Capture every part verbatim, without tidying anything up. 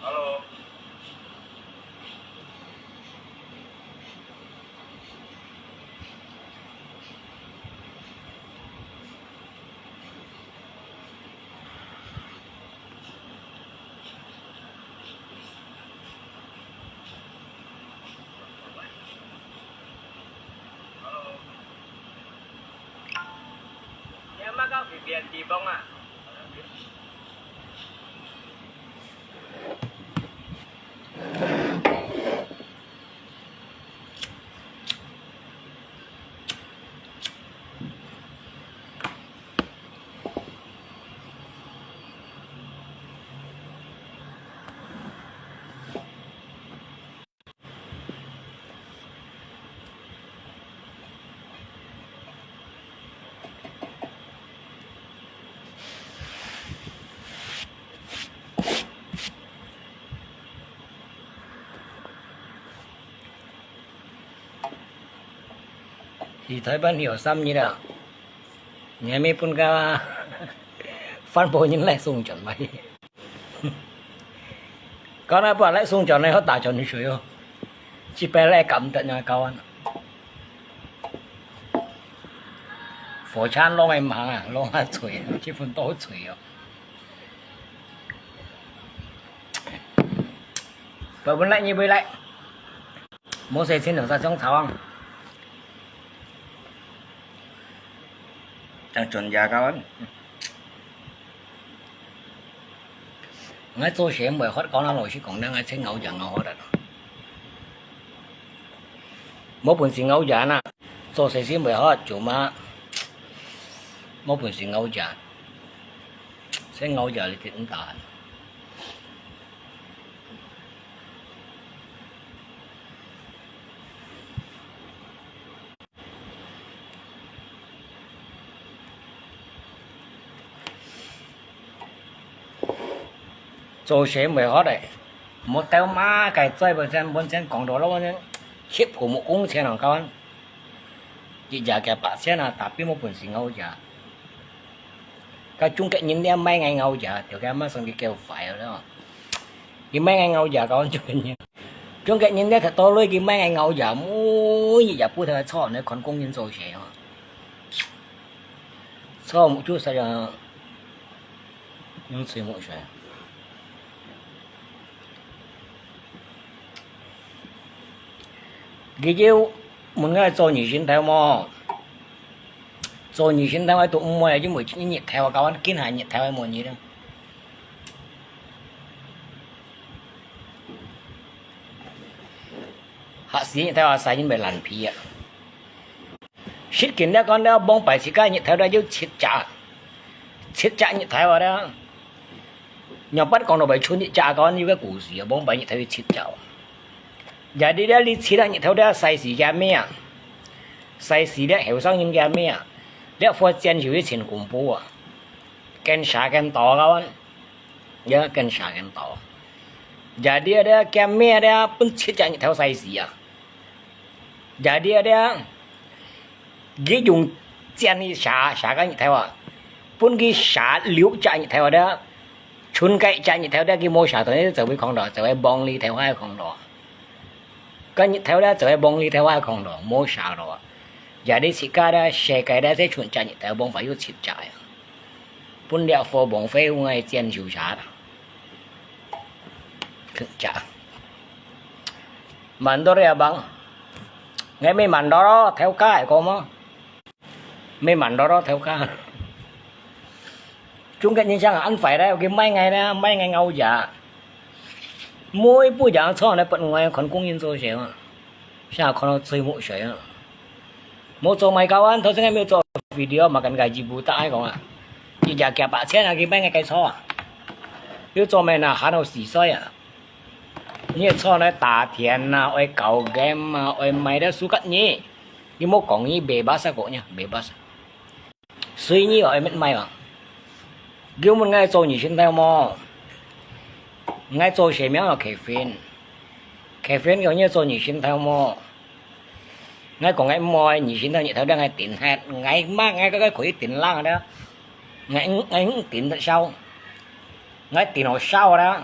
Hello。去臺灣去有三日啊，你還沒分个番婆人來送轉來。 講那把來送轉來，好打轉水哦。這擺來感得那高啊。火車攏會忙啊，攏啊脆，這份都脆哦。不分來，你不來。無事情就上床。正轉家高啊。 𠊎做事毋會發，講老實講，𠊎真咬牙咬發个。無本事咬牙呐，做事先毋會發，做麼？無本事咬牙，先咬牙你就毋得閒。 做事毋會發个，莫兜麼个嘴，本身本身講到了，本身吃苦無工錢啊，講一日幾百千啊，tapi無本事咬牙。該中國人咧，毋愛咬牙，就該麼生理夠壞了。佢毋愛咬牙，講中國人。 中國人咧，佢到來佢毋愛咬牙，每日也不停坐，你看工人做事哦。坐目珠實在用吹目水。佢就問𠊎做二線頭無？做二線頭𠊎都毋會，因為日頭啊，搞緊今下日頭還無熱啊。 嚇死日頭啊，曬人會爛皮啊！實際咧講咧，往擺自家日頭咧有七隻，七隻日頭啊咧。若捌講到會賰一隻講有個故事啊，往擺日頭有七隻。也你咧，你七隻日頭咧，曬死个命啊，曬死咧後生人个命啊，這發展就係真恐怖啊，更殺更多个。 也更殺更多。Jadi ada kiamé ada分七隻日頭曬死啊。Jadi ada，佢用箭去射，射个日頭啊，分佢射六隻日頭ada，賰个一隻日頭ada，佢無射到，就會囥到，就會望日頭還囥到。个日頭ada，就會望日頭還囥到，無射到啊。Jadi自家ada，世界ada，這賰隻日頭，往擺有七隻啊。 分這火bomb飛，𠊎箭就射啦。Kerja。Mandor ya bang。𠊎乜mandor咯，頭家係講麼？乜mandor咯，頭家。中國人想恁壞咧，佢賣𠊎咧，賣𠊎咬牙。每一步樣錯咧，不𠊎看工人做事嘛。 Siya kono最目水啊。無做賣交關，頭先還沒有做video，makan gaji buta ai講啊。一隻幾百千啊，佢賣个雞草啊。又做咩呢？還有四歲啊。你个草呢，打田啊，愛搞game啊，愛賣得輸給你。你莫講你bebas啊，講你bebas。 隨你愛乜賣啊。佢問𠊎做二線頭無？𠊎做啥名啊？Kevin。Kevin講你做二線頭無？𠊎講𠊎毋愛，二線頭日頭咧𠊎頂忒，𠊎媽𠊎个个可以頂冷个，𠊎𠊎頂得消。，𠊎電腦燒啦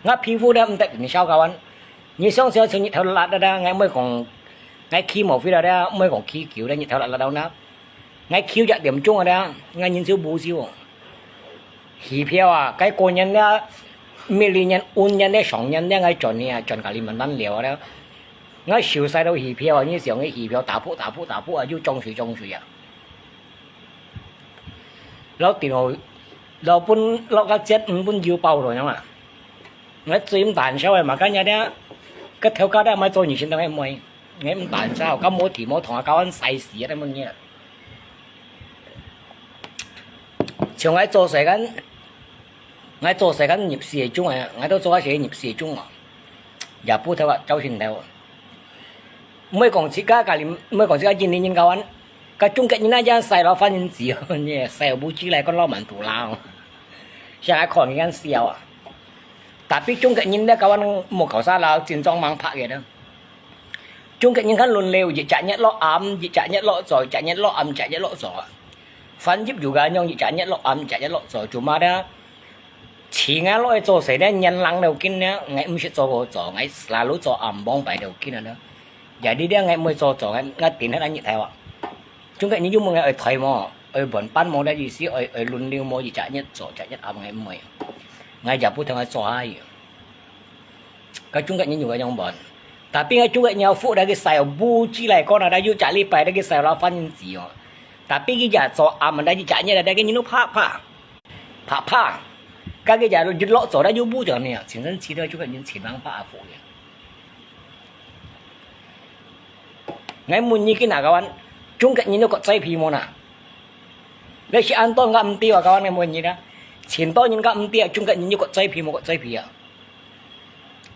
，𠊎皮膚咧毋得人燒个完。你想想像日頭辣辣啦，𠊎毋會講，𠊎起毛飛啦咧，毋會講起久咧，日頭辣辣到啦，𠊎起一點鐘啊咧，𠊎人就無燒。戲票啊，該過年咧，每年、五年咧、上年咧，𠊎轉呢啊，轉Kalimantan了啊咧，𠊎燒晒到戲票啊，你想个戲票打破打破打破啊，又裝水裝水啊。 老電腦，老分老个節，毋分油包了樣啊。𠊎最毋膽小个嘛，今日咧，个頭家咧，買做二千多个妹，𠊎毋膽小，个無地無堂啊，搞安晒死啊，乜嘢。像𠊎做事間，𠊎做事間入四个鐘啊，𠊎都做下四入四个鐘啊，也不頭啊，朝晨頭啊。 毋會講自家家己，毋會講自家印尼人搞完，个中國人那樣晒老番人子哦，你晒不起來，講老滿肚啦哦。像𠊎看人家笑啊。Tapi中國人咧搞完無搞啥啦，真正猛拍个啦。中國人看輪流，一隻日落暗，一隻日落早，一隻日落暗，一隻日落早啊。番入有个樣，一隻日落暗，一隻日落早，cuma咧， 自家落去做事咧，年零了緊咧，𠊎毋識做過早，𠊎selalu做暗晡排了緊啊咧。Jadi咧，𠊎毋會做早，𠊎，𠊎定下日頭啊。中國人又問𠊎愛抬無，愛輪班無咧意思，愛，愛輪流無，一隻日早，一隻日暗，𠊎毋會。𠊎也不同𠊎做下去。該中國人有个樣問，tapi𠊎中國人有福來个晒，不知來講啊，又隻禮拜來个晒老番人子哦。Tapi佢也做暗，但係一隻日來，佢人都怕怕。 怕怕，該个日落早了又不得了，真正試到就个人前浪怕苦个。𠊎問你个那个完，中國人有國際皮無啦？你是安到𠊎毋知啊，个完𠊎問你啦。前到人家毋知啊，中國人有國際皮無國際皮啊？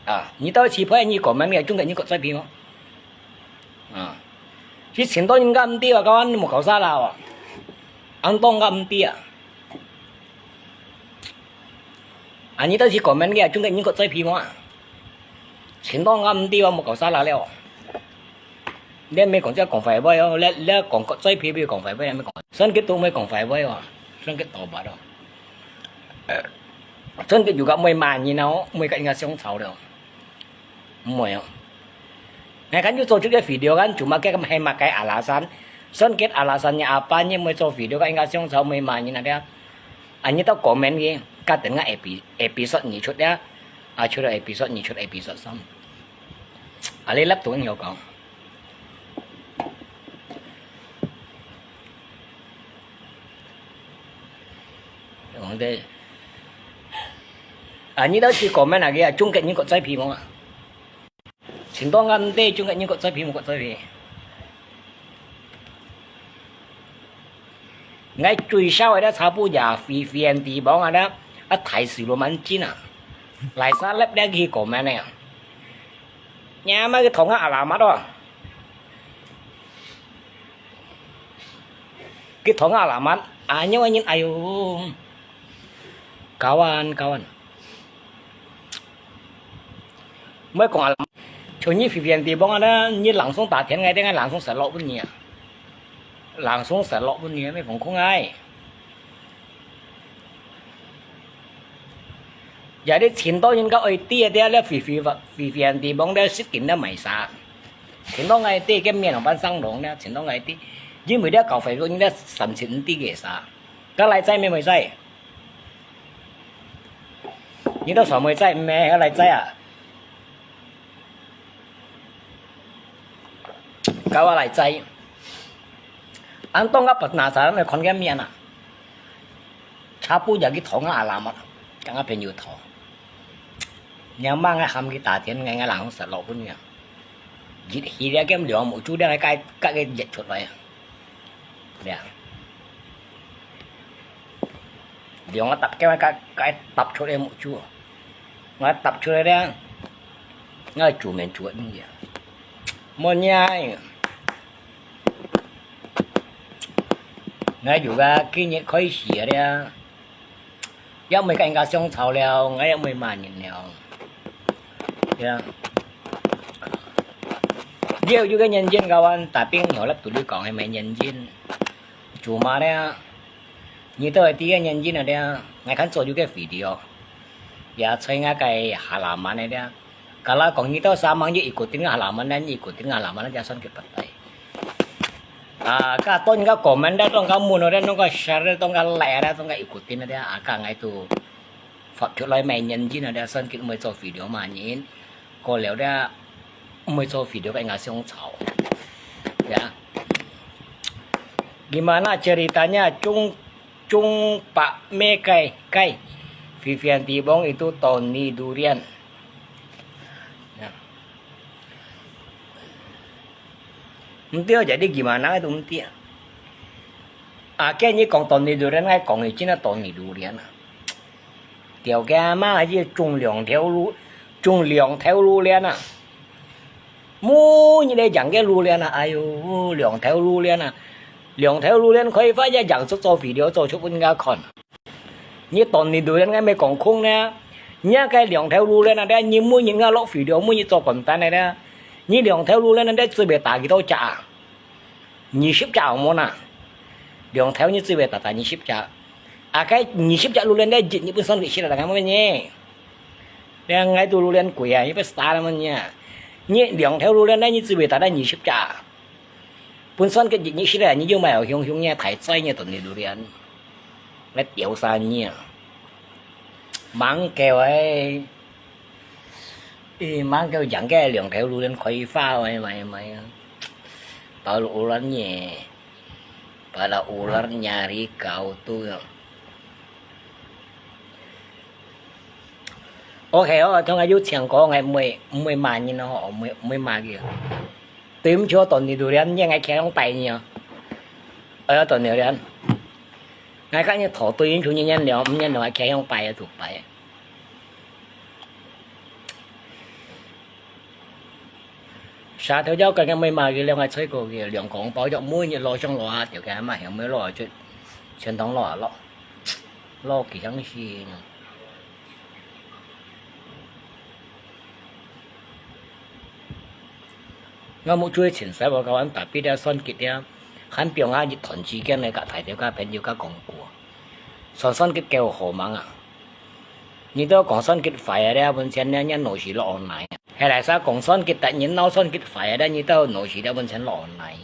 啊，你到時派你講明个，中國人國際皮無？啊，是前到人家毋知啊，个完你莫搞啥啦哦。安到𠊎毋知啊。 啊，你到時comment个，中國人國際皮無啊？前到𠊎毋知，𠊎無搞啥啦了。你毋好講這講壞話哦，你，你講國際皮，毋好講壞話，毋好講。Sangkit都毋好講壞話哦，Sangkit tobat哦。Sangkit juga毋會罵人哦，毋會跟人家相吵了。 毋會哦。𠊎看有做出个video kan，cuma該係麼个alasan？Sangkit alasannya apa，你毋會做video kan，應該想做毋會罵人啊，對啊。啊，你到comment个，該等个epi-，episode二出啊，啊，出了episode二，出episode三。啊，你laptop有講。講个，啊，你到時comment啊，个啊，中國人國際皮無啊？ 前到𠊎毋知，中國人國際皮無國際皮。𠊎最少个咧，差不多也飛，飛行地方啊咧，啊，大水羅蠻緊啊，來三粒咧去comment个啊。你阿媽个糖啊，阿拉媽哦。个糖啊，阿拉媽，啊，因為人，哎喲，kawan，kawan。 毋好講啊，像你飛飛地方啊，你langsung打電話，等下langsung失落分你啊，langsung失落分你，毋好講空啊。也你前到人家愛知啊，等下你飛飛飛飛地方，你識緊你買啥？前到𠊎知，个面紅板上籠呢，前到𠊎知，因為你搞壞咗，你三千五知个啥？該來在咩買在？ 你到上尾摘，毋係，愛來摘啊？教我來摘。恁當个penasaran來看个面啊。Chapu jadi thong啊，阿拉嘛，跟我朋友討。你阿媽，𠊎喊佢打電，𠊎，𠊎人實落分啊。熱氣了，兼涼，目珠了，該，該，該熱出來啊。 呀。涼啊，搭，該，該，該搭出來目珠。𠊎搭出來了，𠊎煮麵煮个東西啊。無呀，𠊎有个今日開始了。 也毋會跟人家相吵了，𠊎也毋會罵人了。呀。了，有个原因，kawan，tapi你好了，對你講，係無原因。Cuma了，你都係知个原因啊了，𠊎看做有个video， Ya，在𠊎个halaman个這。Kalau講你到Samang就ikutin halaman，你ikutin halaman，這算佢不對。啊，該當个comment，當个問，當个share，當个like，當个ikutin，啊，該𠊎都發出來，每年人啊，這算佢毋會做video嘛，人過了這毋會做video，該𠊎想吵。Ya。Gimana ceritanya cung cung pak me kai kai Vivian Tibong itu Tony Durian. Ya. Entah jadi gimana itu entah. Akhirnya講Tony Durian，𠊎講佢真係Tony Durian啊。 條街嘛，係種兩頭路，種兩頭路鏈啊。每日來養个路鏈啊，哎喲，兩頭路鏈啊，兩頭路鏈開發也養出做肥料，做出分人家看。你當你路鏈，𠊎毋係講空呢，你个兩頭路鏈啊，你每日𠊎落肥料，每日做工單个呢，你兩頭路鏈啊，你最尾打幾多隻啊？ 二十隻有無啦？兩頭你最尾打打二十隻。啊，該二十隻路鏈咧，一日本身佢食得个麼个呢？你看𠊎都路鏈貴啊，一百三十蚊呢。你兩頭路鏈咧，你最尾打打二十隻。本身个一日食得，你又買有雄雄呢，大隻呢，當你路鏈。來屌殺你啊！猛狗欸！ Ih，mangkeu jangke兩頭路輪開花，喂，喂，喂啊！Pala ularnya, pala ular nyari kau tu. OK，哦，同學有請過，𠊎毋會，毋會罵人哦，毋會，毋會罵佢。對毋住，當你路輪，你𠊎徛向擺你哦。哎呀，當你路輪，𠊎看你頭對應出你念了，毋念了，𠊎徛向擺啊，就擺。 Sa頭要緊个，毋係嘛，佢兩個吹過去，兩公包就每日攞上攞下，條件嘛，後尾攞就全堂攞下攞，攞幾張先。𠊎目珠前使我教人特別个算計个，還放下一段時間來甲大家、甲朋友、甲講古。算算計夠好忙啊！你都講算計壞啊，你本錢呢，你腦屎落online。 係來，sa講算計，逐日鬧算計壞啊，你到腦屎了本錢落online。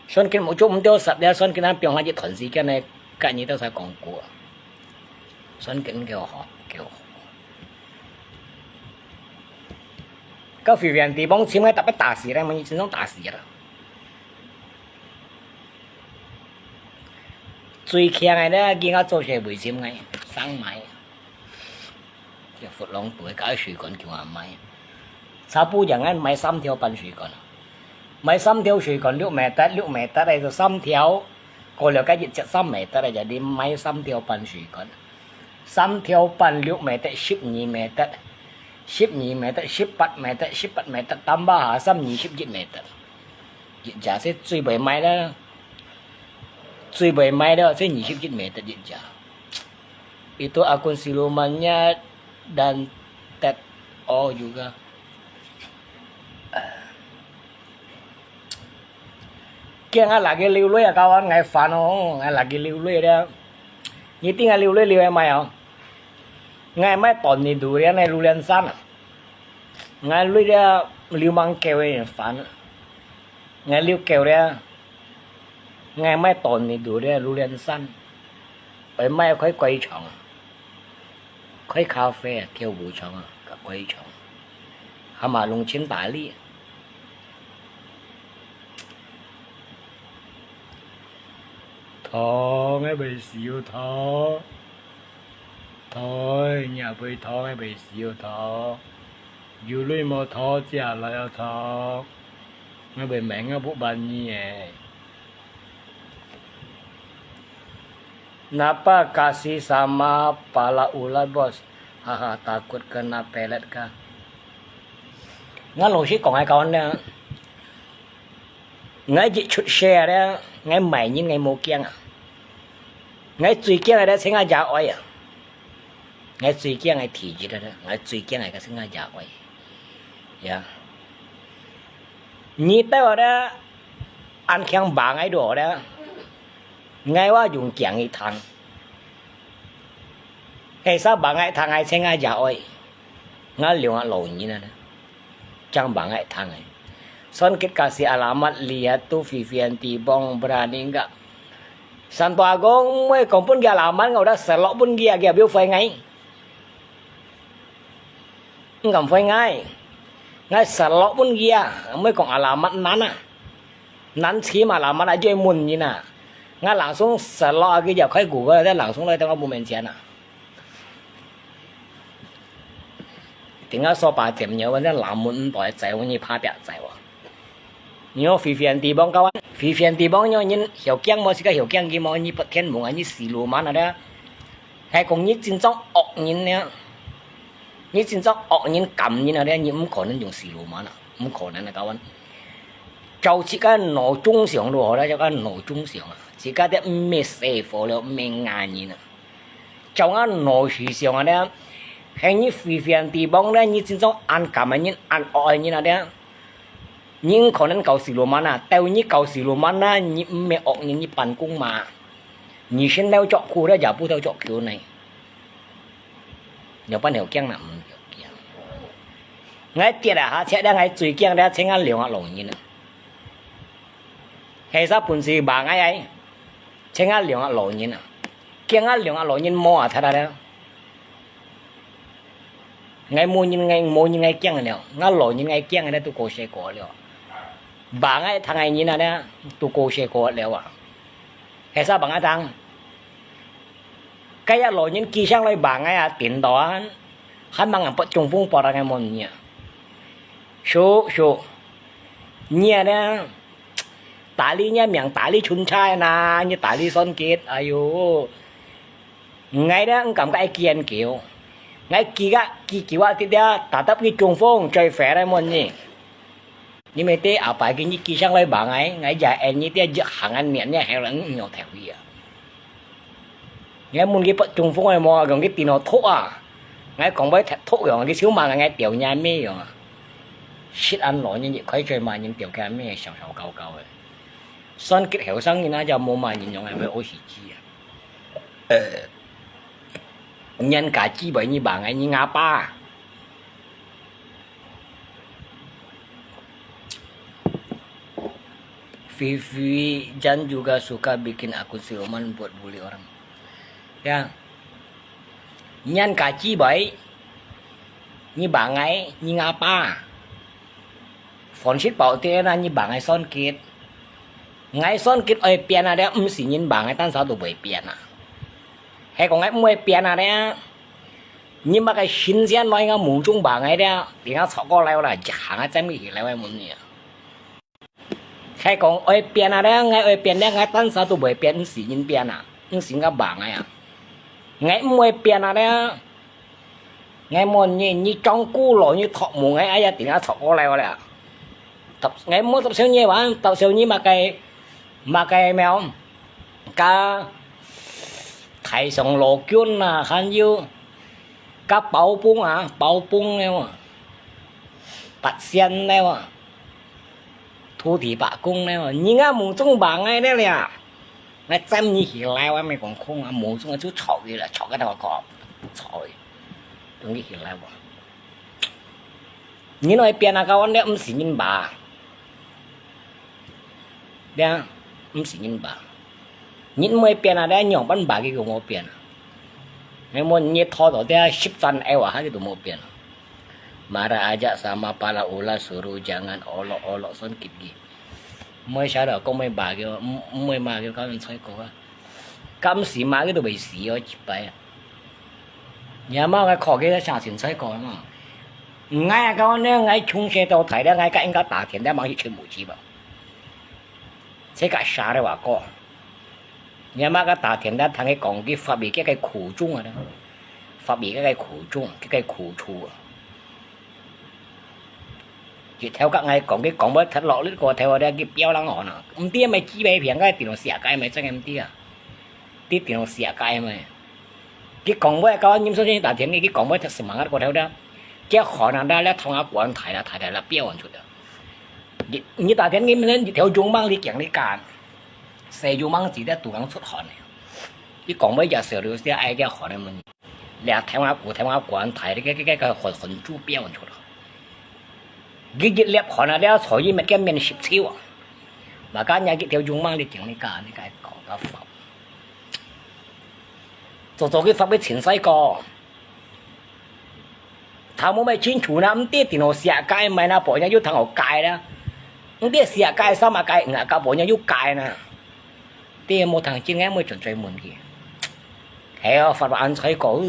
算計目珠毋著煞了，算計咱放下一段時間呢，甲你到時講古。算計毋夠好，夠好。到Vivian地方尋个特別打死了，你真正打死了。最強个呢，今下做些為尋个，上買。 叫佛朗肚个，搞水管叫人買。差不多人買三條半水管，買三條水管六meter，六meter个就三條，過了該一隻三meter个，jadi買三條半水管。三條半六meter，十二meter，十二meter，十八meter，十八meter，tambah下三二十一meter。一隻係最袂賣啦，最袂賣啦，係二十一meter一隻。 Itu akun silumannya dan Ted O juga。驚啊，lagi流淚啊，kawan，𠊎煩哦，𠊎lagi流淚了。你知𠊎流淚流个麼个哦？𠊎買當你榴槤个榴槤山啊，𠊎淚了流吂夠个煩啊，𠊎流夠了。 𠊎買當你榴槤个榴槤山，愛買開雞腸，開咖啡啊，跳舞場啊，甲雞腸，還嘛攏真大力。糖，𠊎袂收糖。糖，若會糖，𠊎袂收糖。有鐳無糖，借來啊糖。 Ngai bui meng ngai bu ban ni eh. Napa kasih sama pala ulat, bos? Haha, takut kena pelet kah? Ngai老實講，𠊎講呢，𠊎一出世呢，𠊎麼人𠊎無驚啊。𠊎最驚个呢，係𠊎爺哀啊。 𠊎最驚个第一个，𠊎最驚个係𠊎爺哀。呀，你兜个恁強橫个路个，𠊎話用驚个聽。係啥？Bangkai thangai，請𠊎爺哀，𠊎兩個老人啊，正bangkai thangai。Songkit kasih alamat lihat tu Vivian Tibong berani nggak? Santo Agung，毋會講分佢alamat，𠊎得塞落分佢啊，佢也毋會回𠊎。毋敢回𠊎。𠊎塞落分佢啊，毋會講alamat難啊。難尋alamat啊，就問人啊。𠊎langsung塞落啊，佢就開Google，再langsung來到𠊎屋面前啊。 Tinggal sofa jam nyo，反正lamun毋對，在屋裡趴壁在哇。你看Vivian Tibong kawan，Vivian Tibong nyo人曉驚無？自家曉驚佢無？你不天無啊，你siluman啊咧。係講你真正惡人咧，你真正惡人、奸人啊咧，你毋可能用siluman啊，毋可能啊，kawan。照自家腦中想就好啦，自家腦中想啊，自家都毋係師傅了，毋係ngaji人啊。 照𠊎腦屎想啊咧，係你Vivian Tibong咧，你真正恁奸个人、恁惡个人啊咧，你毋可能搞siluman啊，到你搞siluman啊，你毋係惡人，你扮公媽，你先老著苦咧，也不到著苦呢。有辦法驚啦，毋曉驚。𠊎跌啊下赤咧，𠊎最驚咧，請𠊎兩個老人啊。係啥本事罵𠊎啊？ 請𠊎兩個老人啊，驚𠊎兩個老人無啊，忒忒了。𠊎無人，𠊎無人，𠊎驚了，𠊎老人，𠊎驚了，都過世過了。Bangkai thangai人啊咧，都過世過了啊。係啥bangkai thangai？該隻老人寄上來bangkai啊，顛倒啊，還吂人發中風發到該門呢啊。叔叔，你啊咧， 打理你命，打理春菜那，你打理Songkit，哎喲，𠊎咧毋敢該寄恁久，𠊎寄个寄久啊，跌跌，打得佢中風，最肥來問你。你咪知阿爸今日寄上來bangkai，𠊎也愛你跌一行啊，年年還有人要頭去啊。 𠊎問佢發中風个無，講佢電腦毒啊。𠊎講會毒樣，佢就罵𠊎，𠊎吊若妹樣啊。食恁老人一塊嘴罵人吊佢阿妹，笑笑搞搞个。Songkit後生人啊，就無罵人樣个，會屙屎屎啊。呃，人家姊妹你bangkai，你阿爸。 Vivi Jan juga suka bikin akun siluman buat bully orang. Ya. Nyan kaci bai, ni bangkai, ni ngapa? Phone sit bảo tê na ni bangkai Songkit. Ngai Songkit oi pian a đe, msi nyin bangkai tan sao tu bai pian a. He kong ngai mui pian a đe. Nyi ma kai shin sian noi nga mung chung bangkai đe, ti nga chok ko lai la, jak hang a cham ki hi lai wai mun ni. Khai kong oi pian a đe, ngai oi pian đe, ngai tan sao tu bai pian, msi nyin pian a, msi nga bangkai a. Ngai mui pian a đe. Ngai mon nyi, nyi chong ku lo, nyi thok mu ngai aya ti nga chok ko lai la. Tập, ngai mo tập siêu nyi wa, tập siêu nyi ma kai, ma kai mèo. Ka Thái Sông Lô Kiun na, han yu. Ka Pao Pung a, Pao Pung nè wa. Pat Sian nè wa. Thu Thi Pak Kung nè wa. Nyi nga mung chung bangkai đe lia. Ngai cham nyi hi lai wa, mei kong khung a, mung chung a chu chok yi la, chok ka ta ko. Chok yi. Tung yi hi lai wa. Nyi noi pian a ka wan đe, msi nyin ba. Đe, msi nyin ba. Nyin mui pian a đe, nyong pan ba ki kong o pian a. Ngai mo nyi tho to đe, sip chan ai wa ha ki tu mo pian a. Marah aja sama pala ula suruh jangan olok-olok Songkit ki. Mui sa da kong mui ba ki, mui ma ki ka min choi ko a. Kam si ma ki tu bai si o chi pai a. Nhà ma ngai kho ki sa chin choi ko ma. Ngai a ka wan đe, ngai chung se to thai đe, ngai ka ing ka ta tien đe ma hi chen mu chi ba. Che ka sa đe wa ko. Nhà ma ka ta tien đe thang ki kong ki fa bi ki kai khu chung a đe. Fa bi ki kai khu chung, ki kai khu chu a. Ki theo ka ngai kong ki kong bai that lo lit ko theo đe ki piao lang o na. Mti mai chi bai piang kai ti lo sia kai mai chang mti a. Ti ti lo sia kai mai. Ki kong bai ka wan nyim so chen ta tien ki kong bai that semangat ko theo đe. Kia khon a đe le thong a kuan thai la thai la piao an chu đe. Nyi ta tien ngi men nyi theo jung mang li kiang li kan. Sai jung mang chi đe tu ngang chut khon ne. Ki kong bai ja se lu sia ai kia khon ne mun. 這聽下古，聽下古恁大，這个，這个，這个很，很珠標出來。佢一粒汗啊，這坐一日个面十七啊。Makanya佢條勇猛，𠊎講你个，你个講个法。做做佢法个清洗過。頭毛乜清楚呢，毋知電腦寫解，毋係呢，保養又通好解啦。毋知寫解，三啊解，五啊解，保養又解呢。 對，無聽見，𠊎會轉嘴問佢。係哦，法恁衰過，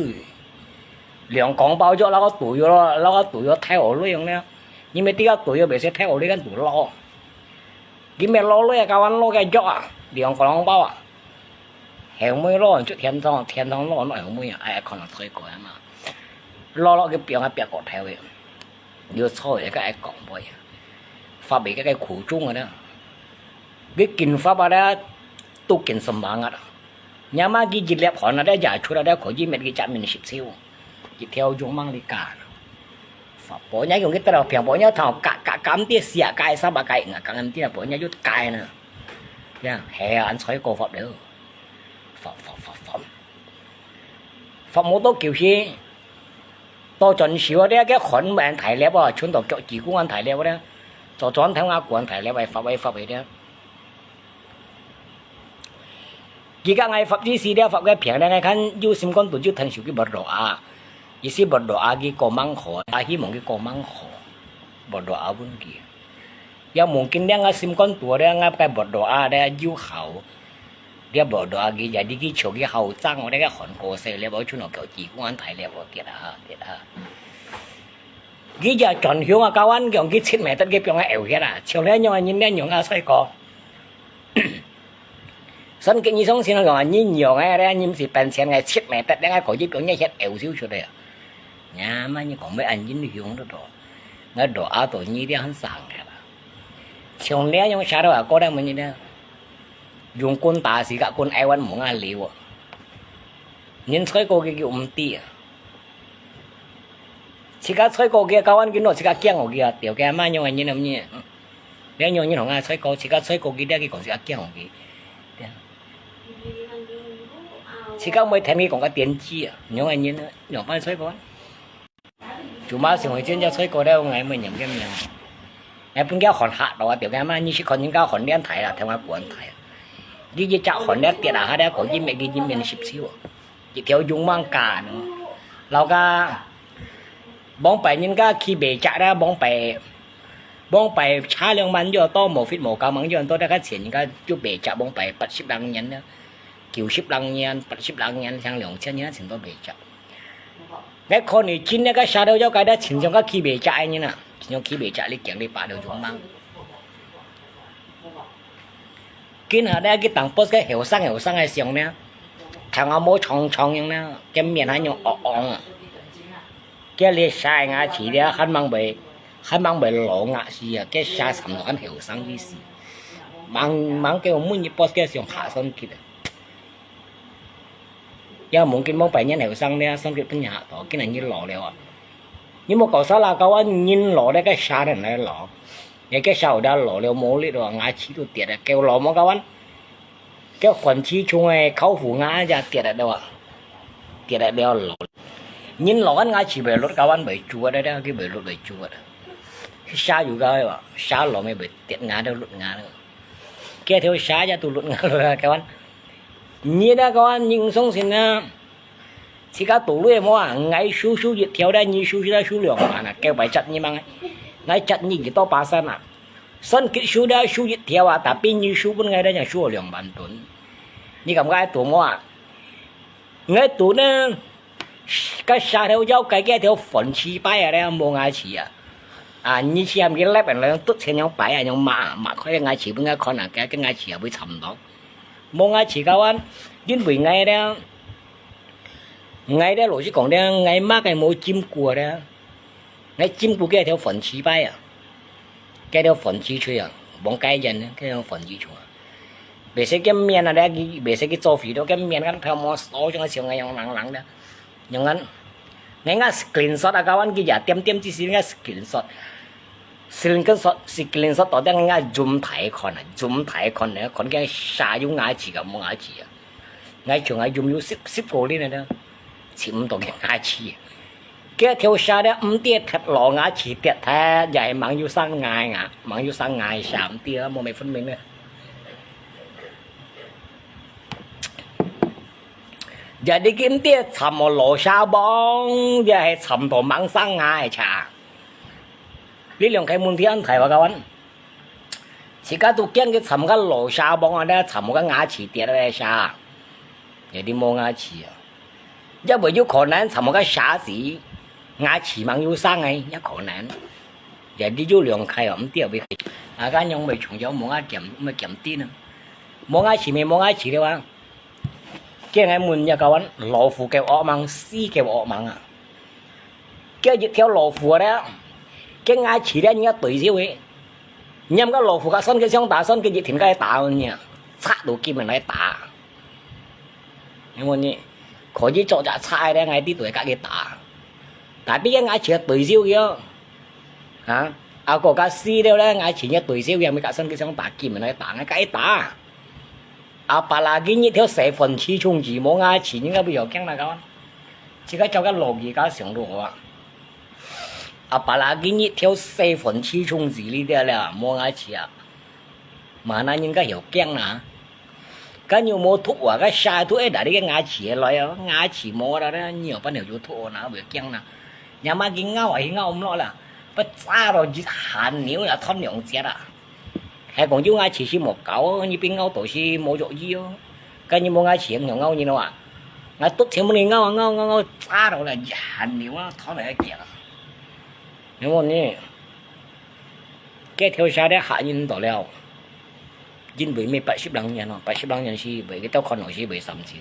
兩公包藥，摎个毒藥咯，摎个毒藥忒好鐳樣呢。你乜知个毒藥袂使忒好鐳，跟毒落。佢乜落鐳啊，教人落个藥啊，兩公包啊。後尾落出天堂，天堂落落後尾啊，哎，可能衰過啊嘛。落落佢放啊，壁角頭个。 有錯个，該愛講話啊。法律个苦衷啊，你，你經法啊，你都經semangat啊。若嘛佢一粒汗啊，你也出來，你可以滅佢隻面十七，一條勇猛你加。法寶，人用佢得到平寶，人頭加加減啲四啊，加三啊，加五啊，加五啲啊，寶，人就加呢。呀，係啊，恁衰過法了。法法法法。法無到九十。 到轉手啊，這个汗恁大粒啊，伸到腳趾公恁大粒啊，做轉頭啊，骨恁大粒，會發會發會咧。佢講愛發之時咧，發个平咧，𠊎看有心肝肚就𢯭手去berdoa，意思berdoa佢過吂好，啊，希望佢過吂好，berdoa分佢。 也mungkin咧，𠊎心肝肚咧，𠊎个berdoa咧有效。這berdoa佢jadi佢笑佢好爭，𠊎這个韓國勢咧，無像𠊎腳趾公恁大粒，跌啊跌啊。佢就轉向啊，教阮講佢七meter，佢放个牛血啊，像這樣个人咧，樣啊衰過。 Sân佢你相信講啊，你樣个咧，你毋使本錢个，七meter咧，𠊎可以放你血流出出來啊。呀，嘛你講要恁英雄了都，𠊎doa到你這還生个啦。像這樣下到啊，過來問你咧，用棍打死个棍，愛還無𠊎了啊。人衰過佢就毋知啊。 自家衰過佢，教阮佢咯，自家驚哦佢啊，對佢阿媽樣个人啊，你，你樣人同𠊎衰過，自家衰過佢，你去講自家驚哦佢，對啊。自家毋會聽佢講个電視啊，樣个人啊，樣般衰過啊？就嘛想會真正衰過了，𠊎毋會念个名。𠊎分佢看嚇到啊，對佢阿媽，你去看人家看臉大啦，聽𠊎講大啊。你一隻看了跌啊，下了過一面，佢一面十七哦。 一條勇猛家呢。老家，往擺人家去賣隻啦，往擺，往擺車輛慢咗多，無fit無夠猛咗多，大家錢人家就賣隻，往擺八十零年啦，九十零年，八十零年，像兩千年，錢都賣隻。𠊎看你今那個下頭要該个，親像个去賣隻个人啊，親像去賣隻，你驚你把頭勇猛。 今下咧，佢當post个後生後生个相咧，頭毛長長樣咧，个面還樣黃黃啊。个咧，牙齒咧，還吂會，還吂會老牙齒啊，个牙齒還後生意思。吂，吂叫每日post个相下算佢啊。也mungkin吂擺年後生咧，算佢分人嚇到，今日你老了啊。你莫搞啥啦，搞啊，人老咧，个牙人來老。 你个手都老了無力了，牙齒都跌了，夠老無？教阮，个患齒蟲个口服牙也跌了了啊，跌了了老。人老，牙齒會落，教阮會蛀个，佢會落會蛀个。牙有个哇，牙老咩會跌牙都落牙了。个條牙也都落牙了，教阮。你那个，你相信啊？ 自家道理無啊，𠊎收收一條咧，你收收咧收兩萬啊，九百十二萬啊，𠊎十二幾多巴仙啊？算佢收咧收一條啊，tapi你收分𠊎咧，就收兩萬多。你感覺𠊎道無啊？𠊎道呢，个舌頭要改个條粉漆白啊咧，無牙齒啊。啊，你試下佢left and right，都全用白啊，用抹，抹開牙齒分𠊎看啊，个，个牙齒也會差毋多。 無牙齒教阮，因為𠊎咧，𠊎咧老實講咧，𠊎麼个無浸過咧，𠊎浸過个條粉漆白啊，个條粉漆吹啊，往該人呢，个條粉漆吹啊。袂使个面啊，咧，袂使去做肥料，个面啊，頭毛梳像像个樣冷冷个。 樣恁，𠊎个screenshot啊，教阮佢也點點之時，𠊎screenshot。Screenshot，screenshot到底𠊎zoom大看啊，zoom大看啊，看佢下有牙齒个無牙齒啊。𠊎像𠊎zoom有十，十個輪啊，尋毋到个牙齒。該條蛇咧，毋知跌落牙齒跌忒，也係吂有生牙啊，吂有生牙蛇，毋知啊，無乜分明咧。Jadi佢毋知尋無落蛇幫，也係尋到吂生牙个蛇。這兩個問題恁大哇，各位。自家都驚佢尋个落蛇幫啊，咧尋無个牙齒跌落來蛇。Jadi無牙齒啊。 也會有可能尋無个蛇時，牙齒吂有生个，也可能。Jadi有兩個哦，毋知會，啊，該樣會重要，無牙檢，會檢定啊。無牙齒咪無牙齒了啊。今日問一個問，老虎較惡吂，獅較惡吂啊？該一條老虎咧，該牙齒咧，人家對手个，你个老虎个身个相打，身个一定該打你啊，插到根本來打。 因為你可以做隻差个，𠊎知道會甲佢打。Tapi个𠊎係對手个哦。啊，啊，國家輸了咧，𠊎係个對手个，咪甲身佢想打，根本來打，𠊎甲佢打。Apalagi你條細粉刺蟲子，無牙齒，應該不要驚那個。這個叫個邏輯加想路啊。Apalagi你條細粉刺蟲子，你條了，無牙齒啊。Mana人家要驚啊。 該又無毒啊，該蛇毒會拿你个牙齒來啊，牙齒無啦，你又不能有毒啊，哪會驚啦？若媽佢咬啊，佢咬毋落啦，不扎到一下扭啦，斷兩截啦。還講有牙齒係無搞，你被咬到係無藥醫哦。該你無牙齒，你咬人啊？𠊎督全部你咬啊，咬，咬，咬，扎到啦，一下扭啦，斷了一截啦。你問你，該條蛇咧嚇人到了。 因為咩八十零年咯，八十零年時賣，佢兜看落時賣三千。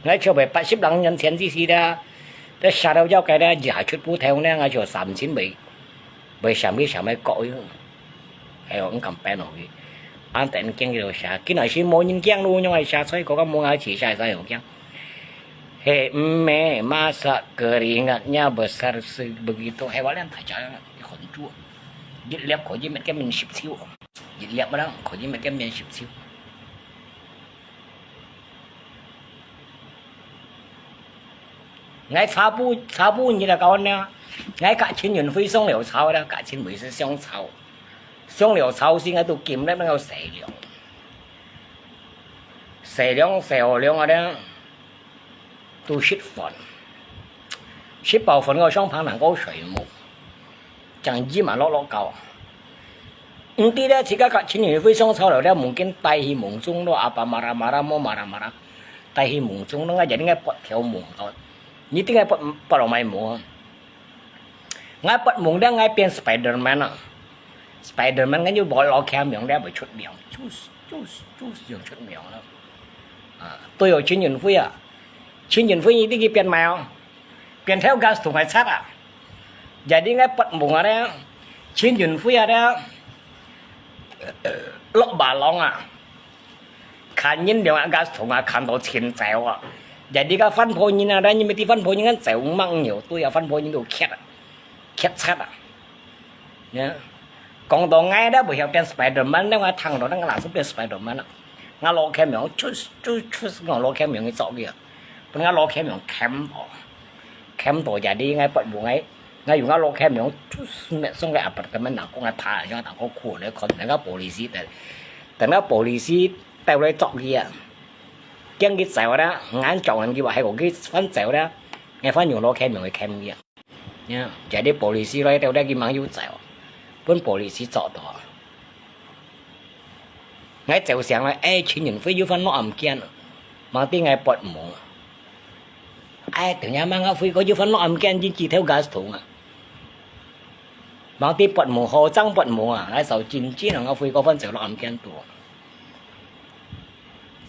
𠊎就賣八十零年前之時咧，這蛇了妖怪咧，一下出布頭咧，𠊎就三千賣，賣三个三个角喲。哎喲，毋敢搬落去。恁等驚佢條蛇，今日時無人驚咯，因為蛇衰過，無牙齒蛇，蛇有驚。Hei，masa keringatnya besar sebegitu，係話恁大隻，很大。一粒可以搣个面十triệu。 一粒啦，可以搣个面十triệu。𠊎差不，差不多啦，講呢，𠊎甲陳雲輝上了朝啦，甲陳雲輝上朝，上了朝時，𠊎都禁了那個細糧，細糧、小糧啊咧。 都食飯。食飽飯个上旁能夠睡目，正一晚落落覺。毋知咧，自家甲陳雲輝上朝了，咧夢見帶去夢中咯，阿爸marah-marah，無marah-marah，帶去夢中咯，𠊎就應該發條夢到，你定該發，發落來無？ 𠊎發夢咧，𠊎變Spiderman啊！Spiderman𠊎就無落徛名咧，會出名，啾啾啾就出名了。啊，對哦，陳雲輝啊，陳雲輝你自己變賣哦，變頭家同𠊎拆啊！Jadi𠊎發夢啊咧，陳雲輝啊咧，落馬浪啊！ 看人兩个同啊，看到前走啊。Jadi該番婆人啊，你毋知番婆人个走馬牛對啊，番婆人都嚇啊，嚇煞啊。呀，講到𠊎咧，會曉變Spiderman咧，𠊎聽到那個老師變Spiderman啊。𠊎落徛名，出出出，𠊎落徛名去捉佢啊，分𠊎落徛名看到，看到jadi𠊎發夢𠊎，𠊎用𠊎落徛名，出出滅上个apartemen，老公還爬上，老公哭咧，看那個polisi的。 等到polisi帶來捉佢啊，驚佢走啦，𠊎捉人佢話係講佢翻走啦，𠊎翻用落徛名去徛佢啊。呀，jadi polisi來到咧，佢吂有走，分polisi捉到。𠊎走醒來，哎，陳雲輝又翻落暗間，吂知𠊎發夢啊。哎，等下吂𠊎輝哥又翻落暗間，真知頭家痛啊。吂知發夢好正發夢啊，𠊎愁真真啊，𠊎輝哥翻走落暗間肚。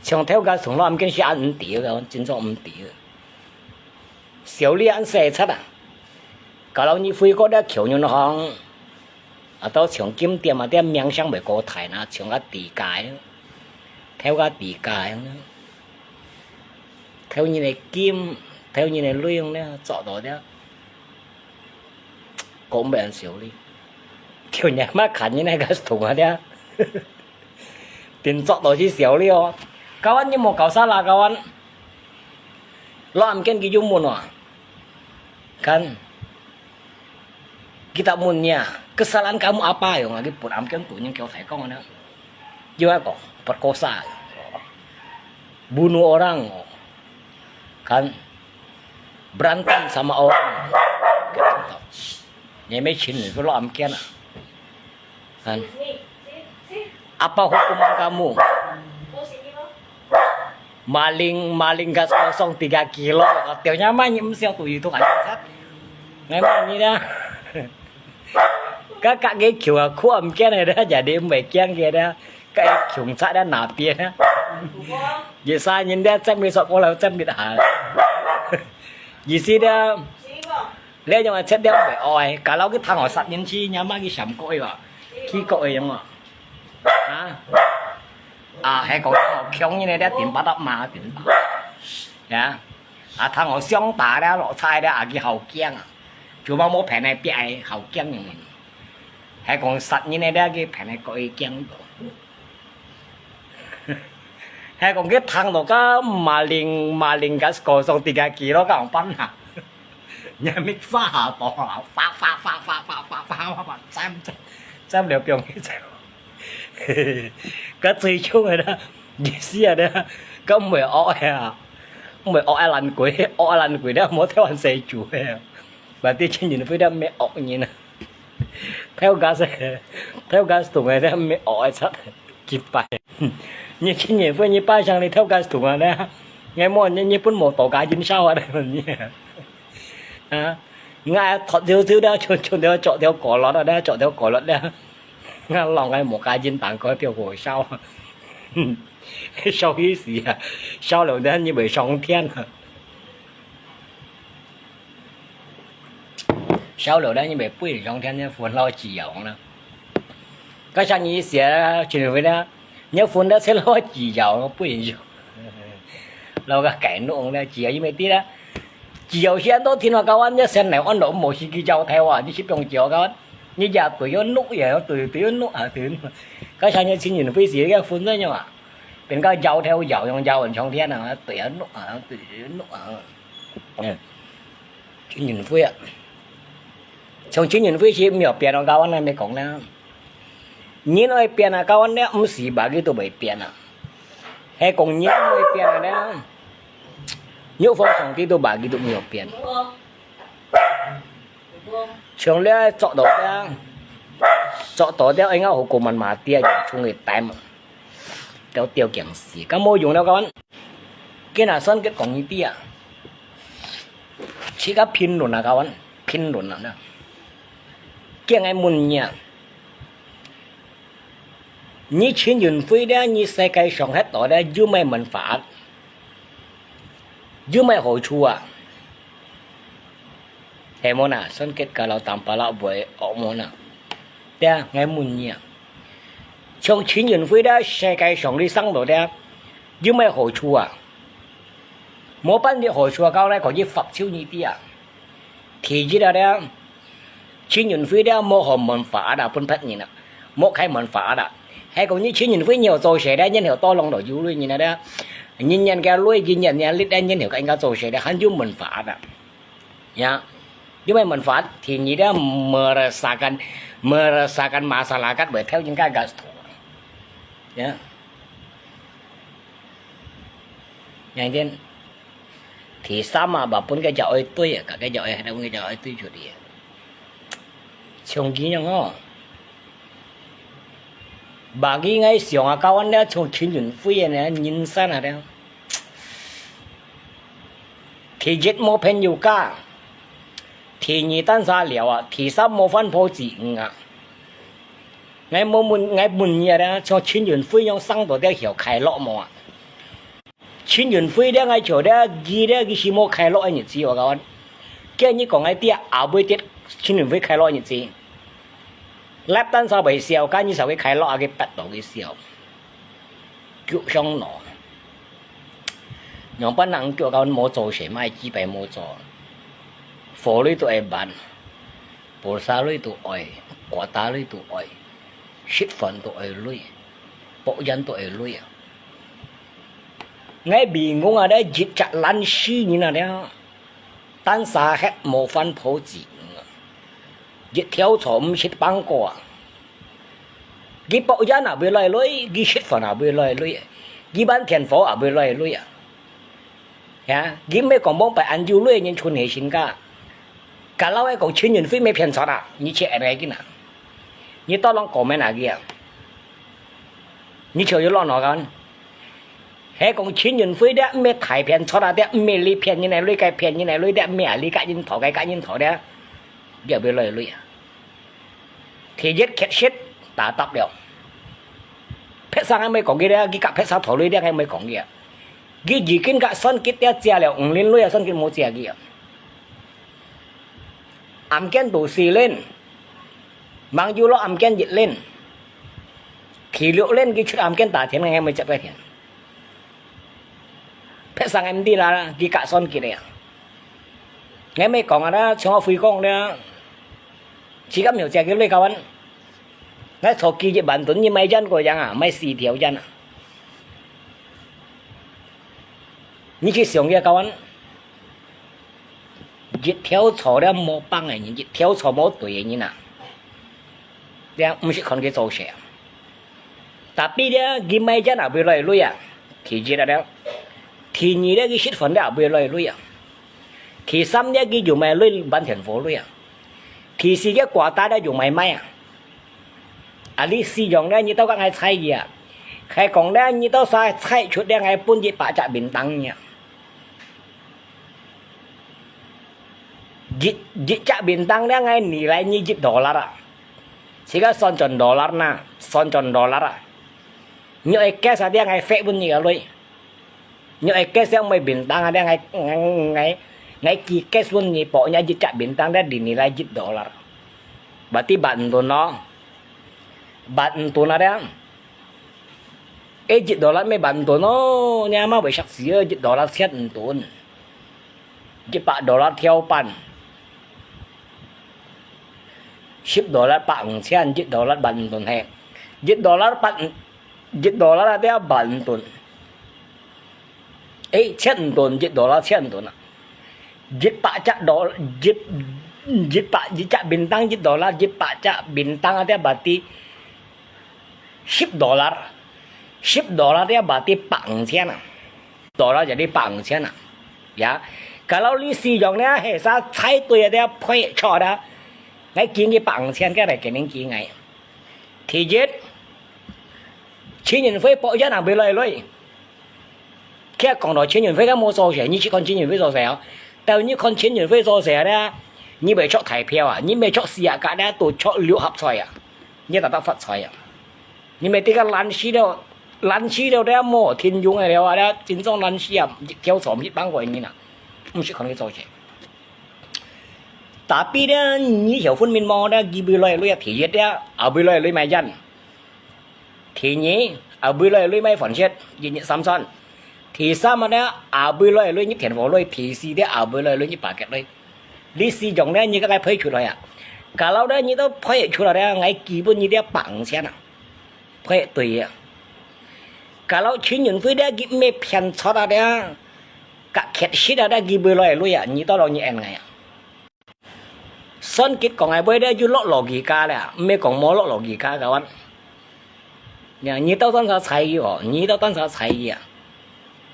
像頭家從來毋見是恁毋對个，真正毋對个。小李恁細賊啊！搞到你輝哥在橋人行，啊，到像金店啊，店名聲袂過大啦，像个地界，頭家地界，偷人个金，偷人个鐳呢，捉到了，講毋小李，叫人乜看人那個同學了。 定捉到去笑了哦。Kawan，你莫搞啥啦，kawan。Lo暗間佢又問哦，kan，佢答問你啊，kesalahan kamu apa yong啊，佢分暗間對人交代講呢，又係講perkosa，bunuh orang，kan，berantem sama orang，你乜前面都落暗間啊，kan，apa hukuman kamu？Maling, maling gas kosong tiga kilo，掉下買你毋想對佢同人殺，𠊎問你啦。Kakak佢窮啊，苦毋驚个啦，jadi毋會驚佢啦。該窮賊啦，哪邊啊？Biasa人啦，針你索過來，針你下。意思啦，你用啊，切掉毋會惡个，kalau佢聽我殺人去，你媽佢想過个吧？去過个樣啊？啊？啊，係講哦，窮人个啦，頂巴得罵頂巴。呀，啊，聽我相打啦，落菜啦，啊，佢好驚啊，就嘛無騙个，別个好驚人。係講殺人个啦，佢騙个過驚到。係講佢聽到个maling，maling gas kosong tiga kilo，个紅班啊，你咪發下到啊，發發發發發發發發發，針針針了，放佢走。 該最終个啦，意思啊啦，該毋會惡个啊，毋會惡个爛鬼，惡个爛鬼啦，無台灣細主个啊，berarti親人會啦，毋係惡人啊。Tegas，tegas同个啦，毋係惡个賊，幾擺。你親人會，你擺上你tegas同个啦，𠊎無你，你本無多加音效啊，你啊。啊，𠊎脫少少啦，穿穿條，著條color啦，著條color啦。 啊，老外無加煙彈，該表火燒，燒一死啊！燒了呢，你會上天啊！燒了呢，你會飛上天，你分老自由啦。該像你寫啊，全部呢，你分得出老自由，飛上。老个改弄呢，自由因為啲啦。 自由時間都聽我講，你先來安到無時機交代我，你去放自由講，你也對有怒也有對對有怒啊對有怒。該像你親人會時个分這樣啊，變个搖頭搖用搖很長天啊，對有怒啊，對有怒啊。嗯，親人會啊，從親人會時毋要變咯，講完還沒講呢。人愛變啊，講完呢，毋係吧，佢都會變啊。係講人愛變啊呢。 玉皇上帝都話佢都毋會變。像這做到這，做到這，應該好過問嘛，啲人衝佢帶嘛，都掉驚死，該無用了，講。今日算佢講一啲啊，自家評論啊，講，評論啊，那，今日問你啊，你親人會了，你世界上歇到了，有麼个manfaat？ 有麼个好處啊？係無吶？算結交老當巴拉會惡無吶？對啊，𠊎問你啊，像親人會了，世界上你生到了，有麼个好處啊？無半點好處啊，搞來搞去發臭你啲啊！第一啊了， 親人會了無好manfaat啊，分別人啊，無開manfaat啊。係講你親人會你有做事了，然後多弄到有鐳人啊了，人人个鐳，人人个力了，然後个應該做事了，還有manfaat啊。呀，有麼个manfaat？第二了，meresahkan，meresahkan masyarakat，會挑人家个頭。呀，yang第三啊，話分个就愛對啊，个个就愛，个个就愛對出去啊。像佢樣哦。Bagi𠊎想啊，交往了像親人會个呢，人生啊了。第一無朋友家，第二單儕了啊，第三無番婆子女啊。𠊎無問，𠊎問你啊，像親人會樣生到了曉快樂無啊？ 親人會了，𠊎就了，佢了，佢係無快樂个日子，𠊎講。今日講个，佢也毋會得親人會快樂个日子。Lap單儕會笑，該你儕會快樂啊，佢發到佢笑。腳上腦。樣般人腳講無做事，買幾擺無做。火鐳都愛還，pulsa鐳都愛，kuota鐳都愛，食飯都愛鐳，博煙都愛鐳啊。𠊎比我啊，這一隻懶尸人啊，這單儕歇無飯泡子，一條草毋食放過啊！佢博煙也會來鐳，佢食飯也會來鐳，佢辦電火也會來鐳啊！呀，佢毋係講往擺恁有鐳个人存係身家。假如係講陳雲輝乜騙出啊，你切𠊎个筋啊！你到啷講咩哪个啊？你就有落腦个。 係講陳雲輝這毋係大騙出啊，這毋係你騙人个鐳，該騙人个鐳，這毋係啊，你甲人討，該甲人討這，這會來鐳啊！第一確實打答了。別儕還毋係講佢這，佢甲別儕討鐳這還毋係講佢啊！佢已經甲算計這借了五輪鐳啊，算計無借佢啊！ 案件都四輪，吂有落案件一輪，第六輪佢出案件打電，𠊎毋會接个電。別儕𠊎毋知啦，佢甲算計个啊。𠊎毋係講啊啦，像我輝講啦，自家毋曉借佢鐳交換。𠊎坐幾日萬頓，你買煙過樣啊，買四條煙啊。你去想佢交換。 一條草了無幫个人，一條草無對个人啊，這毋識看佢做事啊。Tapi這佢買煙也會來鐳啊，第一啊這，第二這佢食飯這也會來鐳啊，第三這佢有買鐳辦電火鐳啊，第四佢寡大這有買賣啊。啊，你四樣這你兜甲𠊎猜佢啊，係講這你兜儕猜出這𠊎分一百隻bintang啊。 一，一隻bintang這𠊎nilai你一dollar啊。自家算轉dollar那，算轉dollar啊。你愛cash啊，這𠊎發分你个鐳。你愛cash啊，毋係bintang啊，這𠊎，𠊎，𠊎，𠊎寄cash分你，博你一隻bintang這nilai一dollar。Berarti萬ton咯。萬ton啊，這。 欸，一dollar乜萬ton哦，你阿媽會嚇死哦，一dollar千ton，一百dollar條半，十dollar百五千，一dollar萬ton係，一dollar百，一dollar啊，這萬ton。欸，千ton，一dollar千ton啊，一百隻dollar，一，一百，一隻bintang一dollar，一百隻bintang啊，這berarti 十dollar，十dollar這berarti百五千啊，dollar jadi百五千啊。Ya，kalau你四樣呢，係啥猜對啊，這配錯啊，𠊎建議百五千，該來給您建議。第一，陳雲輝博一下會來來。 其實講到陳雲輝，佢無做事，你去看陳雲輝做事哦。但係你看陳雲輝做事咧，你毋係著大票啊，你毋係著四十格咧，都著六合彩啊，你大大發財啊！你毋係這個懶尸了，懶尸了咧，無天用个了啊，咧真正懶尸啊，一條蟲一百個人啊，毋識看佢做事。Tapi咧，你曉分明無咧，佢會來來啊，第一咧，也會來來買煙。 第二，也會來來買飯食，一日三餐。第三啊呢，也會來來入電火來。第四呢，也會來來入巴結來。你四樣呢，你个該配出來啊！Kalau呢，你都配出來呢，𠊎基本你這百五千啊，配對啊。Kalau陳雲輝呢，佢毋係騙出啊呢，甲確實啊呢，佢會來來啊，你到落你應𠊎啊！ 算計講个話咧，有落logika咧，毋係講無落logika个話。你兜單儕猜佢哦，你兜單儕猜佢啊！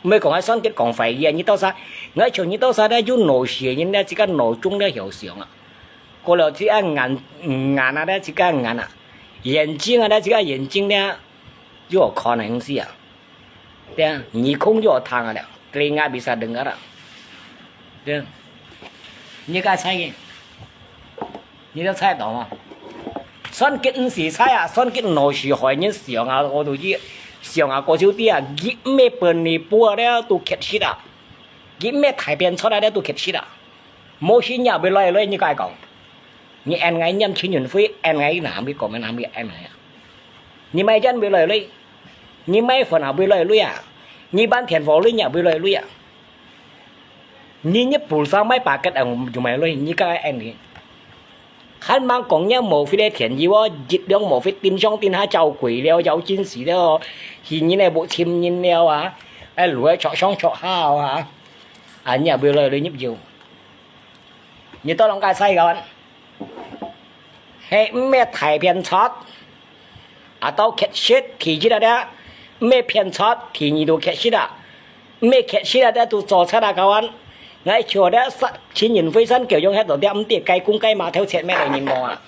毋係講个算計講壞佢啊！你兜儕，𠊎像你兜儕咧，有腦屎个人咧，自家腦中咧曉想啊！過了自家眼，眼啊咧，自家眼啊，眼睛啊咧，自家眼睛咧，有可能係啊！ 對啊，耳空就有聽啊了，telinga bisa dengar啊。對啊，你該猜个，你都猜到嘛？算計毋使猜啊，算計腦屎害人想啊，我都去想啊，過就知啊，佢毋係penipu啊，了都確實啊，佢毋係大騙出來了都確實啊。 無信也會來來，你該講。你應𠊎念陳雲輝，應𠊎哪會講哪會應𠊎啊？你買煙會來來，你買飯也會來來啊，你辦電火來也會來來啊。你日本上買巴結啊，就買來，你該應你。還吂講了無費个電油哦，一兩無費，頂上頂下招鬼了，招真死了哦，去人个屋尋人了啊。哎，路个著上著下哦哈，啊，你也會來來入油。你到啷个使个？係毋係大騙財？啊，到確實，第一啊，毋係騙財，第二都確實啊，毋係確實啊，都做賊啊，各位。𠊎曉得殺，陳雲輝山狗用遐多點，毋知該公該嫲偷賊咩來人無啊？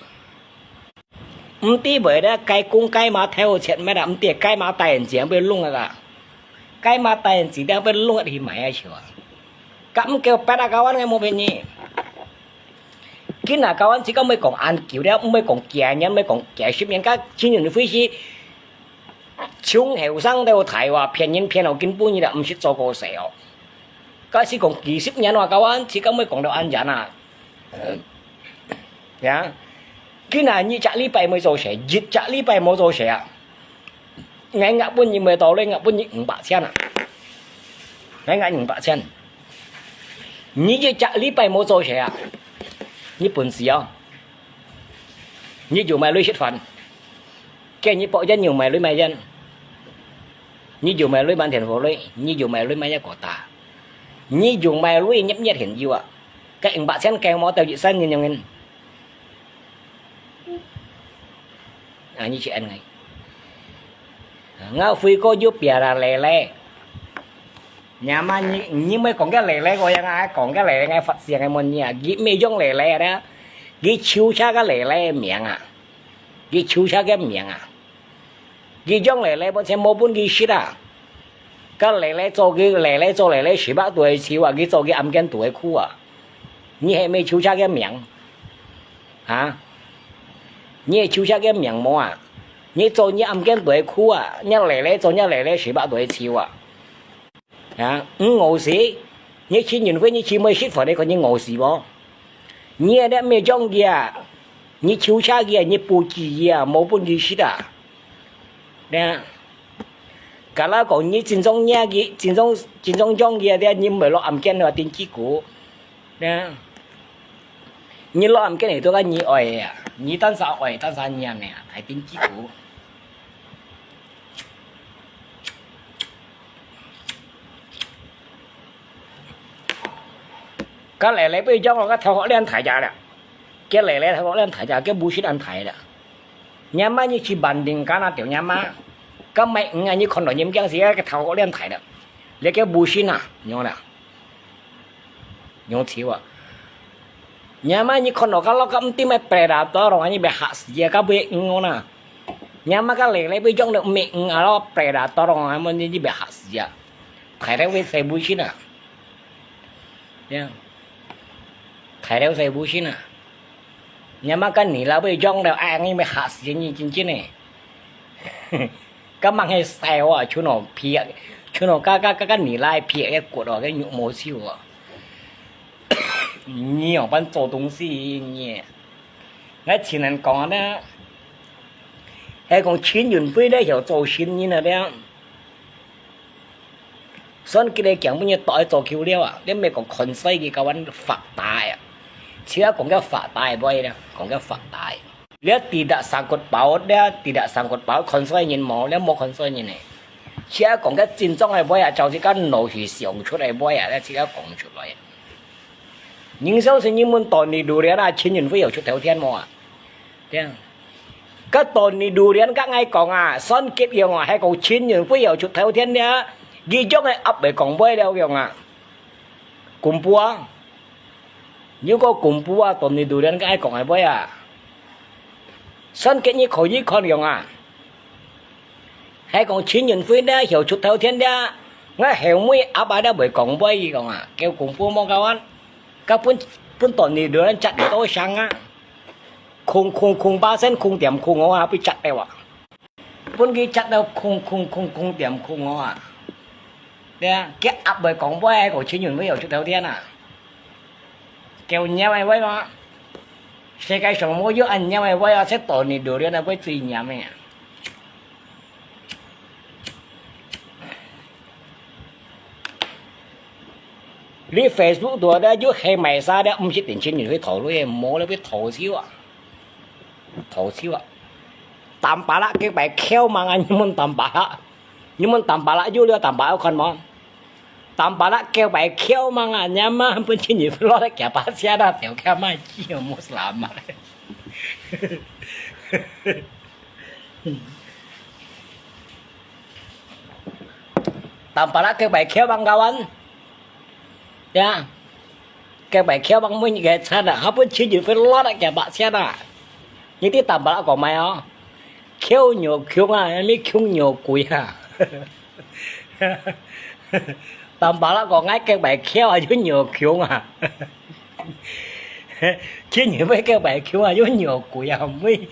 毋知會咧，該公該嫲偷賊咩啦，毋知該嫲戴眼鏡會聾啊啦，該嫲戴眼鏡定會聾啊去買啊笑啊。敢毋夠八啊，教官个無騙你。今啊，教官自家毋會講恁久了，毋會講幾年，毋會講幾十年，甲真正會死。從後生到大話，騙人騙到今晡日啦，毋識做過事哦。假使講幾十年話，教官自家毋會講到恁遠啊。 呀，今啊，你隻禮拜無做事，一隻禮拜無做事啊。𠊎，𠊎分你無道理，𠊎分你五百千啊。𠊎，𠊎五百千。你一隻禮拜無做事啊，你本事哦。你就買鐳食飯，今日博一，你就買鐳買煙，你就買鐳買電火鐳，你就買鐳買一個大，你就買鐳入一現有啊。 該五百千夠無？到一生人用人。啊，你去安慰。啊，𠊎飛過有別啦，來來。你阿媽，你，你莫講个來來，我讓𠊎講个來來，𠊎發現个問你啊，佢毋係用來來个，佢抽查个來來个名啊，佢抽查个名啊。 佢將來來本錢無分佢食啊。該來來做佢來來做來來，十八度个秋啊，佢做佢暗間度个苦啊。你係毋係抽查个名？啊？你係抽查个名無啊？你做你暗間度个苦啊，你來來做你來來，十八度个秋啊。啊，你餓死，你陳雲輝，你去買食飯，你看你餓死無？你係毋係將佢啊？你抽查佢啊？你布置佢啊？無分佢食啊？ 呢，假如講你真正惹佢，真正，真正將佢啊，你毋會落暗間啊，釘子骨。呢，你落暗間係做个你愛个啊，你單儕愛，單儕惹呢，大釘子骨。 該來來會將哦，該頭殼恁大隻了。該來來頭殼恁大隻，該武術恁大了。你阿媽你去萬靈間啊，吊你阿媽。該買魚啊，你看到眼鏡時，該頭殼恁大了。你該武術啊，仰了？仰笑啊？你阿媽你看到該落該毋知咩白啦，到咯，你被嚇死啊，該會魚哦啦。你阿媽該來來會將到毋係魚啊，落白啦，到咯，你，你被嚇死啊。 大頭會使武術啊。呀，大頭使武術啊。你阿媽跟你老爸講了，哎，你會嚇死你，真真个。該吂係笑啊，像那皮啊，像那个，个，个，个你拉皮个骨哦，个肉毛笑啊。你仰般做東西你？𠊎前人講呢，係講陳雲輝咧，曉做神人啊，這樣。 算佢个講，本日到做久了啊，你毋係講看衰佢，教官發達啊。自家講个發達个話啦，講个發達。這地大三骨包，這地大三骨包，看衰人無，這無看衰人呢。自家講个真正个話啊，就係个腦屎想出來个話啊，這自家講出來。人相信你問到你路了啦，陳雲輝有出頭天無啊？ 這樣。該到你路連个𠊎講啊，算結用啊，係講陳雲輝有出頭天了，佢將个鴨會講話了用啊。公布啊，如果公布啊，到你路連个𠊎講个話啊，算結你可以看用啊。係講陳雲輝了，有出頭天了，𠊎後尾鴨啊了會講話，佢講啊，叫公布莫搞啊。該本，本到你路連接毋到聲啊。 空空空巴仙空點空哦啊，被夾到啊！分佢夾到空空空空點空哦啊！對啊，佢鴨會講話，講陳雲輝有出頭天啊！狗咬个話嘛，世界上無有恁咬个話啊，食到你流連个話最黏个啊！ 你Facebook度咧，又係賣啥咧？毋識定錢人去討論，無咧，去討笑啊！討笑啊！Tampalak佢擺翹mang啊！你問Tampalak，你問Tampalak有了Tampalak有看無？ Tampalak keu pai khiau mang啊，你阿媽分錢人會落來夾把錢啊，條件賣雞有無selamat。Tampalak keu pai khiau mang kawan，ya，keu pai khiau mang每日个餐啊，還分錢人會落來夾把錢啊。你知Tampalak講麼个哦？khiau nhiều窮啊，還係窮nhiều鬼啊。 Tampalak講𠊎keu pai khiau啊，又nhiều窮啊。錢人會keu pai khiau啊，又nhiều鬼啊，每，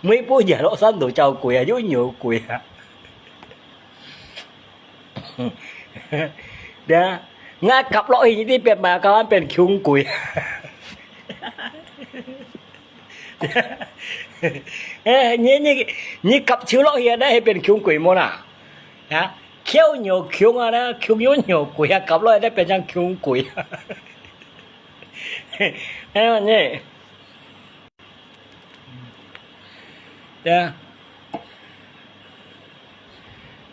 每晡夜落山都招鬼啊，又nhiều鬼啊。對啊，𠊎夾落去，你知變麼个，變窮鬼。 欸，你，你，你夾手落去啊，該係變窮鬼無啦？啊，khiau nhiều窮啊，該窮又nhiều鬼啊，夾落去該變成窮鬼啊。哎喲，你，對啊。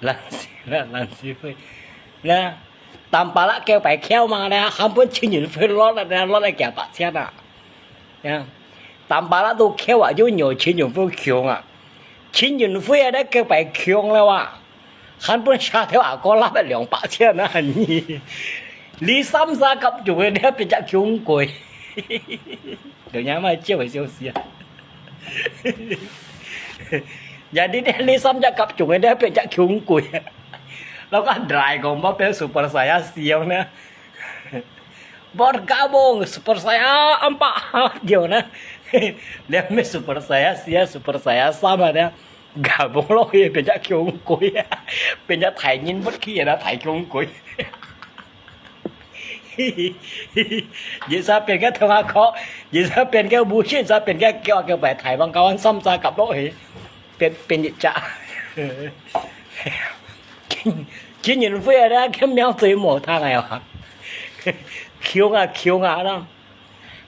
冷死了，冷死會。那，Tampalak keu pai khiau mang呢，還分錢人會落來呢，落來夾把錢啊。呀，Tampalak都khiau啊，又nhiều錢人會窮啊。錢人會啊，該keu pai窮了啊，還分沙頭阿哥納了兩把錢啊，你。你三儕夾中个，你變隻窮鬼。 有人賣借回消息啊。Jadi你，你三隻夾中个，你變隻窮鬼。Lalu kan drai kau mau pen super saya siang na. Bergabung super saya empat 有呢。你咩super saya siang，super saya sama呢？Gabung落去變隻窮鬼啊，變隻大人物去啊，大窮鬼。 一儕變个同阿哥，一儕變个武術，一儕變个叫，叫擺大王教阮三儕夾落去，變，變一隻。金，金銀輝啊，你看名最無聽个哇。窮啊，窮啊，那，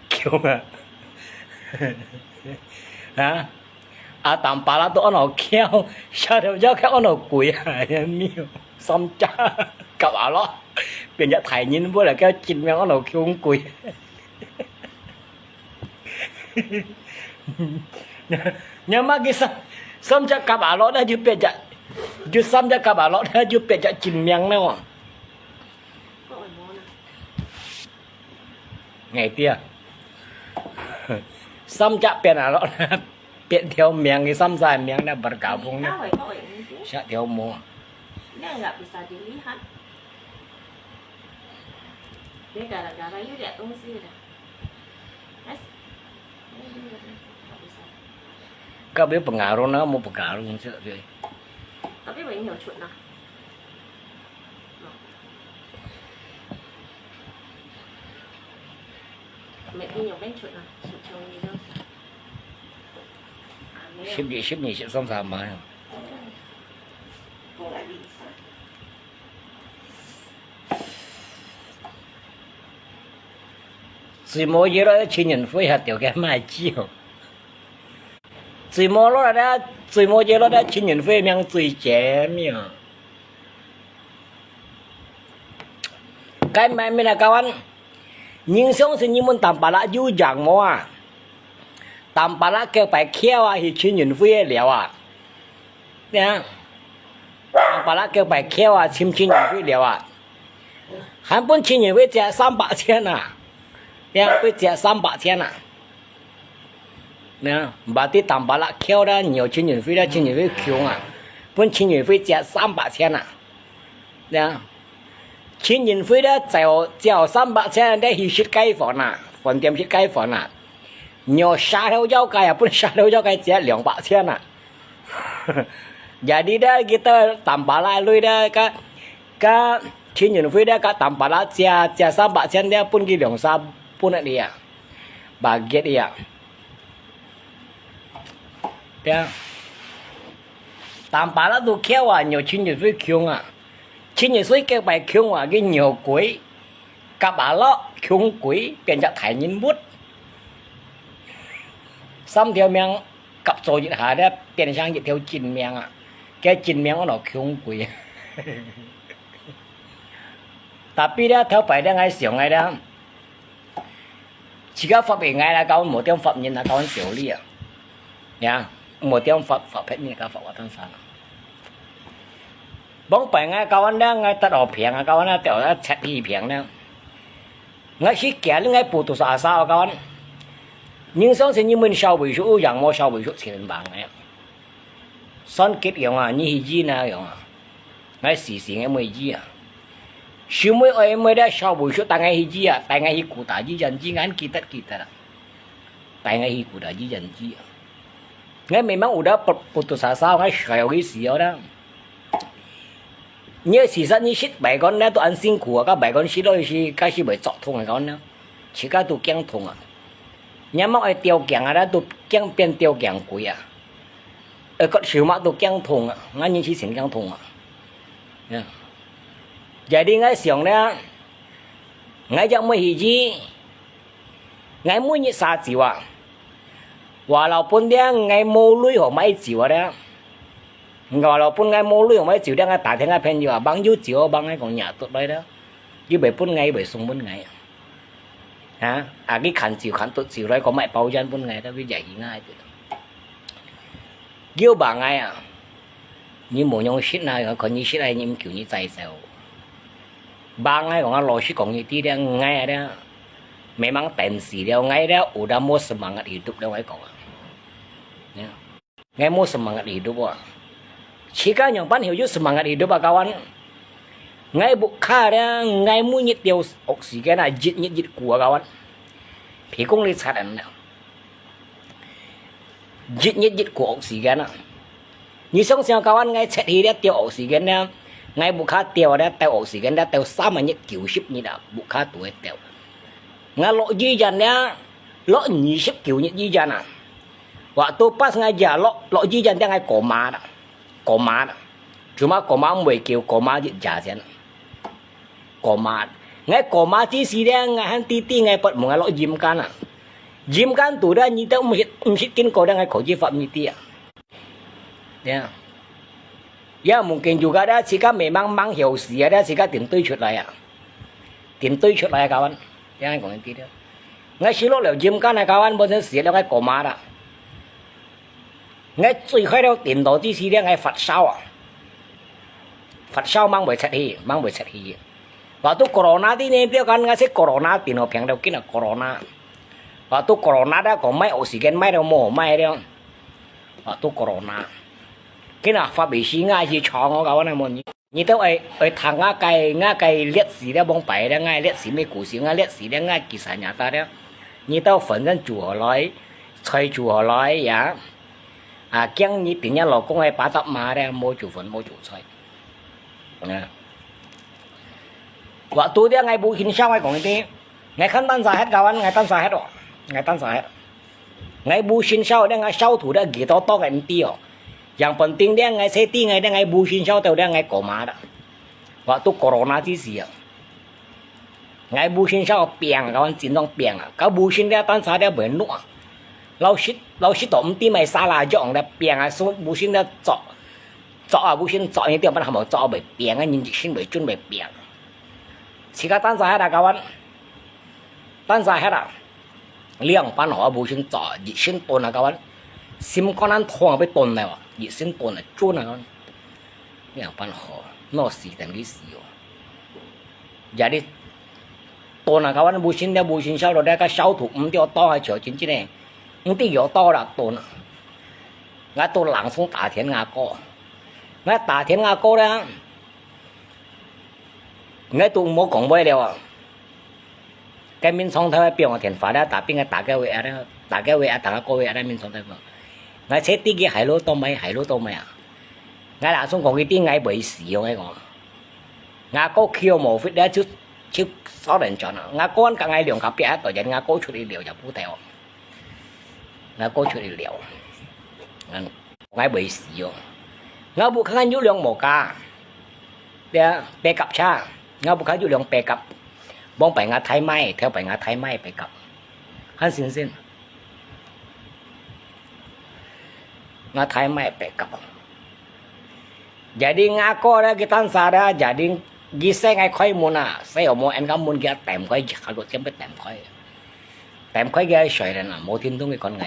窮啊。啊？ 啊，Tampalak都安到翹，下條腰翹安到跪啊，哎呀，妙，三隻夾下咯，變隻大人物來，叫真名安到窮跪。你，你阿媽佢三，三隻夾下咯，那就變隻，就三隻夾下咯，那就變隻真名了哦。 𠊎知啊，三隻變下咯，變條命，佢三儕命呢，bergabung呢，十條毛。該有pengaruh呢，無pengaruh，你知道對。 十二、十二、十三、三萬。 最無熱咯，千元飛下掉个賣酒。最無落來咧，最無熱咯咧，千元飛名最尖呀。該買咩來搞啊？人相信你們Tampalak有樣無啊？Tampalak个擺橋啊，係千元飛个了啊。 呀，Tampalak个擺橋啊，尋千元飛了啊，還分千元飛借三百千啊，呀，飛借三百千啊。呀，berarti Tampalak橋啦，你有千元飛啦，千元飛窮啊，分千元飛借三百千啊，呀，千元飛啦，借，借三百千，你去食雞飯啊，飯店食雞飯啊，你有沙頭腰雞啊，分沙頭腰雞借兩百千啊。 Jadi dah kita Tampalak lui dah ka, ka千元飛dah ka Tampalak借，借三百千dah分佢兩三分啊dia。Bagian dia。對啊。Tampalak都橋啊，有千元飛窮啊，千元飛个擺窮啊，佢有鬼，夾下落窮鬼，變隻大人物。三條命 夾做一下咧，變成一條真命啊！該真命安到窮鬼。Tapi咧，頭擺咧，𠊎想个咧，自家發俾𠊎啦，教無點發人啊，教小李啊，呀，無點發，發別人，教發我當生啊。往擺𠊎教安咧，𠊎得好平啊，教安咧，掉啊，七二平咧。𠊎去行，𠊎putus asa，教安。人生是你問小委屈，有人無小委屈，千萬个。 算結樣啊，你去醫那樣啊。𠊎時時𠊎妹醫啊。小妹愛妹咧，小委屈帶𠊎去醫啊，帶𠊎去古大醫院醫，𠊎記得記得啊。帶𠊎去古大醫院醫啊。𠊎memang有得putus asa，𠊎衰去死哦啦。你个時辰你食擺乾咧，都恁辛苦啊，到擺乾食落去，該是會作痛个乾啦，自家都驚痛啊。你莫愛吊頸啊，都驚變吊頸鬼啊。 呃，割手脈都驚痛啊，𠊎人之前驚痛啊。呀。Jadi𠊎想咧，𠊎隻妹去醫，𠊎每日儕酒啊。Walaupun咧，𠊎無鐳好買酒啊咧。Walaupun𠊎無鐳好買酒咧，𠊎打電話朋友啊，幫有酒，幫𠊎講若得來咧，又會分𠊎，又會送分𠊎。 啊，啊，去看酒，看到酒來講，買包煙分𠊎，tapi jadi𠊎。叫幫𠊎啊，你無用食啊，看你食啊，你毋夠你再走。幫𠊎講啊，老實講，你知咧，𠊎啊咧，memang pensi了，𠊎咧，udah無semangat hidup了，𠊎講啊。呀。 𠊎無semangat hidup啊。自家仰般曉有semangat hidup啊，kawan。𠊎屋下咧，𠊎每日吊oksigen啊，一日一股啊，kawan。皮公你擦人了。一日一股oksigen啊。你想想，kawan，𠊎出去咧吊oksigen咧，𠊎屋下吊咧，吊oksigen咧，吊三十日、九十日啊，屋下都會吊。𠊎落醫院咧，落二十九日醫院啊。 Waktu pas𠊎ya落，落醫院咧，𠊎koma啦，koma啦。Cuma koma毋會叫koma一下先。Koma。𠊎koma之時咧，𠊎還知知𠊎發夢，𠊎落陰間啊。陰間肚咧，你都毋識，毋識經過咧，𠊎可以發你知啊。呀。Ya，mungkin juga咧，自家memang吂曉死啊，咧自家定對出來啊。 定對出來啊，kawan。這樣講一句了。𠊎死落了陰間啊，kawan，本身死了，𠊎koma啦。𠊎最快了頂多之時了，𠊎發燒啊。發燒吂會出去，吂會出去。Waktu corona di呢，不要講，𠊎係corona，頂多病了，緊啊corona。Waktu corona了，講買oksigen，買了無買了。Waktu corona。緊啊，發微信啊，去床哦，kawan啊，無你。 你兜愛，愛聽𠊎个，𠊎个歷史了，往擺了，𠊎歷史咩故事，𠊎歷史了，𠊎kisah nyata了。你兜反正煮好來，菜煮好來呀。啊，驚你等下老公个巴達罵了，無煮飯，無煮菜。啊。Waktu了，𠊎無欣賞，𠊎講你知。 𠊎看單儕歇，kawan，𠊎單儕歇哦，𠊎單儕歇。𠊎無信燒咧，𠊎燒土咧，幾多多个毋知哦。Yang penting咧，𠊎切地，𠊎咧，𠊎無信燒到咧，𠊎koma啦。Waktu corona之時啊，𠊎無信燒病啊，kawan，真正病啊，搞無信咧，單儕咧會弱。老實，老實到毋知買啥啦，用咧病啊，所以無信咧作，作啊，無信作，你點辦好無？作會病啊，人一身會準會病。自家單儕歇啦，kawan。 單儕歇啊，兩班好啊，無信做，一身燉啊，kawan。心肝恁痛啊，要燉了啊，一身燉啊，燉啊，kawan。兩班好，鬧死等佢死哦。也你燉啊，kawan，無信了，無信燒了，該个燒土毋掉刀啊，就真正个，毋知有刀啦，燉啊。𠊎都冷靜打電話過，𠊎打電話過咧， 𠊎都無講話了啊。該眠床頭个表弟電話咧，打畀𠊎打个話啊咧，打个話啊，打个過話啊，眠床頭。𠊎切地佢海陸都買，海陸都買啊。𠊎那時講佢知𠊎會死哦，𠊎講。𠊎哥去無fit咧，就，就少人轉啊。𠊎哥跟𠊎兩個別啊，當然𠊎哥出去了就不得哦。 𠊎哥出去了。嗯，𠊎會死哦。𠊎屋下有輛摩卡，對啊，白甲車，𠊎屋下有輛白甲，往擺𠊎太買，頭擺𠊎太買白甲，還新鮮。𠊎太買白甲。 Jadi𠊎哥咧，佢單儕咧，jadi 佢識𠊎開門啊，識有無？人家門佢啊，點開，下個尖被點開，點開佢啊，睡人啊，無聽懂佢講𠊎。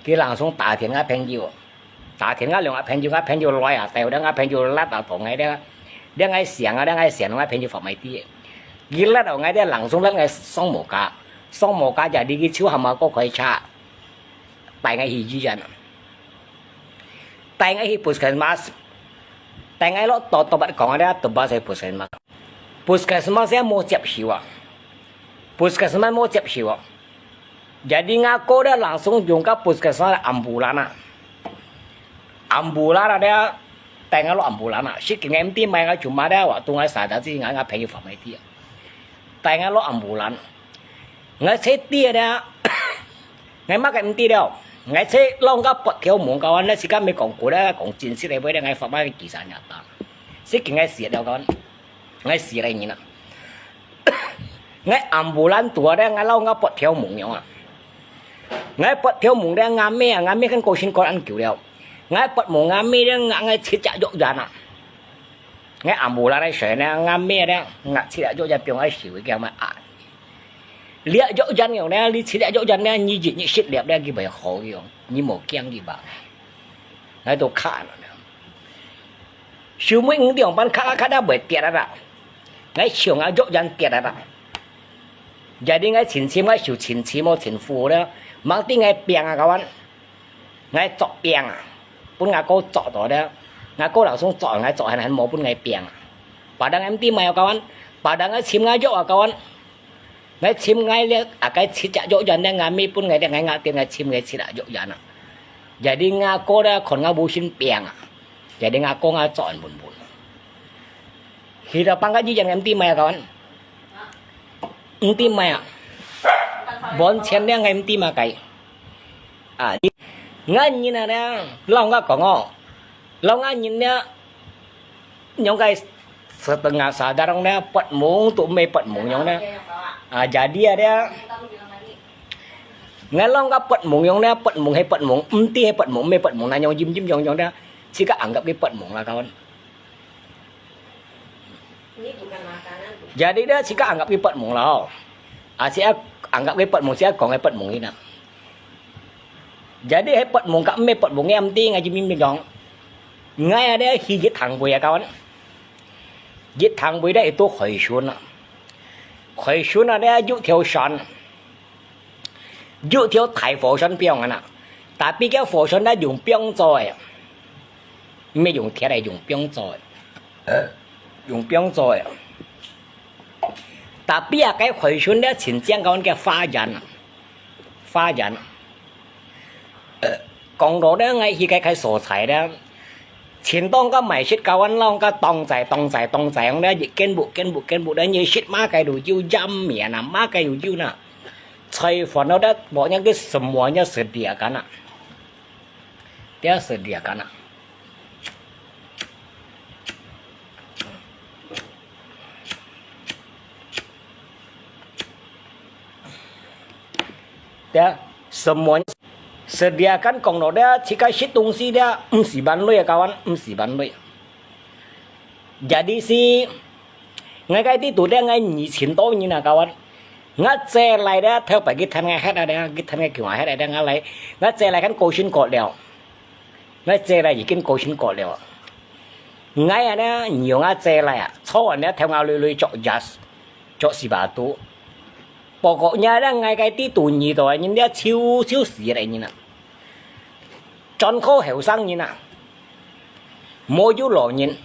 佢langsung打電𠊎朋友，打電𠊎兩個朋友，𠊎朋友來啊，帶𠊎朋友辣啊，同𠊎咧，咧𠊎想啊，咧𠊎想，𠊎朋友發埋啲。佢辣到𠊎咧，langsung辣𠊎上無家，上無家就係佢就喊𠊎過開車，帶𠊎去醫院。 帶𠊎去puskesmas，帶𠊎落到，到，到講个咧，到巴西puskesmas。Puskesmas也無接受啊，puskesmas無接受啊。Jadi𠊎哥咧，langsung用个puskesmas ambulan啊，ambulan啊咧，帶𠊎落ambulan啊，識佢𠊎毋知買𠊎做麼咧，話到𠊎儕得知𠊎，𠊎朋友發埋啲啊，帶𠊎落ambulan。𠊎在知咧， 𠊎麼个毋知了。𠊎在浪个八條門个話，那時間未講過咧，講真實个話咧，𠊎發麼个幾十年打，識佢𠊎死了个話，𠊎死了人啊。𠊎ambulan到咧，𠊎浪个八條門樣啊。𠊎八條門咧，𠊎姆啊，𠊎姆跟過身過恁久了。𠊎八門，𠊎姆咧，𠊎，𠊎七隻肉圓啊。 𠊎ambulan來睡呢，𠊎姆咧，𠊎七隻肉圓放愛燒个嘛啊。這肉圓樣呢，你七隻肉圓呢，你一日食粒咧，佢會好个，你莫驚佢吧。𠊎都卡了呢。收尾五點半卡啊卡啊會跌啊啦，𠊎想啊肉圓跌啊啦。Jadi𠊎盡深，𠊎受盡深哦，盡苦咧，吂知𠊎病啊，kawan。 𠊎著病啊，分吾哥著到咧，吾哥langsung著，𠊎著還，還無分𠊎病啊。Padahal𠊎毋知麼个kawan，padahal𠊎尋吾藥啊，kawan。𠊎尋𠊎咧，啊，該七隻藥丸咧，吾姆分𠊎咧，𠊎，𠊎點𠊎尋𠊎七隻藥丸啊。Jadi吾哥咧，看𠊎無生病啊，jadi吾哥𠊎著還分分。去到半個醫院，𠊎毋知麼个kawan，毋知麼个，完全咧，𠊎毋知麼个。 啊，𠊎人啊咧，摎𠊎講哦，摎𠊎人咧，仰个setengah sadar咧，發夢都毋係發夢樣咧。啊，jadi啊咧，𠊎摎𠊎發夢樣咧，發夢係發夢，毋知係發夢，毋係發夢，那樣陰陰陽陽咧，自家anggap佢發夢啦，kawan。 Jadi咧，自家anggap佢發夢啦吼。啊，自家anggap佢發夢，自家講佢發夢佢呐。Jadi係發夢甲毋係發夢，𠊎毋知，𠊎就明明講。𠊎啊咧去一趟位啊，kawan。一趟位咧，一到海脣啊。海脣啊咧，有條船。 有條大貨船放啊呐，tapi該貨船咧用枋做个，毋係用鐵个，用枋做个，用枋做个。Tapi啊，該海船咧真正講个花園啊，花園啊。講到咧，𠊎去該个所在咧，前當个賣食，kawan，摎个當在當在當在，講咧一間屋間屋間屋咧，你食麼个都有，飲麵啊，麼个都有呐。 菜飯咯，這pokoknya佢semuanya sediakan啊。Dia sediakan啊。Dia semuanya sediakan，講到這，自家食東西這，毋使還鐳啊，kawan，毋使還鐳。 Jadi係，𠊎該地肚咧，𠊎二千多人啊，kawan。𠊎姐倈咧，頭擺佢跈𠊎歇啊咧，佢跈𠊎共下歇啊咧，𠊎來，𠊎姐倈跟過身過了。𠊎姐倈已經過身過了。𠊎啊咧，讓𠊎姐倈啊，坐穩咧，頭鰲鐳鐳著jas，著sipatu。Pokoknya咧，𠊎該地肚遇到个人咧，就，就死个人啊。 全靠後生人啊，無有老人，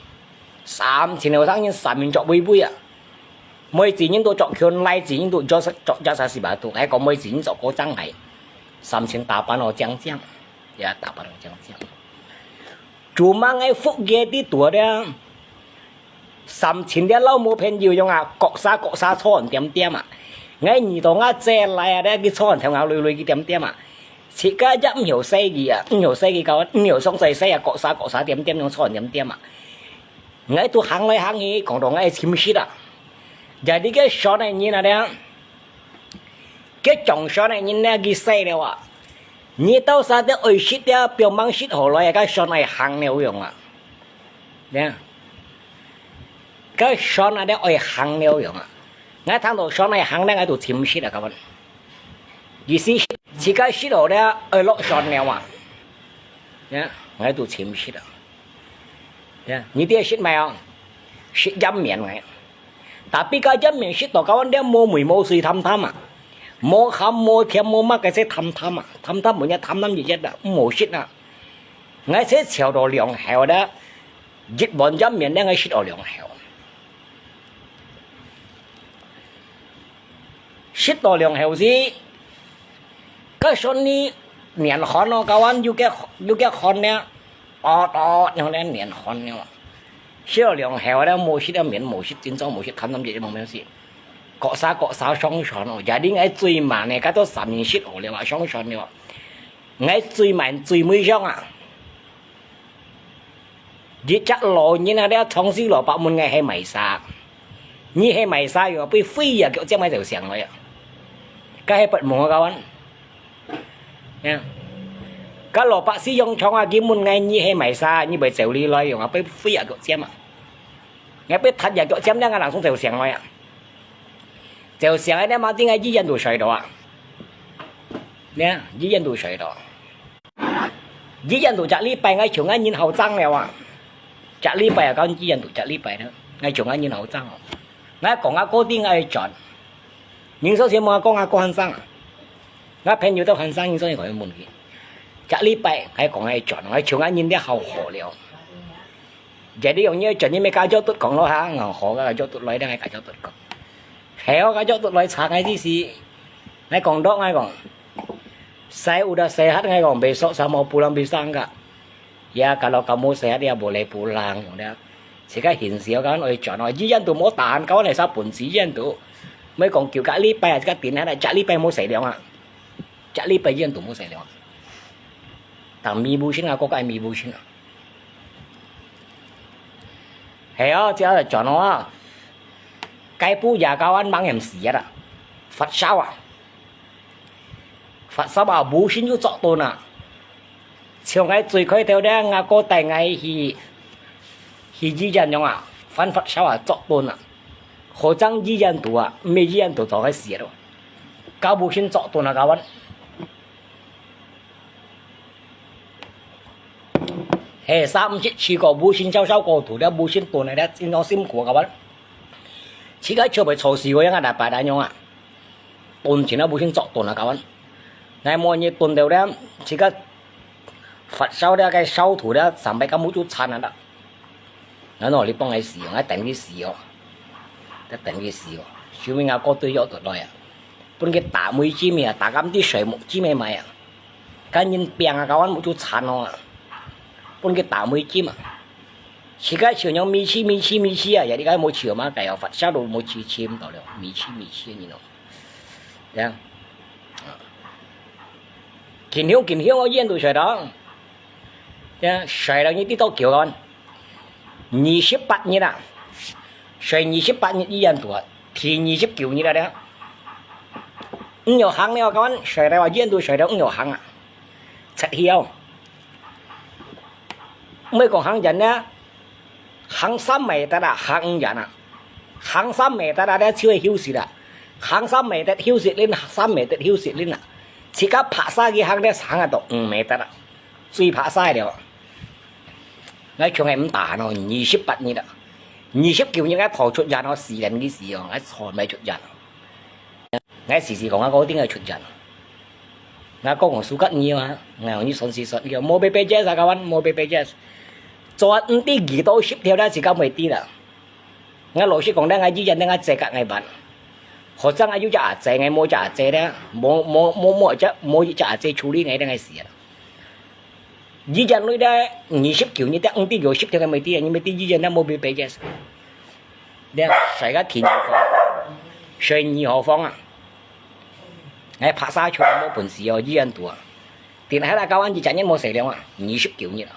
三千後生人，三民族威威啊。妹子人都著裙，倈子人都著，著jas sipatu，還講妹子人著過正鞋，三千打扮到靚靚，也打扮到靚靚。Cuma𠊎福建地肚咧， 三千隻老母朋友樣啊，各儕各儕坐等恬恬啊。𠊎遇到𠊎姐倈啊，咧佢坐等頭鰲鐳鐳佢恬恬啊。自家也毋曉細佢啊，毋曉細佢，kawan，毋曉上細細啊，各儕各儕恬恬樣坐等恬恬啊。𠊎都行來行去，講到𠊎尋食啊。Jadi該船个人啊，咧，該掌船个人咧，佢細了啊。你到時仔愛食个，放吂食好來啊，該船愛行了樣啊。咧。該船啊，你愛行了樣啊。𠊎聽到船愛行了，𠊎都尋食啊，各位。意思係，自家食好了，愛落船了啊。呀，𠊎都尋食啊。呀，你知食麼个哦？食鹽麵个。Tapi該鹽麵食到，各位，你無味無水，淡淡啊。無鹹無甜無麼个，就淡淡啊。淡淡，無也淡淡一一啊，毋好食啊。𠊎就撨到兩口了，一碗鹽麵，𠊎食到兩口。 食到兩口時，該船呢，黏寒咯，各位，又該，又該寒呢，哦，哦，樣呢黏寒呢。食到兩口了，無食个麵，無食，今朝無食，貪心一日無麵食。各儕各儕上船咯，也𠊎最慢呢，該都三人食好了啊，上船了。𠊎最慢最尾上啊。 一隻老人啊，這長壽老伯問𠊎係麼儕？你係麼儕喲？飛飛啊，腳尖𠊎就醒來啊！該係發夢啊，各位。呀，該老伯思想長啊，佢問𠊎你係麼儕？你會走哩來喲？𠊎飛飛啊，腳尖啊！𠊎飛踢啊，腳尖，𠊎langsung就醒來啊！就醒來，這馬正𠊎醫院肚睡到啊！呀，醫院肚睡到。 醫院肚隻禮拜，𠊎像𠊎人好爭了啊！隻禮拜啊，講醫院肚隻禮拜呢，𠊎像𠊎人好爭哦。𠊎講𠊎哥知𠊎轉，人所以問𠊎講𠊎哥還生啊。𠊎朋友都還生，人所以講問佢。隻禮拜，𠊎講𠊎轉，𠊎像𠊎人都好好了。 Jadi，用你个嘴，你乜加咗嘟講咯哈，𠊎好个，加咗嘟來，𠊎加咗嘟講。係哦，加咗嘟來查𠊎之時，𠊎講到𠊎講，saya udah sehat，𠊎講，besok saya mau pulang bisa enggak？Ya，kalau kamu sehat，ya boleh pulang，用了。自家現時𠊎講愛轉哦，醫院肚無tahan，𠊎講係啥本事醫院肚，毋係講叫个禮拜啊，自家定下來，隻禮拜無食了啊，隻禮拜醫院肚無食了啊。但米布先啊，個個愛米布先啊。 係啊，這下轉咯啊！該部也教恁吂嫌死啊！發燒啊！發燒啊，無心就作頓啊！像𠊎最開頭咧，吾哥帶𠊎去，去醫院樣啊，發發燒啊，作頓啊！好正醫院肚啊，毋係醫院肚做該死咯！搞無心作頓啊，搞恁。 係，三七七个無心燒燒過肚了，無心燉了，真正辛苦个哇！自家就會愁死个樣啊，大伯恁樣啊，燉盡了無心作燉啊，个哇！𠊎無日燉了了，自家發燒了，該燒肚了，三百个目珠撐啊啦。 𠊎喏，你幫𠊎死哦，𠊎等佢死哦，𠊎等佢死哦。收尾吾哥對約出來啊，分佢打目針啊，打到毋知睡目針个嘛啊，該人病啊，搞到目珠殘哦，分佢打目針啊。自家像樣咪痴咪痴咪痴啊，也你該無笑嘛，該要發燒都無痴痴毋到了，咪痴咪痴个人哦。這樣，啊，緊香緊香哦，醫院肚睡到。 呀，睡了你知多久啊？二十八日啊，睡二十八日醫院肚啊，第二十九日啊，這。毋曉行了，个哇，睡了啊，醫院肚睡了，毋曉行啊，出去哦。毋係講行遠呢，行三米得啊，行毋遠啊，行三米得啊，這就係休息啦。行三米得休息，恁三米得休息，恁啊，自家爬山去行，這行啊到五米得啊。 最怕晒了。𠊎從來毋tahan哦，二十八日啊，二十九日𠊎逃出院哦，死人个死哦，𠊎從來出院。𠊎時時講，𠊎哥一定愛出院。𠊎哥講，sukat你啊，𠊎講你算是算你，無bpjs啊，kawan，無bpjs。做毋知幾多十條了，自家毋會知啦。 𠊎老實講咧，𠊎醫院咧，𠊎姐佮𠊎辦。好像𠊎有隻阿姐，𠊎無隻阿姐咧，無無無無隻無一隻阿姐處理𠊎咧，𠊎死啊！醫院內咧，二十九日咧，毋知有十條个毋知啊，你毋知醫院咧無bpjs。咧，睡个天房，睡二號房啊！𠊎爬山出來無本事哦，醫院肚啊！定係啦，kawan，一隻人無食了啊，二十九日啊！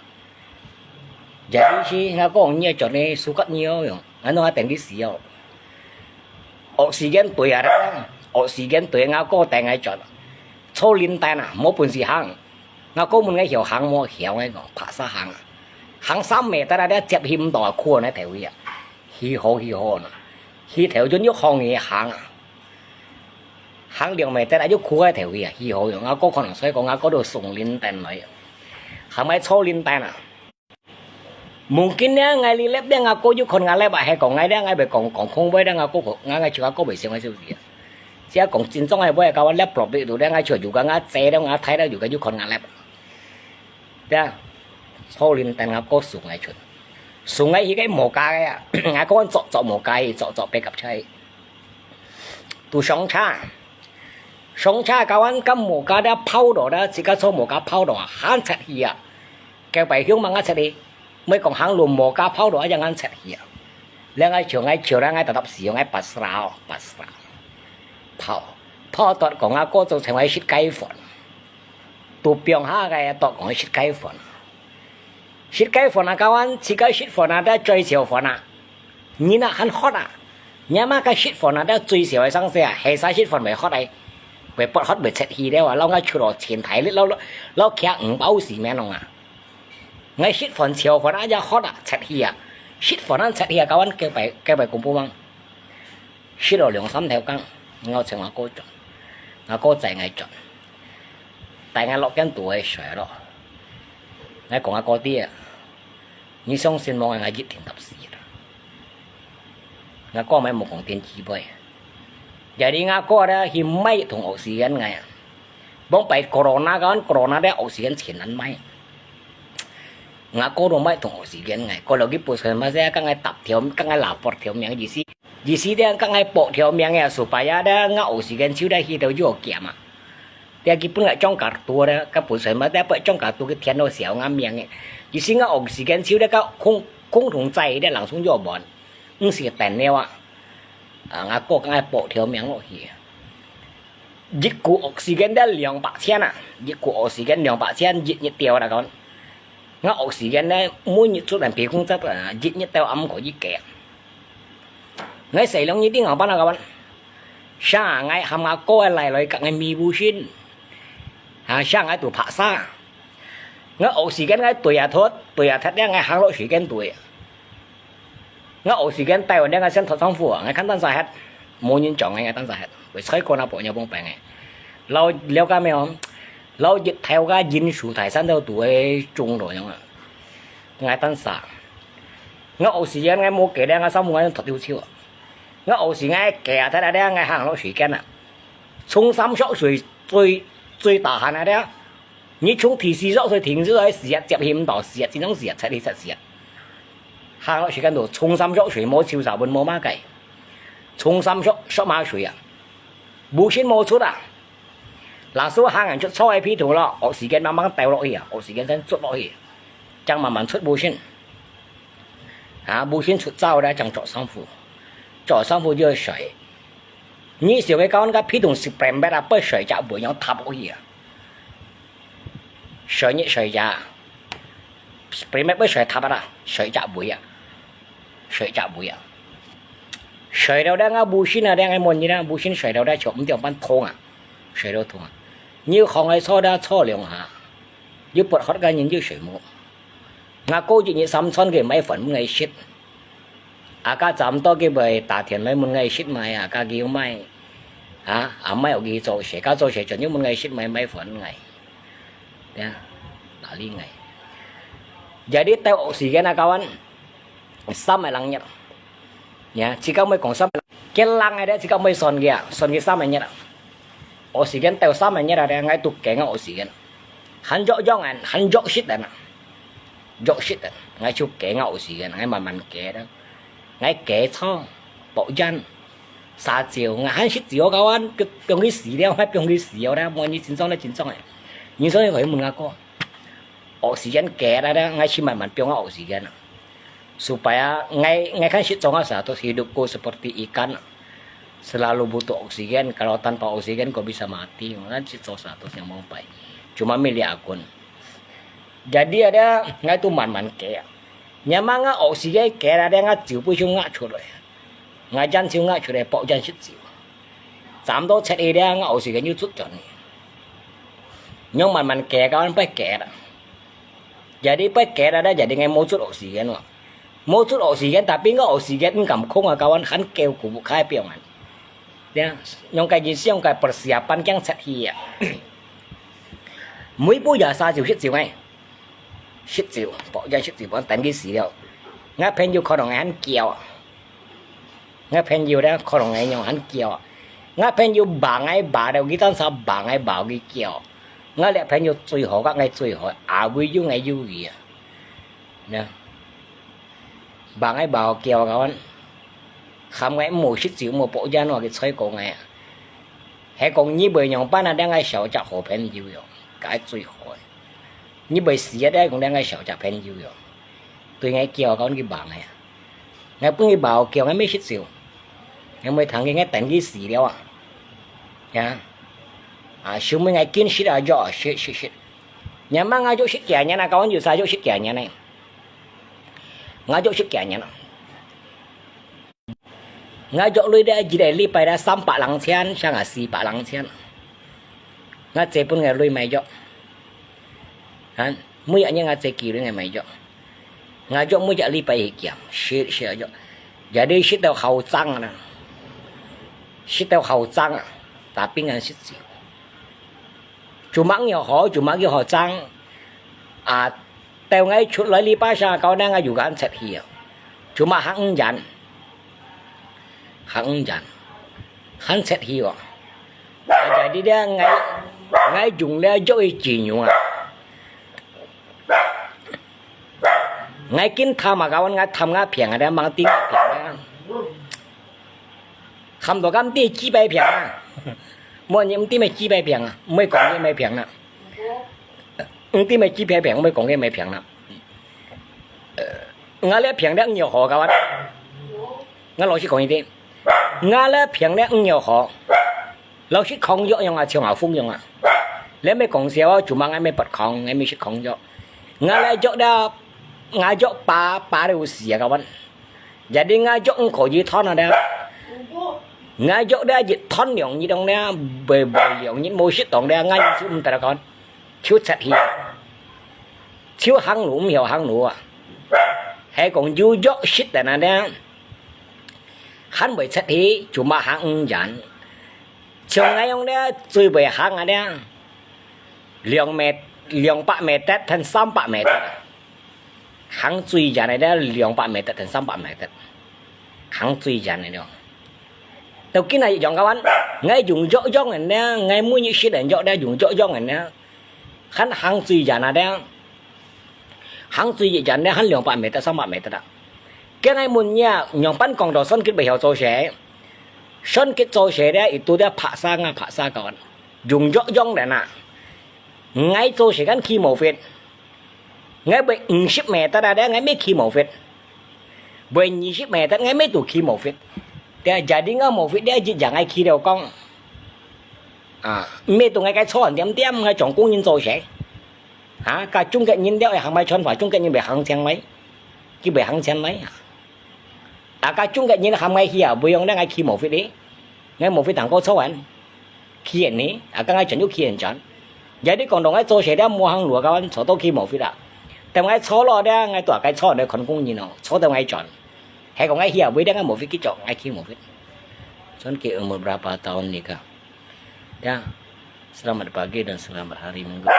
Jadi si ngako nyo chon ni sukat nyo yo, ngano aten di sio. Oksigen tui ada, oksigen tui ngako teng ai chon. Cho lin tan à, mô pun si hang. Ngako mun ngai hiao hang mô hiao ngai ngong, phạ sa hang à. Hang sam mê ta da dia chep him to à, khua nai thèo hi à. 去好去好啦，去頭前又放佢行啊，行兩米得啊，又跍个頭去啊，去好用。阿哥可能所以講，阿哥都送零等來，還買坐零等啊。Mungkin呢，𠊎哩lep呢，阿哥又看𠊎lep啊，係講𠊎呢，𠊎會講講空話呢，阿哥講，𠊎𠊎就阿哥會想个就是啊。只要講真正个話，搞我lep落去度呢，𠊎就有个𠊎姐了，𠊎太了，有个又看𠊎lep。 對啊，坐輪等阿哥送𠊎出，送𠊎去該無家个啊，𠊎講作作無家，作作別甲菜。都上車，上車搞完甲無家了泡到了，自家坐無家泡到啊，還赤氣啊，腳背向望啊赤氣，莫講行路無家泡到啊，樣還赤氣啊。了𠊎笑，𠊎笑了，𠊎搭搭笑，𠊎pasrah，pasrah，泡，泡到講阿哥做成為食雞飯。 都放下个，都講食雞飯。食雞飯啊，搞完自家食飯啊，得最少飯啊。人啊，還渴啊。你阿媽个食飯啊，得最少个上勢啊，係啥食飯會渴个，會不渴會赤氣了啊，老𠊎出到前台哩，老老老徛五包屎面弄啊。𠊎食飯、燒飯啊，也渴啊，赤氣啊。食飯啊，赤氣啊，搞完叫拜叫拜公婆忙。 食了兩三條羹，𠊎請阿哥轉，阿哥載𠊎轉，帶𠊎落間肚个睡咯。𠊎講阿哥爹，你相信無？𠊎一定踏死啦。阿哥乜無講電機杯，jadi阿哥咧去買桶oxygen𠊎啊，往擺corona kan，corona咧oxygen錢難買。阿哥都買桶oxygen𠊎，過了去puskesmas，甲𠊎搭條，甲𠊎lapor條名意思。 意思咧，甲𠊎報條名啊，supaya咧，𠊎oxygen就咧去到藥檢啊。咧佢本來裝kartu咧，甲本身嘛，咧不裝kartu佢填到寫𠊎名个。意思𠊎oxygen就咧甲空空桶載咧，langsung藥滿，毋使等了啊。啊，𠊎哥甲𠊎報條名落去。一股oxygen咧兩百千啊，一股oxygen兩百千，一日吊啦講。𠊎oxygen咧，每日出來比工作啊，一日吊暗過一個。 𠊎細兩日頂後班啊，kawan。Siang𠊎喊阿哥个來來甲𠊎mi布先。啊，siang𠊎都拍沙。𠊎oxygen𠊎對啊脱，對啊脱了，𠊎行落水間對。𠊎oxygen帶完了，𠊎先脱衫褲啊，𠊎看單儕忒，無人掌𠊎，𠊎單儕忒，會衰過那婆娘幫病个。老了解沒有？老一頭个銀樹大山都都會中落樣啊。 𠊎單儕。𠊎oxygen𠊎無給了，𠊎衫褲𠊎脫丟手啊。𠊎oxygen𠊎給啊，忒啊了，𠊎行落水間啊。沖三潲水最最大汗啊了。你沖第四潲水停止來時啊，接氣毋到時啊，真正時啊，赤氣赤時啊。行落水間度沖三潲水，無手手分無麼个。沖三潲，潲麼水啊？布先無出啊。 Langsung行人出錯个皮肚咯，oxygen慢慢掉落去啊，oxygen先出落去，正慢慢出布先。啊，布先出走咧，正着衫褲，着衫褲就睡。你想个講个皮肚是prempeh啊，不睡着會樣塌落去啊。睡日睡着，prempeh不睡塌啦，睡着會啊，睡着會啊。睡了咧，我布先啊，咧，我問你啦，布先睡了咧，就毋知半痛啊。 睡到痛啊！你看𠊎坐咧坐兩下，又不渴个人又睡目。𠊎哥一日三餐佢買飯分𠊎食，啊，該站到佢會打電來問𠊎食麼个啊，該佢有買，啊，啊，買屋企做事，該做事全又問𠊎食麼个買飯分𠊎，呀，哪裡𠊎？Jadi tau oxygen啊，kawan，三个人日。 Ya，自家毋會講三，佢人个咧，自家毋會算佢啊，算佢三个月啊。Oxygen到三个月啊，𠊎都驚啊oxygen。還弱弱啊，還弱勢啊，弱勢啊，𠊎就驚啊oxygen，𠊎慢慢驚啦。𠊎驚床，薄煙，沙蕉，𠊎還食蕉，kawan，放放佢死了，𠊎放佢死了啦，無你真爽咧，真爽个。你所以可以問阿哥。 Oxygen驚啦，𠊎去慢慢放啊oxygen啊。Supaya𠊎𠊎看食草啊，satu hidupku seperti ikan, selalu butuh oksigen, kalau tanpa oksigen kau bisa mati. Kan食草satu yang mau pai. Cuma milik akun. Jadi ada，𠊎都慢慢驚。Nyaman啊oxygen驚啦，𠊎酒杯就壓出來。 𠊎間就壓出來，薄煙食酒。站到七一兩，𠊎oxygen又出轉去。仰慢慢計，該樣不計啦。Jadi不計啦，jadi𠊎無出oxygen咯。無出惡時間，tapi个惡時間毋敢空啊，kawan，還叫苦開表啊。Ya，用个意思，用个persiapan驚出去啊。每步也三就食酒哎，食酒，保證食酒，保證等佢死了。𠊎朋友可能還叫啊，𠊎朋友咧可能還用還叫啊。𠊎朋友罵𠊎罵了，佢當時罵𠊎罵佢叫。𠊎這朋友最好，佮𠊎最好，阿會有𠊎有佢啊。 呀，罵𠊎罵叫kawan，喊𠊎毋好食酒，毋好保證哦，佢催過𠊎啊。係講你會仰般啊，這𠊎小隻好朋友喲，該最好个。你會死啊，這講這𠊎小隻朋友喲，對𠊎叫kawan佢罵𠊎啊。𠊎分佢罵叫，𠊎毋食酒，𠊎毋會聽佢，𠊎等佢死了啊。呀，啊，收尾𠊎緊食啊，藥啊，食食食。 Nyaman ngajok sik kia nyan, kawan, yu sa jok sik kia nyan ne. Ngajok sik kia nyan. Ngajok lui dia jilai lipai dia 三百零千, siang ah 四百零千. Ngajak pun ngai lui mai jok. Han, mui anya ngajak ki lui ngai mai jok. Ngajok mui jak lipai hikiam, sit sit jok. Jadi sit tau hau chang na. Sit tau hau chang, tapi ngan sit si. Cuma ngiau ho, cuma ngiau ho chang. Ah, teu ngai chut lai li pa sa kau nang ngai juga han chet hi. Cuma hang jan. Hang jan. Han chet hi wa. Jadi dia ngai, ngai jung le jo i ji nyu a. Ngai kin tham a kawan ngai tham nga phiang a dia mang ting phiang a. Kham to kam ti chi bai phiang a. Mo ni ti mai chi bai phiang a. Mai kong ni mai phiang na. Ti mai chi bai phiang, mai kong ni mai phiang na. Nga le phiang de nyo ho kawan. Nga lo si kong ni ti. Nga le phiang de nyo ho. Lo si kong yo yong a chiong a fung yong a. Le mai kong sia wa cuma ngai mai pat kong, ngai mai si kong yo. Nga le jok de, nga jok pa, pa de u sia kawan. Jadi nga jok ngko ji thon a de. Nga jok de ji thon yong ni dong de, bai bai yong ni mo si tong de, nga ni si um ta kawan. Chiu chat hi. Chiu hang lu, um hiu hang lu a. Hai kong ju jok sit de na de. Han bai chat hi, cuma hang um jan. Chiu ngai yong de, cui bai hang a de. 两米，两百米得，ten 三百米得。行最远个了，两百米得，ten 三百米得。行最远个了。到今日用个完，我用着用个呢，我每日食人着呢，用着用个呢，还行最远啊的。行最远呢，还两百米得，三百米得啦。今日问你啊，用班讲到算计袂晓做事，算计做事呢，一度的拍杀啊，拍杀个完，用着用个呐。 𠊎做時間騎無fit，𠊎會五十米得啊，𠊎乜騎無fit，會二十米得，𠊎乜都騎無fit。Dia jadi𠊎無fit，dia一日𠊎騎了講，啊，乜都𠊎該坐點點，𠊎像工人做事。啊，該中國人了，行埋穿法，中國人會行前來，佢會行前來啊。 啊，該中國人喊𠊎去啊，會用得𠊎騎無fit哩。𠊎無fit當過坐完，騎人呢，啊，剛剛轉又騎人轉。Jadi講到𠊎做事了，無行路啊，kawan坐到騎無fit啊。等𠊎坐落了，𠊎都該坐來看工人哦，坐到𠊎轉。還講𠊎去啊，會得𠊎無fit去做，𠊎騎無fit。Son ke umur berapa tahun nikah? Ya, selamat pagi dan selamat hari Minggu.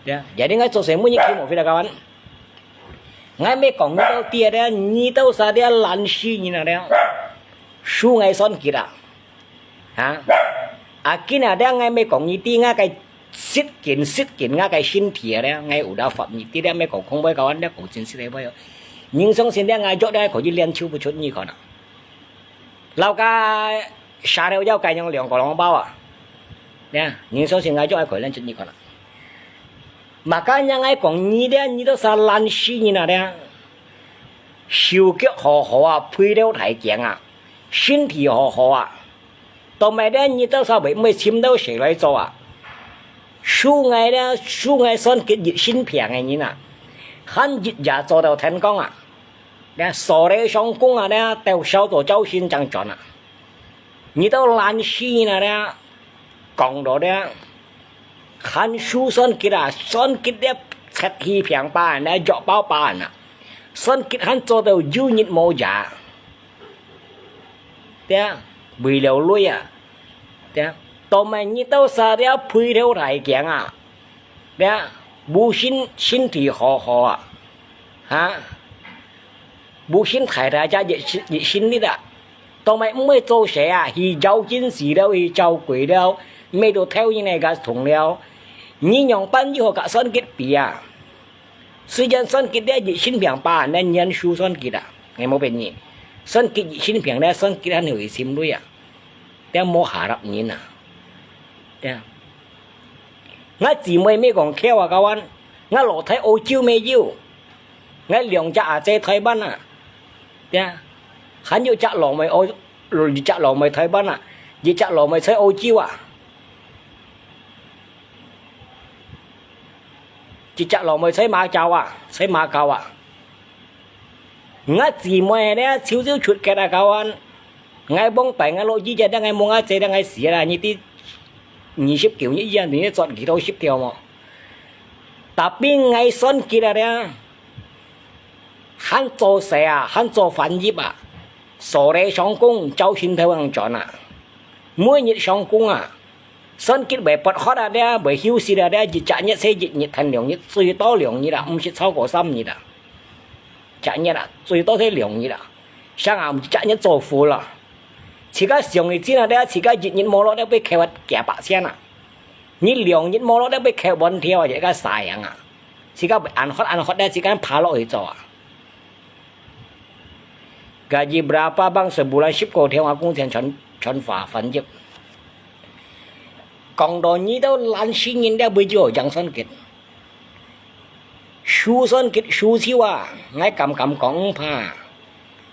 Ya, jadi ngai 做事每日騎無fit啊，kawan。Ngai乜講你到底啊，你到啥地懶尸人啊，輸ngai 算計啊。哈？啊，今日啊，ngai乜講你知，ngai个實情，實情，ngai个身體啊，ngai有得法，你知，乜講空話，kawan，講真實个話哦。人相信了，ngai著了，可以練就不出你看啊。 老家下頭要該樣兩個兩包啊。呀，人相信𠊎就愛可能就你看啦。Makanya𠊎講你咧，你都係懶尸人啊咧。手腳好好啊，肥了大驚啊，身體好好啊。到尾咧，你都係會毋會尋到事來做啊？輸ngai咧，輸ngai算計一身病个人啊，還一夜做到天光啊。 咧，所以上工啊，咧，到小組交心正轉啊。你到懶尸啊，咧，講到咧，還輸算計啊，算計咧，七氣平八啊，咧，弱包八啊。算計還做到有日無夜，對啊，為了鐳啊，對啊，到尾你兜儕這肥頭大頸啊，對啊，無身，身體好好啊，哈，無身大大隻熱心，熱心力啊，到尾毋會做事啊，去搖金樹了，去招鬼了，乜都偷人个个蟲了，你仰般又好佮算計比啊？ 雖然算計這一身病把恁樣，你還輸算計啊，𠊎無騙你。算計一身病咧，算計還會尋鐳啊，這無下落人啊。對啊。𠊎姊妹乜講巧啊，教恁，𠊎老弟澳洲乜有，𠊎兩隻阿姊台灣啊，對啊，還有隻老妹澳，一隻老妹台灣啊，一隻老妹在澳洲啊。 一隻老妹在馬交啊，在馬交啊。𠊎姊妹咧，就就出格啊，教恁。𠊎往擺𠊎老姨姐，𠊎無𠊎姐，𠊎死啦，你知二十九日以前，你做幾多十條無？Tapi𠊎算計啊咧，還做事啊，還做翻譯啊，所以上工朝晨頭正轉啊，每日上工啊。 算計會發渴啊，這會休息啊，這一隻月係一日跈兩日，最多兩日啊，毋識超過三日啊。隻月啊，最多係兩日啊。像啊，一隻月做full啊。自家上一陣啊，這自家一日無落，這會扣幾百千啊。你兩日無落，這會扣半條啊，一個三樣啊。自家會恁渴恁渴，這自家爬落去做啊。 Gaji berapa bang sebulan？十個條啊，工錢全，全花翻譯。講到你兜懶尸人了，會就贏算計。輸算計輸手啊，𠊎敢敢講毋怕。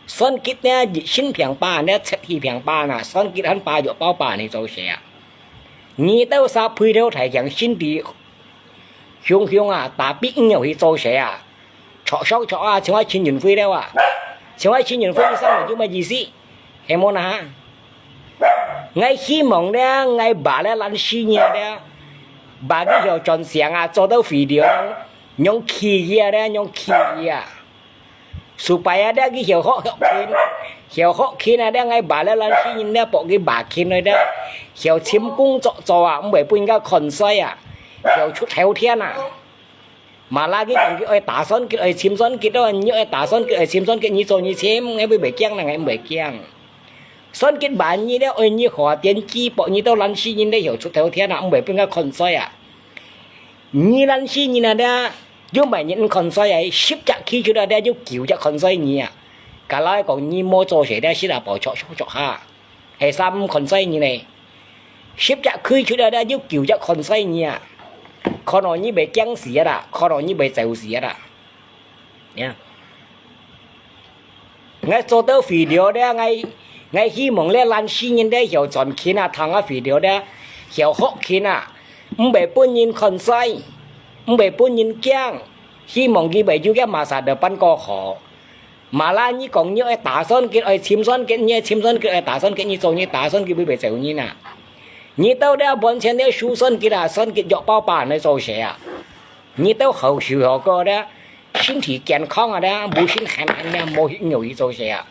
算計呢，一身病把呢，七體病把呢，算計還把藥包把你做事啊。你兜儕肥頭大頸，身體雄雄啊，tapi毋曉去做事啊。 著上著啊，像𠊎陳雲輝了啊。像𠊎陳雲輝，你生來有麼意思？係無哪？𠊎希望咧，𠊎爸咧，懶尸人咧，爸佢曉轉醒啊，做到video，仰氣佢啊咧，仰氣佢啊。Supaya咧，佢曉學學勤，曉學勤啊咧，𠊎爸咧，懶尸人咧，幫佢爸勤來咧，曉尋工作做啊，毋會分人家看衰啊，曉出頭天啊。 Malah佢講佢愛打算計，愛尋算計咯，你愛打算計，愛尋算計，你做你尋，𠊎會袂驚啦，𠊎毋會驚。算計萬一咧，愛你花點幾百，你兜懶尸人咧，曉出頭天啊，毋會分人家看衰啊。你懶尸人啊，這，有麼人毋看衰啊？十隻蜞蚻啊，這，有九隻看衰你啊。Kalau講你無做事咧，實在無著，著，著哈。 係三看衰你呢。十隻蜞蚻啊，這有九隻看衰你啊。看到你會驚死啊啦，看到你會走死啊啦。呀。𠊎做到video咧，𠊎，𠊎希望咧，懶尸人咧，曉轉勤啊，聽啊video咧，曉學勤啊，毋會分人看衰，毋會分人驚，希望佢會有个masa depan過好。 Malah你講你愛打算計，愛尋算計，你愛尋算計，愛打算計，你做你打算計會袂走人啊。你兜這完全這輸算計啊，算計藥包把來做事啊。你兜好手好腳咧，身體健康啊咧，無身閒閒咧，無容易做事啊。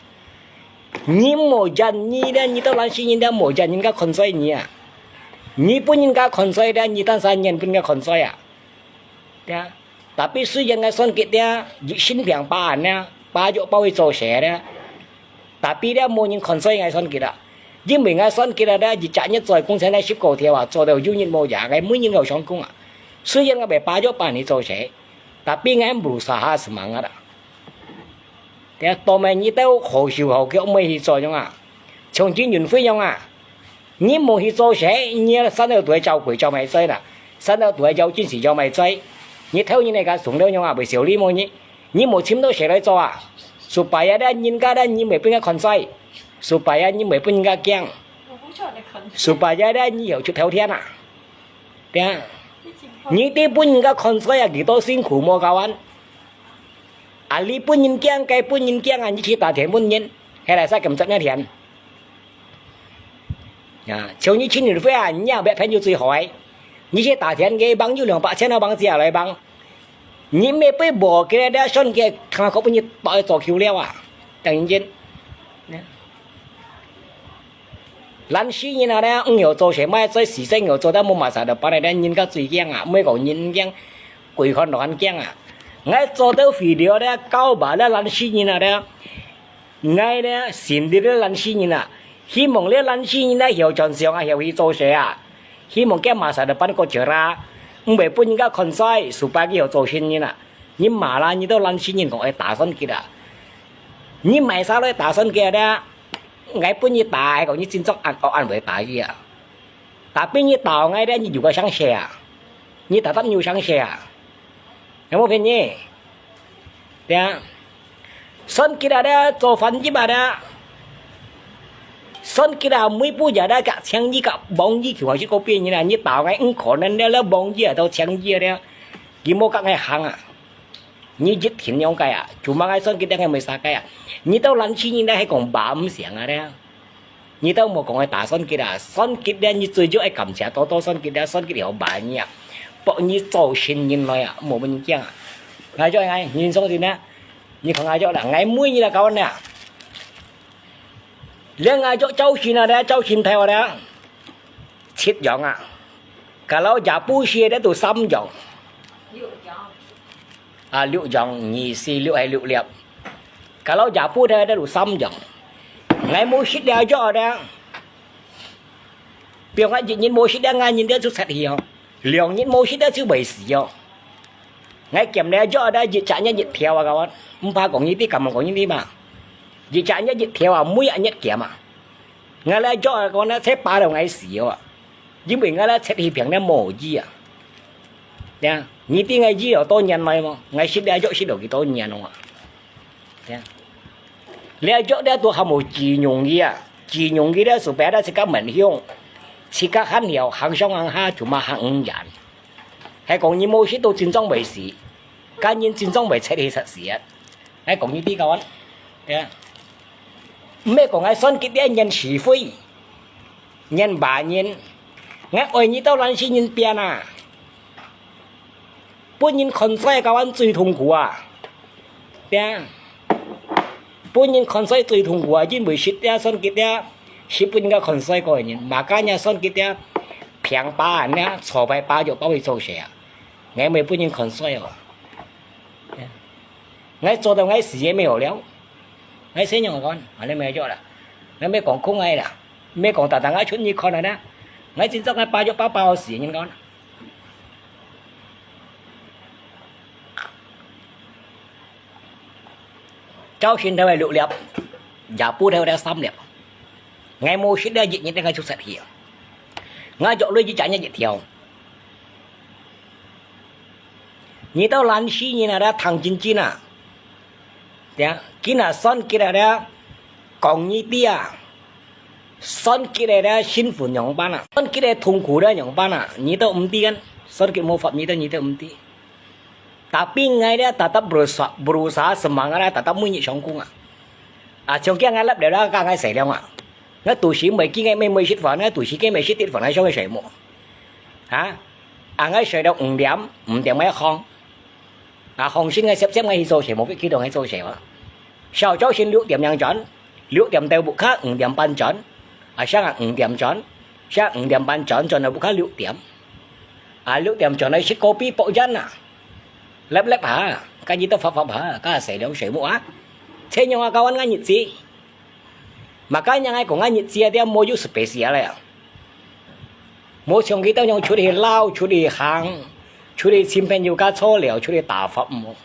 你無人你咧，你兜懶尸人咧，無人人家看衰你啊。你分人家看衰咧，你單儕人分人家看衰啊。 對啊。Tapi雖然𠊎算計咧，一身病把恁呢，把藥包去做事咧，tapi咧無人看衰𠊎算計啊。因為𠊎算計啊咧，一隻月做工錢咧十個條啊，做到有日無夜，𠊎每日都上工啊。雖然𠊎會把藥包去做事，tapi𠊎毋saha semangat啊。 對啊，到尾你兜好手好腳毋會去做樣啊，像金運輝樣啊，你無去做事，你生到都係招鬼招麼衰啦，生到都係招金時招麼衰，你偷人个个送了樣啊，會笑你無你？你無尋到事來做啊，supaya咧人家咧你毋會分人家看衰，supaya你毋會分人家驚，supaya咧你曉出頭天啊，對啊，你知分人家看衰啊，幾多辛苦無教恁。 啊，你分人驚，該分人驚啊！你去打田分人，係來使咁執一田。啊，像你去年會啊，你也別朋友最好欸。你去打田，佢幫有兩百千啊，幫借來幫。你乜會無个咧，選舉通過分你倒做球了啊！當然，懶尸人啊咧，毋曉做事，莫做事，真曉做到無masa depan咧，人家最驚啊，毋係講人驚，鬼看老還驚啊！𠊎做到video咧，告白咧，懶尸人啊咧， 𠊎咧，心裡咧懶尸人啊，希望咧懶尸人啊，曉轉向啊，曉去做事啊。希望佢masa depan過cerah，毋會分人家看衰，supaya佢曉做聖人啊。你罵啦，你都懶尸人講愛打選舉啊。你買啥來打選舉啊？𠊎分你打，還講你真正恁惡恁會打佢啊。Tapi你打𠊎咧，你有个想事啊？你打得有想事啊？ 有無便宜？對啊。選舉啊，這做翻譯啊，這選舉啊，每步也這个請你个網頁就係个便宜啦。你打𠊎毋可能了，這網頁都請你了，佢無甲𠊎行啊。你一定樣个啊，cuma𠊎選舉个𠊎無啥个啊。你到懶尸人咧，還講把毋響啊咧。 你都莫講愛打選舉啊，選舉咧，你最少愛感謝多多選舉咧，選舉了辦啊，幫你做聖人來啊，無問題啊。𠊎做𠊎，你相信啊？你看𠊎做啦，𠊎每日來搞呢，連𠊎做朝晨啊咧，朝晨頭啊咧，七樣啊，kalau也不是咧都三樣。 啊，六樣，二四六係六粒。Kalau也不得，得有三樣。𠊎無食了藥咧，比如講一日無食了，𠊎人咧就chết去哦。兩日無食了就會死哦。𠊎減了藥咧，一隻月一條啊，kawan。毋怕講你知，敢講你知嘛？一隻月一條啊，每一日減啊。 𠊎來做啊，講呢，才把了𠊎死哦啊，因為𠊎來出去病了無醫啊。呀，你知𠊎醫了多年來無？𠊎食了藥食了幾多年哦啊？呀，了藥了都還無幾容易啊，幾容易了，supaya自家面向，自家還了，行上行下，cuma行五年。還講你無食到真正會死，該人真正會出去實死啊！ 𠊎講你知kawan，呀，毋係講𠊎選舉咧，人是非，人罵人，𠊎愛你到懶尸人變啊！分人看衰kawan最痛苦啊！呀，分人看衰最痛苦啊！因為識咧選舉咧，識分人家看衰過个人，makanya選舉咧，平把人咧，坐牌把就包去做事啊！𠊎毋會分人看衰哦！呀。 𠊎做到𠊎死也無好了。𠊎先用講，啊，你毋好做啦。𠊎毋講空个啦，毋講單單𠊎出你看个啦。𠊎真正𠊎把藥把把死人講。朝晨頭个六粒，夜晡頭个三粒。𠊎無食了一日，𠊎就死去啊！𠊎藥落一隻日一條。 你兜懶尸人啊，聽真真啊！呀，今下選舉啊，講你知啊，選舉个辛苦仰般啊，選舉个痛苦仰般啊，你兜毋知啊，選舉無法，你兜你兜毋知。Tapi𠊎咧tetap berusaha，berusaha semangat咧，tetap每日上工啊。啊，像今𠊎立了啦，該𠊎洗了啊。𠊎肚屎毋會飢，𠊎毋會食飯，𠊎肚屎飢毋會食滴飯，𠊎想愛睡無？啊？ 啊，𠊎睡到五點，五點𠊎䟘。啊，䟘醒𠊎睏睏𠊎去做事，無必去到𠊎做事啊。朝朝晨六點樣轉，六點到屋下五點半轉，啊，上下五點轉，上下五點半轉，轉到屋下六點。啊，六點轉來食kopi薄煙啊，粒粒下，該日都發發下，該洗涼睡目啊。這樣啊，kawan𠊎日子。 Makanya𠊎講𠊎日子啊，無有special个啊。無像佢兜樣出去尞，出去行，出去尋朋友家坐尞，出去打發無。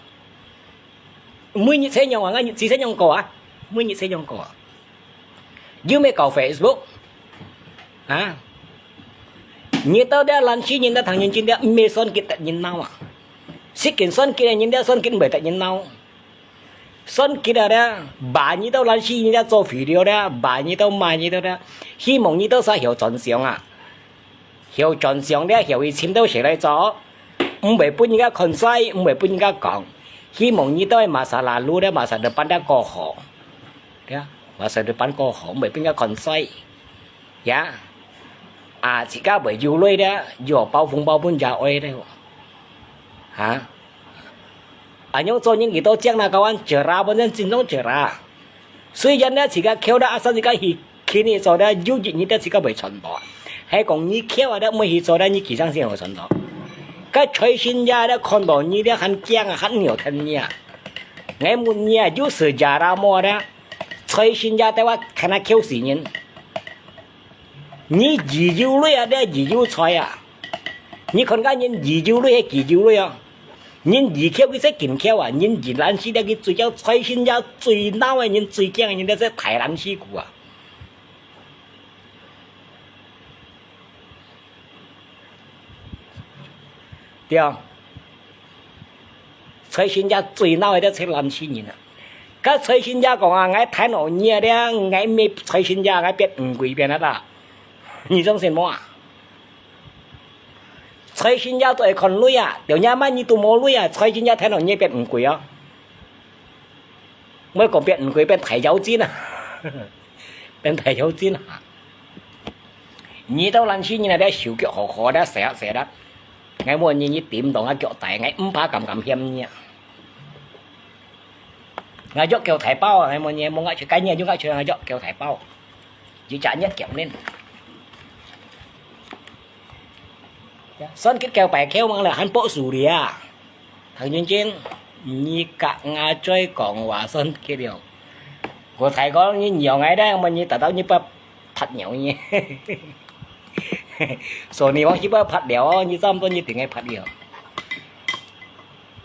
每日這樣啊，𠊎日子這樣過啊，每日這樣過啊。又毋係搞Facebook，啊？你兜這懶尸人兜聽人真个，毋係選舉得人惱啊。實際選舉个人兜選舉毋會得人惱。 選舉啊咧，罵你兜懶尸人兜做肥料咧，罵你兜罵你兜咧，希望你兜儕曉轉向啊，曉轉向咧，曉去尋兜事來做，毋會分人家看衰，毋會分人家講，希望你兜个masa lalu咧，masa depan咧過好，呀，masa depan過好，毋會分人家看衰。 呀，啊，自家會憂慮咧，又包紅包分爺哀咧，哈？恁樣做人幾多靚啦，教官，jerah本身正宗jerah。雖然呢，自家噭得，asal自家去，去你做得，有一日得自家會賺到。係講你噭啊，得毋會去做得，你幾生先會賺到。該財神爺呢，看到你呢，還驚啊，還尿疼你啊。𠊎問你啊，有sejarah無呢？財神爺在話，看下噭死人。 你已有鐳啊，這已有財啊。你看該人已有鐳係幾有鐳啊？人已噭佢才緊噭啊，人已懶尸這佢最驚，財神爺最惱个人，最驚个人，這係大懶尸牯啊。對啊。財神爺最惱个這係懶尸人啊。 該財神爺講啊，𠊎貪好你啊，這𠊎毋係財神爺，𠊎變烏龜變啊啦。你相信無啊？財神爺都會看鐳啊，到若滿你都無鐳啊，財神爺貪好你變烏龜啊。毋好講變烏龜，變大妖精啊。變大妖精啊。你兜懶尸人啊，這手腳好好，這細啊細啊。𠊎問你，你點到𠊎腳底，𠊎毋怕敢敢嫌你啊。 𠊎腳夠大包啊，𠊎問你，無𠊎出，該日有𠊎出，𠊎腳夠大包。有隻日腳呢。Son Kit夠白夠mang了，還博士了啊。唐君君，你甲𠊎嘴講話Son Kit了。我大哥，你養𠊎咧，問你，打到你不 拍尿呢。所以你往時不要拍了哦，你差不多你定愛拍了。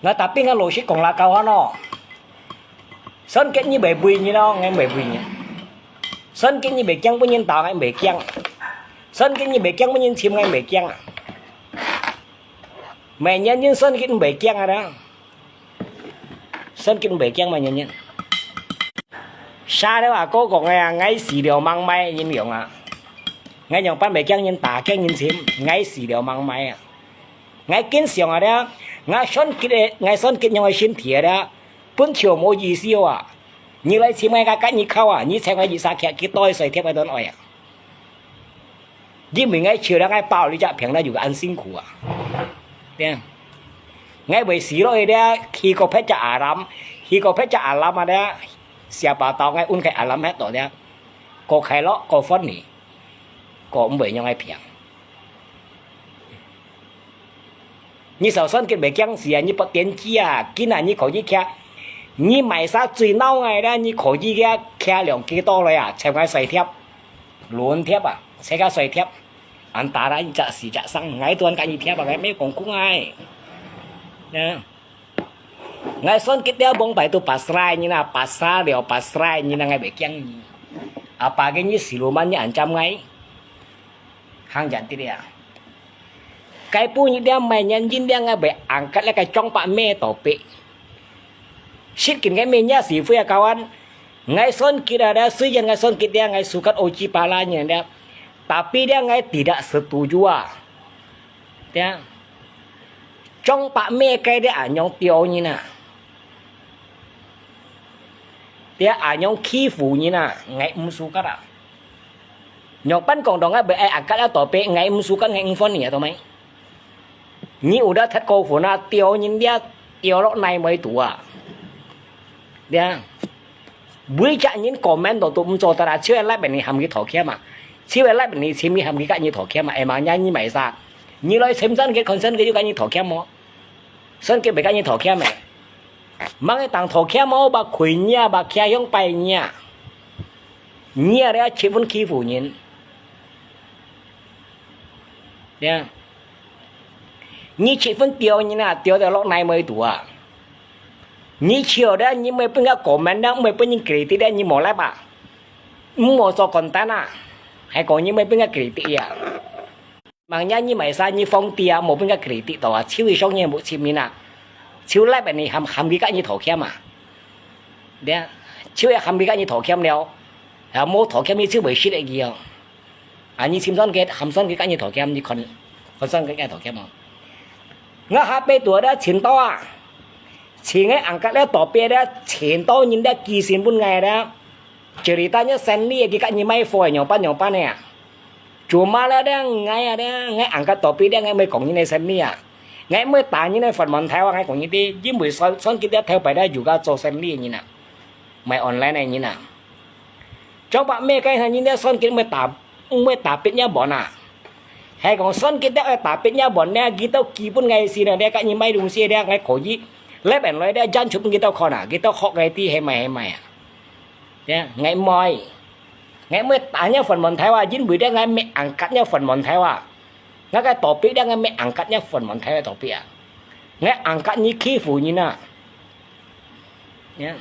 那tapi𠊎老實講啦，教官哦。Son Kit你袂畏你咯，𠊎袂畏你。Son Kit你袂驚分人打，𠊎袂驚。Son Kit你袂驚分人尋，𠊎袂驚啊。每年人Son Kit你袂驚啊啦。 Son Kit袂驚嘛，人人。Sa了啊，哥講个啊，𠊎死了mang賣，人用啊。𠊎仰般袂驚人打，驚人尋，𠊎死了mang賣啊。𠊎緊想啊了，𠊎Son Kit个，𠊎Son Kit樣个身體啊了，本條無意思啊。你來尋𠊎，𠊎甲你敲啊，你請𠊎一下徛，幾多歲貼个都愛啊。 因為𠊎笑了，𠊎包你隻病了，有个恁辛苦啊。對啊。𠊎會死落去了，去過別隻alam，去過別隻alam啊了，siapa tahu𠊎運開alam係到了，過快樂，過funny，過毋會讓𠊎病。 你小Son Kit袂驚死啊，你發癲機啊，今啊你可以徛，你買啥最鬧愛啦，你可以徛，徛兩幾多來啊，尋𠊎睡貼，亂貼啊，自家睡貼，恁打啦，一隻死隻生，𠊎都恁甲你貼啊，𠊎毋係講講𠊎。啊，𠊎Son Kit了往擺都pasrah你啦，pasrah了pasrah你啦，𠊎袂驚你。Apa个你siluman你恁針𠊎，行遠啲啊。 Kaipu你了，每年人了，𠊎會angkat了个張伯咩到背。Sikit个咩也是會啊，kawan。𠊎Son Kit啊，了，雖然𠊎Son Kit了，𠊎suka oji pala你了，tapi了，𠊎tidak setuju啊。對啊。張伯咩个了，恁樣丟人啊。對啊，恁樣欺負人啊，𠊎毋suka啊。 仰般講到𠊎會愛angkat了到背，𠊎毋suka，𠊎毋funny啊，懂無？你有了忒過分啊，丟人了，丟落泥尾肚啊。對啊。每隻人comment到都毋做得啦，就係like你喊佢道歉嘛，就係like你尋佢喊佢甲你道歉嘛，會嘛，你買啥？你來尋Son Kit，看Son Kit有甲你道歉無？Son Kit袂甲你道歉咩？吂个當道歉無，把跪你啊，把徛向拜你啊。 你啊，你啊，七分欺負人。對啊。你七分丟人啊，丟到落泥尾肚啊。你笑咧，你毋會分人comment咧，毋會分人credit咧，你無力啊。毋好做content啊，還講你毋會分人credit啊。 Maknanya你買啥，你放低啊，無分人credit到啊，就係上人無親民啊，就like你喊，喊佢甲你道歉啊。對啊，就係喊佢甲你道歉了，啊，無道歉你就袂識得佢哦。啊，你尋Son Kit，喊Son Kit甲你道歉，你看，看Son Kit甲你道歉哦。𠊎下背肚咧，尋到啊，尋个angkat了到背咧，尋到人咧寄信分𠊎咧。 Ceritanya Sandy佢甲你買貨仰般仰般个啊。Cuma咧，𠊎啊，𠊎angkat到背咧，𠊎毋係講人个生理啊。𠊎毋會打人个粉門頭啊，𠊎講你知，因為算，算佢兜頭擺兜有个做生理个人啊，賣online个人啊。張伯咩个人兜算佢毋會打，毋會打別人門啊。係講算佢兜愛打別人門呢，佢兜基本个事呢，你甲你買東西呢，𠊎可以，left and right呢，jangan分佢兜看啊，佢兜學个知係賣係賣啊。呀，𠊎毋會，𠊎毋會打人粉門頭啊，因為呢，𠊎毋會angkat人粉門頭啊。𠊎个topic呢，𠊎毋會angkat人粉門頭个topic啊。𠊎angkat你欺負人啊。呀。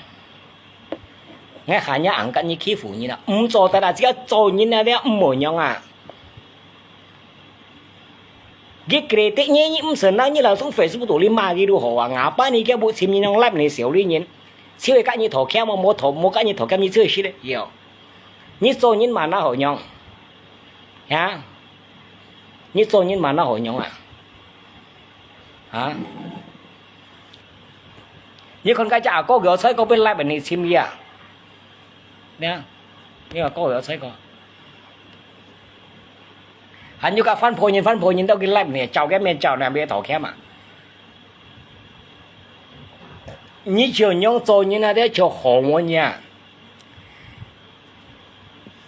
𠊎hanya angkat你欺負人啊，毋做得啊，只要做人啊，你毋好樣啊。佢kritik你，你毋使拿，你langsung Facebook肚裡罵佢都好啊。Ngapa你个屋前面用live你小女人，就係甲你討鉗，無討，無甲你討鉗，你就係咧，有。你做人嘛哪好樣？哈？你做人嘛哪好樣啊？啊？你看該隻阿哥佢有在該邊live你尋佢啊？你看，你阿哥佢有在該。還有个番婆人，番婆人都去live你，找个面找那邊討鉗嘛。你就用做人啊，這就好無呀。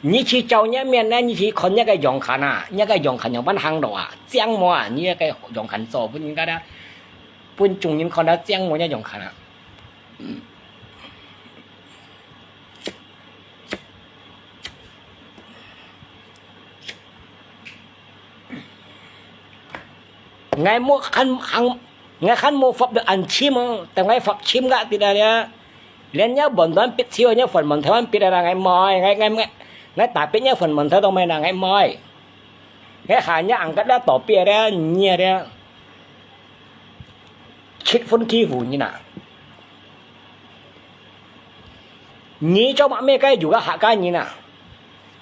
你去照人面呢，你去看人个樣看啊，人个樣看樣般行路啊，靚無啊？你个樣看做，分人家个，分眾人看到靚無，人樣看啊。𠊎無還，還，𠊎還無發到恁深哦，等𠊎發深个，知道了。連人家雲南別處，人家雲南台灣別个啦，𠊎無，𠊎，𠊎，𠊎，𠊎打別人雲南台灣咩啦，𠊎無。𠊎喊人家angkat了，到別个，你个。七分欺負你呐！你做麼个个有个客家人啊？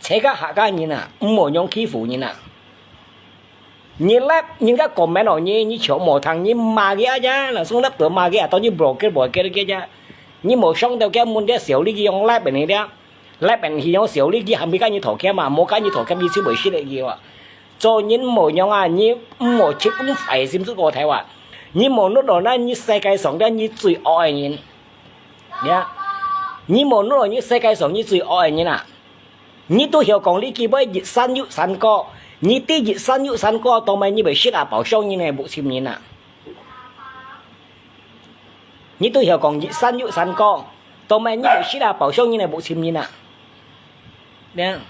這个客家人啊，毋好用欺負人啊！ 你lep人家comment哦，你，你全無聽，你罵佢啊呀，langsung lep到罵佢啊，到你block佢，block佢个呀。你無想到佢問題小利益用lep你了，lep你用小利益，還比跟你討鉗嘛，無跟你討鉗，你就會失禮佢啊。做人無用啊，你毋好去，毋好壞心思過頭啊。你無努力呢，你世界上个你最惡个人。呀，你無努力，你世界上你最惡个人啊。 你都曉講你基本一山有山高，你知一山有山高，到尾你會識啊，包上你呢，目前人啊。你都曉講一山有山高，到尾你會識啊，包上你呢，目前人啊。呢，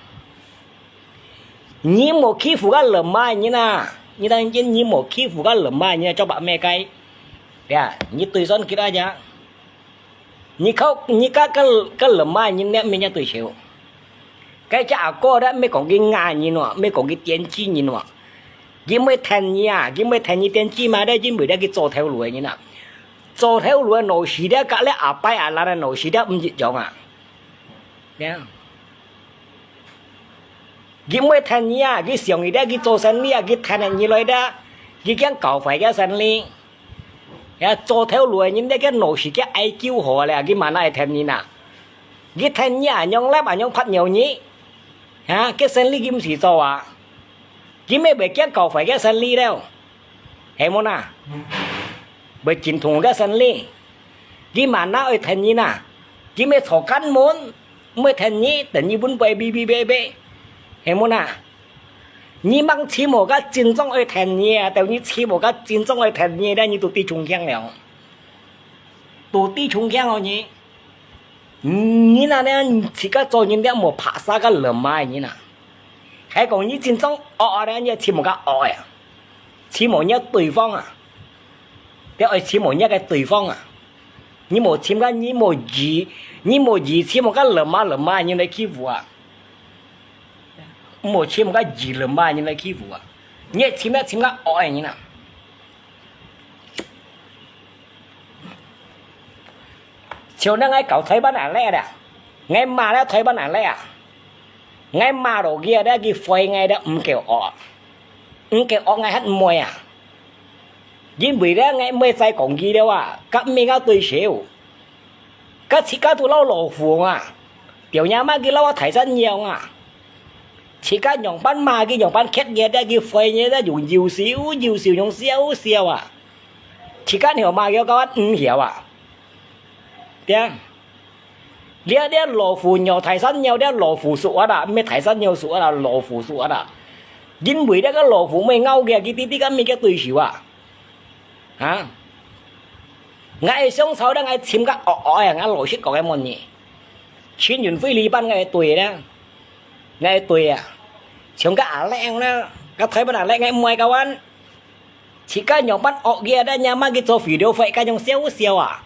你無欺負个人嘛，人啊，你當然你無欺負个人嘛，人啊，做白咩个？呀，你對算佢啊呀。 你靠，你个，个，个人嘛，你那面人對手。該隻阿哥咧，毋係講佢亞人哦，毋係講佢電子人哦。佢毋會聽你啊，佢毋會聽你電子嘛，咧，因為咧，佢做頭路个人啊。做頭路个老師咧，甲咧阿伯阿蘭个老師咧，毋一樣啊。呀。 佢毋會聽你啊，佢想佢咧，佢做生理啊，佢聽你來咧，佢驚搞壞个生理。呀，做頭路个人咧，个腦屎个I Q好咧，佢嘛哪會聽你呐？佢聽你啊，仰laptop，仰拍鳥你？哈，个生理佢毋使做啊？佢乜會驚搞壞个生理了？ 係無呐？會真痛个生理。佢嘛哪會聽你呐？佢乜坐監門，毋會聽你，等你分貝嗶嗶嗶嗶，係無呐？你吂尋無个真正愛聽你啊，等你尋無个真正愛聽你咧，你都知中槍了。都知中槍哦你。 你那呢，自家做人了無拍殺个人嘛，你呐。還講你真正惡啊，你尋無个惡啊，尋無你對方啊，你愛尋無你个對方啊。你無尋个，你無義，你無義尋無个人嘛，人嘛，你來欺負啊。無尋無个義人嘛，你來欺負啊。你尋啊尋个惡个人啊。 像恁𠊎搞台灣恁咧啦，𠊎罵了台灣恁咧啊，𠊎罵落去啊，了佢回𠊎了毋夠惡，毋夠惡𠊎還毋會啊，因為了𠊎毋會再講佢了啊，甲毋係𠊎對手，甲自家都老老虎啊，表娘罵佢老啊大山羊啊，自家仰般罵佢仰般刻意了佢回𠊎了用又笑又笑用笑笑啊。自家曉罵佢个話毋曉啊？對啊。這，這老虎咬大山腰，這老虎屬猴啊，毋係大山腰屬猴啊，老虎屬猴啊。因為這个老虎毋會咬佢，佢知知个毋係佢對手啊。哈？𠊎想吵，𠊎尋个惡惡啊，𠊎老實講个問你。陳雲輝這班𠊎對咧，𠊎對啊。像个阿靚啦，个台灣阿靚𠊎毋愛交往。 自家仰般惡佢啊，仰般佢做video發，該樣笑笑啊。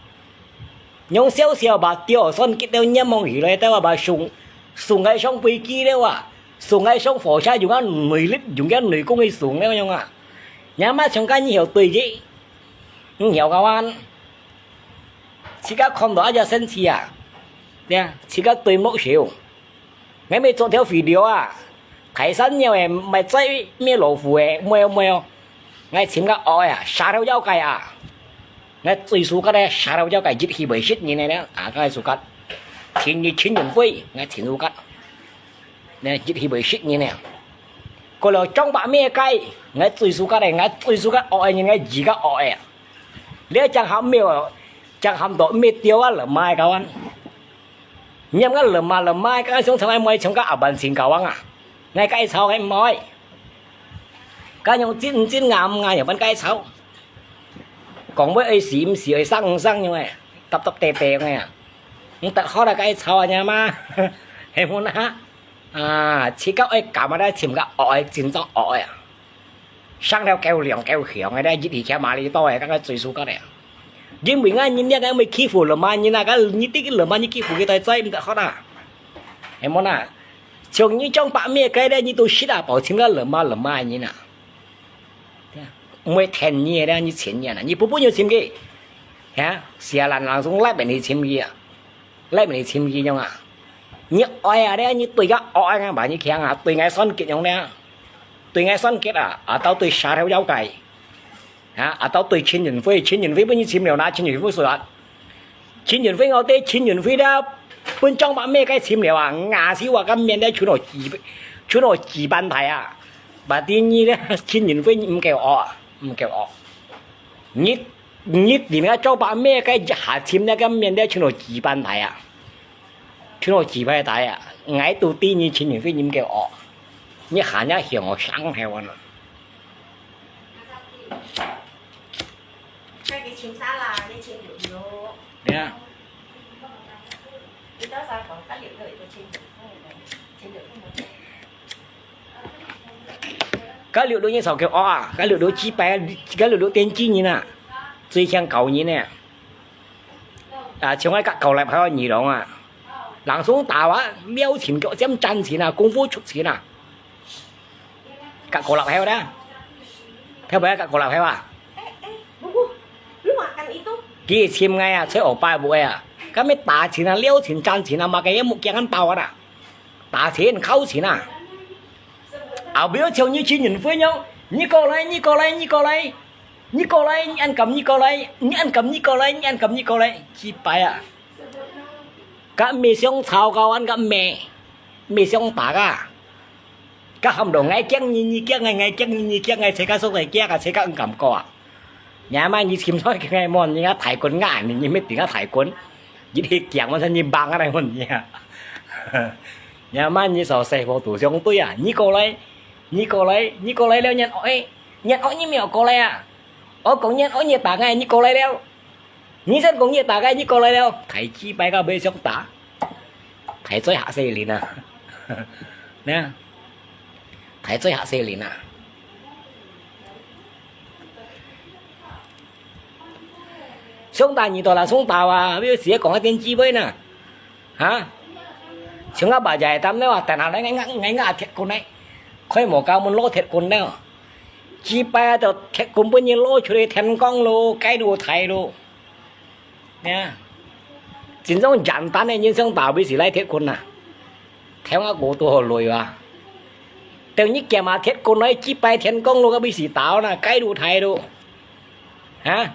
樣笑笑吧，吊算結了，仰望起來，對吧？送，送𠊎上飛機了啊，送𠊎上火車，用个內力，用个內功去送了樣啊。仰般像該你曉對佢，你曉交往。自家看到啊，就生氣啊。對啊，自家對目笑。 𠊎乜做條video啊，大山腰誒，毋係在咩老虎誒，無哦無哦。𠊎尋个惡誒啊，蛇頭妖怪啊。𠊎最suka个蛇頭妖怪，一氣會食人个呢，啊，𠊎suka。天日陳雲輝，𠊎真suka。呢，一氣會食人呢。過了張伯咩个，𠊎最suka个，𠊎最suka惡个人，𠊎自家惡个。這正喊咩哦，正喊到咩鳥啊，了買个完。 你毋好亂罵亂罵，該想從來毋會像該阿萬成交往啊！𠊎該吵𠊎毋愛。該樣真真啱啱又分該吵。講話愛死毋死，愛生毋生樣誒，搭搭地地樣誒啊！毋得好啦，該吵啊，你嘛，係無啦？啊，自家愛感覺來尋个惡誒，真正惡誒啊！ 生了夠靚夠香个咧，一起徛馬里多个，該个最suka个。因為𠊎人咧，𠊎會欺負羅馬人啊，該你知个羅馬人欺負佢大仔毋得好啦。係無啦？像你張伯咩个咧，你都識啊，保證个羅馬羅馬个人啊。毋會聽你个咧，你錢人啊，你不不有錢个，哈？寫爛爛總拉別人去尋佢啊。 來你尋佢樣啊！你愛啊咧，你對个惡啊，把你強啊，對𠊎算結樣咧，對𠊎算結啊，啊到對蛇頭妖怪，啊，啊到對陳雲輝，陳雲輝分你尋了哪，陳雲輝說啊，陳雲輝我對陳雲輝咧，分張伯咩个尋了啊，牙死我个面咧，全部幾，全部幾萬台啊，把第二咧，陳雲輝你毋夠惡啊，毋夠惡，你 你定个張伯咩个一下尋那个面咧，全部幾萬台啊，全部幾萬台啊！𠊎都知你陳雲輝你毋夠惡，你還要向我傷害我呢。該佢尋啥啦？你尋有有。對啊。你到啥講？該有有一個尋有，尋有。 該六六你少給我啊！該六六幾百，該六六電鋸人啊，最強搞人呢。啊，像𠊎甲搞來跑二郎啊，人送打啊，撩情腳尖戰情啊，功夫出情啊，甲搞來跑的，跳不要甲搞來跑啊！哎哎，不不，你makan itu。佢尋𠊎啊，吹我拜不啊，甲咩打情啊，撩情戰情啊，嘛个目鏡包啊啦。 打錢、敲錢啊！後尾像你陳雲輝樣，你過來，你過來，你過來，你過來，你恁敢你過來，你恁敢你過來，你恁敢你過來，幾擺啊！甲毋係想吵交，恁甲毋係，毋係想打啊！甲喊到𠊎驚你，你驚𠊎，𠊎驚你，你驚𠊎，自家所在驚啊，自家毋敢過啊！ 若嘛你尋出去个問你啊，大棍啊，你你乜定啊大棍，一起講我說你棒啊來問你啊。若嘛你說師傅都相對啊，你過來，你過來，你過來了，你哦哎，你哦你沒有過來啊？我講你哦你打𠊎，你過來了。你先講你打𠊎，你過來了，大雞掰个袂想打。 大嘴嚇死人啊！呢，大嘴嚇死人啊！想打你到啦，想打啊！有時講一點機會呢，哈？像阿爸就係咁樣啊，但係咧，𠊎𠊎𠊎鐵棍呢，開無家門攞鐵棍呢，幾擺啊，就鐵棍分你攞出去天光路，街路大路。 呀，真正簡單个人生打不死來鐵棍啊！聽啊，我都好累啊！等你夾嘛鐵棍來，幾擺天光路个不死打那，街路大路，哈？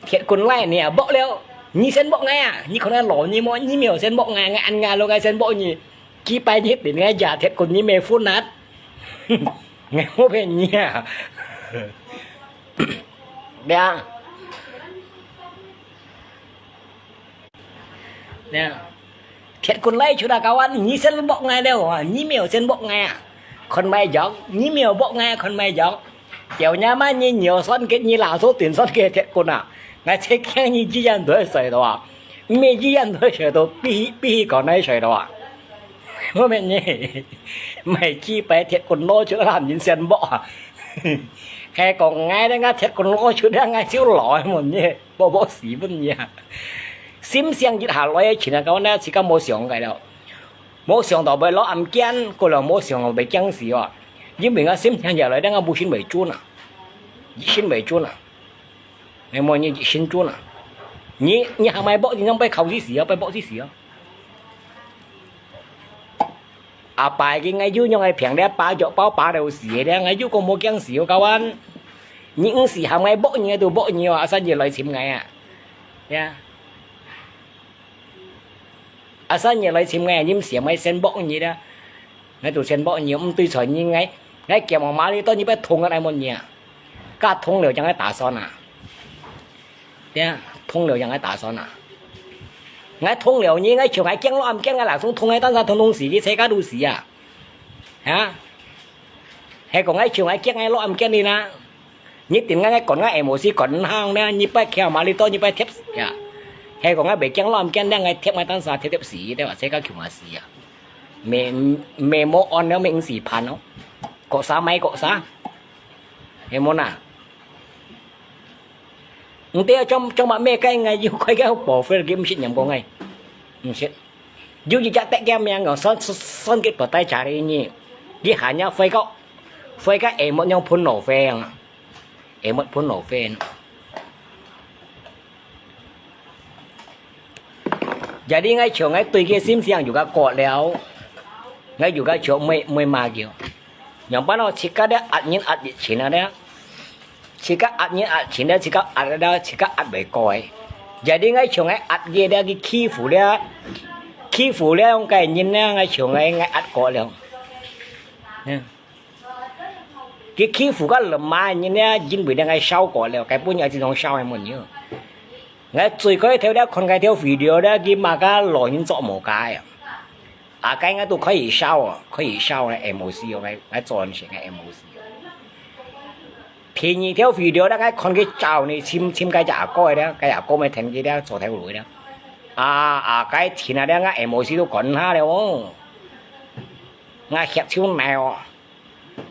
鐵棍來你啊，搏了，你先搏𠊎啊！你可能老你莫，你沒有先搏𠊎，𠊎恁𠊎路𠊎先搏你，幾擺你等𠊎假鐵棍你沒分啊！𠊎莫騙你啊！呀，呀，鐵棍拉出來，kawan，你先บอก𠊎了啊，你沒有先บอก𠊎啊，看賣樣，你沒有บอก𠊎，看賣樣。Chiều nay mà你nhiều son cái，你拿出頂son cái鐵棍啊，𠊎才驚你一人都睡到啊，毋係一人都睡到，比比講來睡到啊。 Mô mệt nhỉ? Mày chi pê thiệt quần lô chứ làm nhìn sen bọ à? Khe có ngay đấy ngã thiệt quần lô chứ đang ngay xíu lòi một nhỉ? Bọ bọ xí bún nhỉ? Sim siang jit hà lòi chín à, kau na chỉ có mô siang cái đâu. Mô siang tàu bê lô âm kiên, cô là mô siang bê kiên xí à. Nhưng mình ngã sim siang giờ lòi đang ngã bu xin bê chun à. Xin bê chun à. Mày mô nhỉ xin chun à. Nhỉ, nhỉ hàng mày bọ thì nhông bê khâu gì xí à, bê bọ gì xí à. 阿爸个，𠊎又用个平个，爸就包爸就死个，𠊎又讲无讲死个，kawan。你毋死还买薄你都薄你哦，阿三爷来寻𠊎啊，呀，阿三爷来寻𠊎，你毋死还买先薄你啦，𠊎都先薄你，毋对菜你，𠊎，𠊎叫我妈你到你不要痛个来问你啊，噶痛了将来打算啊。 对啊，痛了让𠊎打算啊。𠊎痛了呢，𠊎像𠊎驚落暗驚，𠊎老公痛个，但是痛痛死，佢自家都死啊。啊？係講𠊎像𠊎驚，𠊎落暗驚你啦。你點𠊎，𠊎趕𠊎emosi趕行呢，你不要叫嘛，你到你不要貼死啊。係講𠊎袂驚落暗驚，𠊎貼𠊎單啥貼貼死，對吧？自家叫嘛死啊。沒，沒無安了，沒五十盤哦。各啥買各啥。係無呐？ Nte trong trong mak me kai ngai yu kai kai po fe ge msit nyam ko ngai. Msit. Yu ji jak tek ge miang ngo son son ke po tai cha ri ni. Ge ha nya fe ko. Fe ka e mo nyong phun lo fe ang. E mo phun lo fe. Jadi ngai chiu ngai tui ke sim siang yu ka ko liao. Ngai yu ka chiu mui mui ma kiu. Nyong pa no chika de at nyin at chin na de. 自家壓人壓錢咧，自家壓咧，自家壓袂過个。Jadi ngai chiu ngai壓佢咧，佢欺負咧，欺負咧，用个人咧，ngai chiu ngai ngai壓過了。佢欺負个人嘛，人咧，因為咧，ngai燒過了，該本來這種燒个問題。Ngai最該條咧，看該條video咧，佢嘛个老人做無解啊。 啊，該應該都可以燒哦，可以燒哦，emosi哦，𠊎，𠊎做人先个emosi哦。第二條video咧，𠊎看佢照呢，尋，尋該隻阿哥个咧，該阿哥咪聽佢咧，做頭路咧。啊，啊，該天啊，咧，𠊎emosi都趕下了哦。𠊎血手耐哦。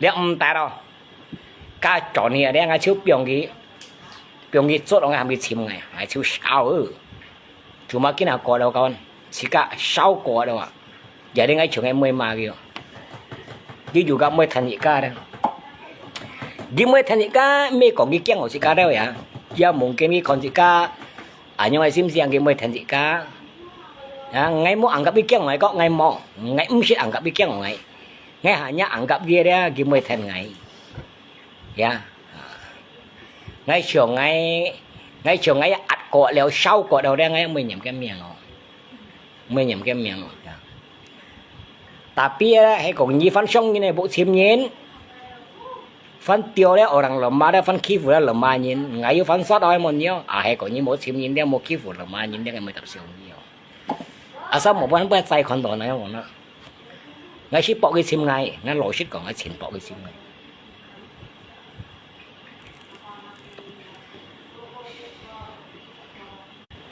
了毋得咯。該轉去啊，了𠊎就放佢，放佢做，𠊎喊佢尋𠊎，𠊎就燒哦。Cuma今下過了，kawan，自家燒過了啊。Jadi ngai chiu ngai mui ma佢哦。佢又个mui than自家咧。佢mui than自家，毋係講佢驚我自家了呀。也mungkin佢看自家，啊，樣个心想佢mui than自家。啊，𠊎無anggap佢驚𠊎，講𠊎無，𠊎毋識anggap佢驚𠊎。 Ngai hanya anggap佢咧，佢mui than ngai. Ya. Ngai chiu ngai, ngai chiu ngai壓過了，燒過了咧，ngai mui nhầm cái miệng哦。Mui nhầm cái miệng哦。Ya. Tapi咧，係講你番上人咧，無尋人，番丟咧，orang lemah咧，番欺負咧，lemah人，ngai又番殺愛問你哦。啊，係講你無尋人咧，無欺負lemah人咧，ngai mui tap siu你哦。 Asal無辦法再看到那樣啦。𠊎識搏佢尋𠊎，𠊎老實講，𠊎盡搏佢尋𠊎。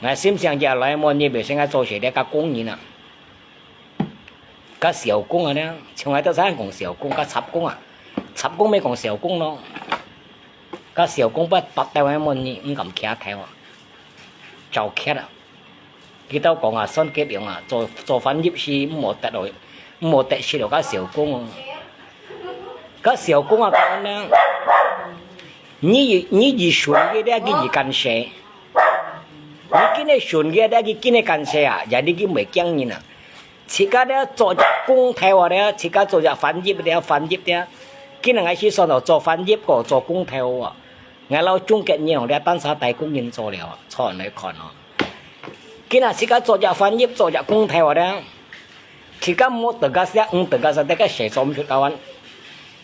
𠊎心想這來無，你別先𠊎做事咧，甲工人啊，甲小工啊咧，像𠊎兜儕講小工，甲雜工啊，雜工咪講小工咯。甲小工不八斗个無，你毋敢徛頭啊，走徛啊。 佢兜講啊，算計樣啊，做，做翻譯師毋好得哦，毋好得失哦，甲小工哦。甲小工啊，講呢，你，你一順个咧，佢一干涉。你今日順个咧，佢今日干涉啊，jadi佢袂驚人啊。自家咧做隻工頭啊咧，自家做隻翻譯咧，翻譯咧，今日𠊎係算到做翻譯个，做工頭啊。 𠊎摎中國人哦，這單儕大工人做了，坐來看哦。今日自家做隻翻譯，做隻工頭啊咧，自家無得个事，毋得个事，得个事做毋出个完。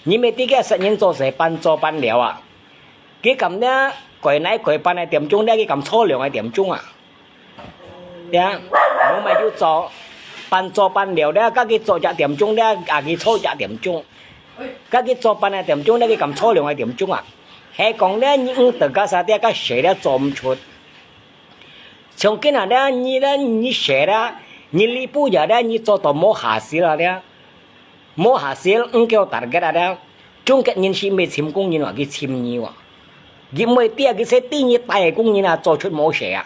你乜知个，識人做事，半做半了啊。佢今日改來改半个點鐘，這佢敢坐兩个點鐘啊？對啊，無嘛就做，半做半了，這个佢做一點鐘，這个佢坐一點鐘，這个佢做半个點鐘，這个佢敢坐兩个點鐘啊？係講這你毋得个啥，這个事這做毋出。像今日這你這你事這，你禮拜日這你做到無下時了這。 無下時，毋夠target啊，中國人係毋尋工人啊，佢尋你啊。佢毋會知啊，佢係知你帶个工人啊，做出無事啊。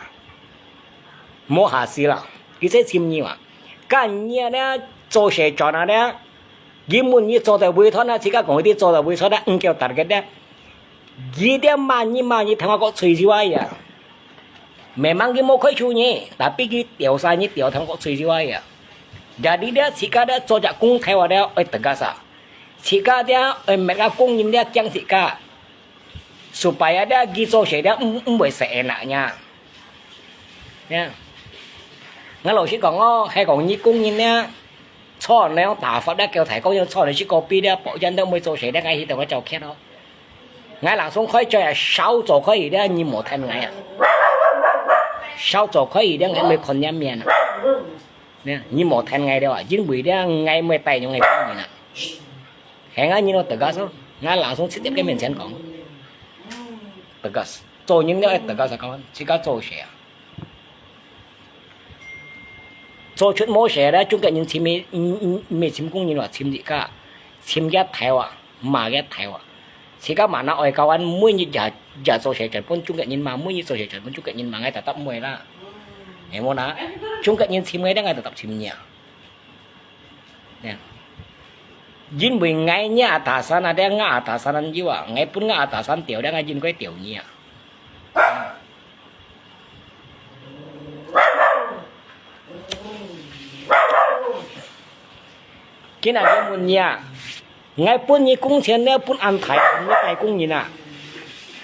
無下時啦，佢係尋你啊。該你啊，做事轉啊，佢問你做到尾段啊，自家講佢做到尾段啊，毋夠target啊。佢這罵你罵你，聽我講，隨手啊呀。 Memang佢無開除你，tapi佢調查你調聽過最少啊。Jadi這自家這做隻工頭啊，這愛tegas啊。自家這愛搣个工人這驚自家，supaya這佢做事這毋毋會seenaknya。Ya，𠊎老實講哦，係講你工人這，坐兩打發這交代講要坐你去隔壁這，保證都毋會做事這，𠊎去同佢照看哦。 𠊎langsung開嘴啊，少做可以的，你莫聽𠊎啊。少做可以的，𠊎毋會看你面啊。你莫聽𠊎的啊，因為的，𠊎毋會帶你个工人啊。係啊，你都tegas哦，𠊎langsung直接佢面前講。Tegas，做人都愛tegas啊，講，自家做事啊。 做出無事咧，中國人尋你，毋毋毋係尋工人咯，尋自家，尋个頭啊，罵个頭啊。自家嘛拿愛教恁，每日也也做事就分中國人罵，每日做事就分中國人罵，𠊎tetap毋會啦。係無啦？中國人尋𠊎，𠊎tetap尋你啊。因為𠊎若atasan ada，𠊎atasan有啊，𠊎分𠊎atasan調咧，𠊎應該調你啊。 今日佢問你啊，𠊎分你工錢，你分恁大，你帶工人啊？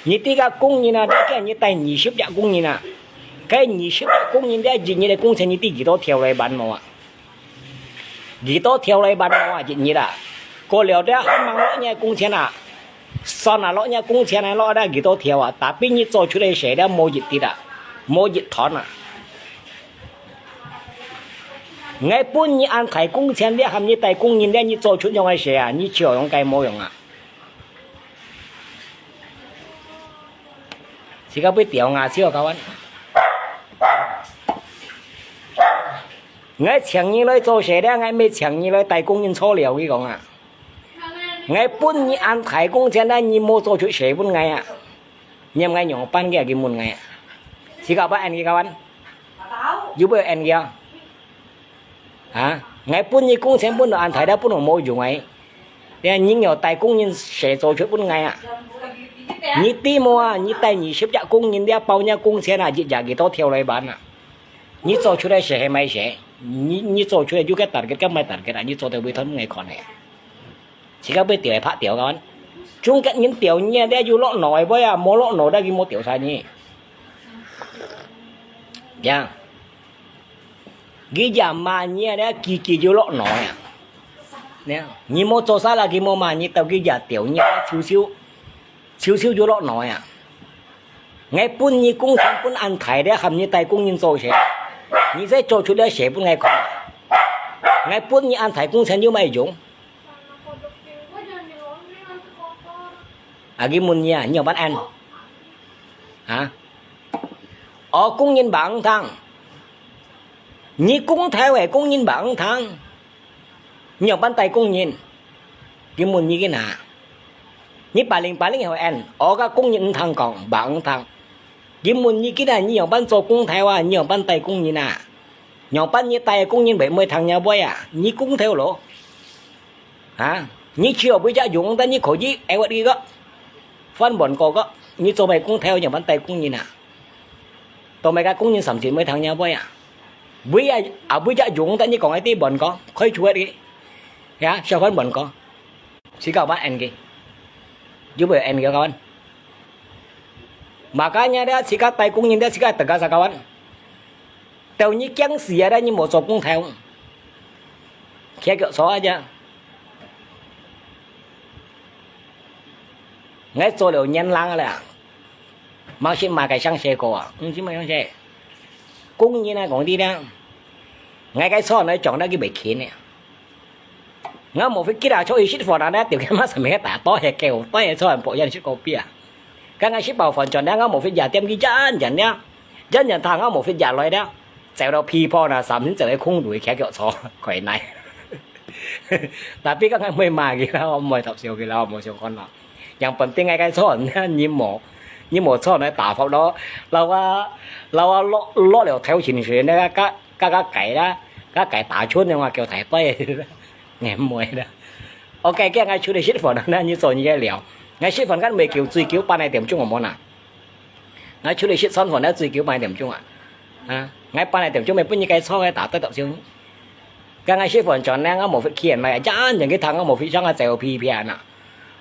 你知个工人啊，你今日帶二十隻工人啊？該二十隻工人，你一日个工錢，你知幾多條來還無啊？ 幾多條來還無啊？一日啊，過了這還吂落你个工錢啊？算啊，落你个工錢啊，落這幾多條啊？Tapi你做出个事這無一滴啊，無一團啊。𠊎分你恁大工錢，你喊你帶工人，你做出樣个事啊？你笑容該無用啊！自家會掉牙齒哦，kawan。 𠊎請你來做事咧，𠊎毋係請你來帶工人坐了，佢講啊。𠊎分你恁大工錢咧，你無做出事分𠊎啊。你喊𠊎仰般个，佢問𠊎啊。自家會恁个，kawan？有會恁个啊？啊？𠊎分你工錢分到恁大咧，分到無用个。你仰帶工人事做出分𠊎啊？你知無啊？你帶二十隻工人，你包你工錢啊，一日幾多條來還啊？ 你做出个事係麼个事？你你做出个有个target，該無target啊？你做到尾頭𠊎看个。自家會調个拍調个，中國人調你啊，你有落腦个無啊？無落腦个，佢無調查你。呀，佢也罵你啊，你佢佢有落腦啊。你你無做啥啦，佢無罵你，到佢也調你，少少少少有落腦啊。 𠊎分你工錢分恁大咧，喊你帶工人做事，你再做出了事分𠊎看。𠊎分你恁大工錢有麼用？啊，佢問你啊，你仰般恁？啊？哦，工人吂聽。你工頭个工人吂聽。 你仰般帶工人？佢問你个哪？你paling-paling會恁，哦，該工人毋聽講，吂聽。佢問你个哪，你仰般做工頭啊？你仰般帶工人啊？仰般你帶工人會毋會聽你話啊？你工頭咯？啊？你只有會隻用，但你可以，哎，我這個，翻換過個，你做麼个工頭，仰般帶工人啊？ 到麼个工人甚至毋會聽你話啊？會啊，啊會隻用，但你講个地方講，可以出个，呀，小販問講，自家會恁个，有會恁个，kawan？Makanya咧，自家帶工人咧，自家tegas啊，kawan。到你驚死啊咧，你無做工頭，企腳坐啊啫。𠊎做了年零了。毋識麼个上細个啊，毋識麼个上細。工人啊，講你聽，𠊎个菜來種到佢袂勤个。𠊎無fit去啊，出去食飯啊，條件嘛上面打多係狗，多係菜，博人食个邊啊。剛剛食飽飯轉來，𠊎無fit也點佢，忍忍了，忍忍他，𠊎無fit也來了，走到皮破啦，三天走个空肚，徛腳坐，跪泥。Tapi kan𠊎毋會罵佢啦，𠊎毋會偷笑佢啦，𠊎無相干啦。 Yang penting𠊎个菜呢，你無，你無菜呢，打發咯，摎啊，摎啊落，落了頭前去，那個，該，該，該改啦，該改打春的話，叫台北，你毋會啦。OK，今日𠊎出去食飯啦，你做你个了。𠊎食飯，該毋係九，最九半個點鐘，有無啦？𠊎出去食餐飯，該最九半個點鐘啊。啊，𠊎半個點鐘，毋係分你个菜个打得到先。 剛剛食飯轉呢，𠊎無fit去來，真正去聽𠊎無fit上啊，走皮皮啊。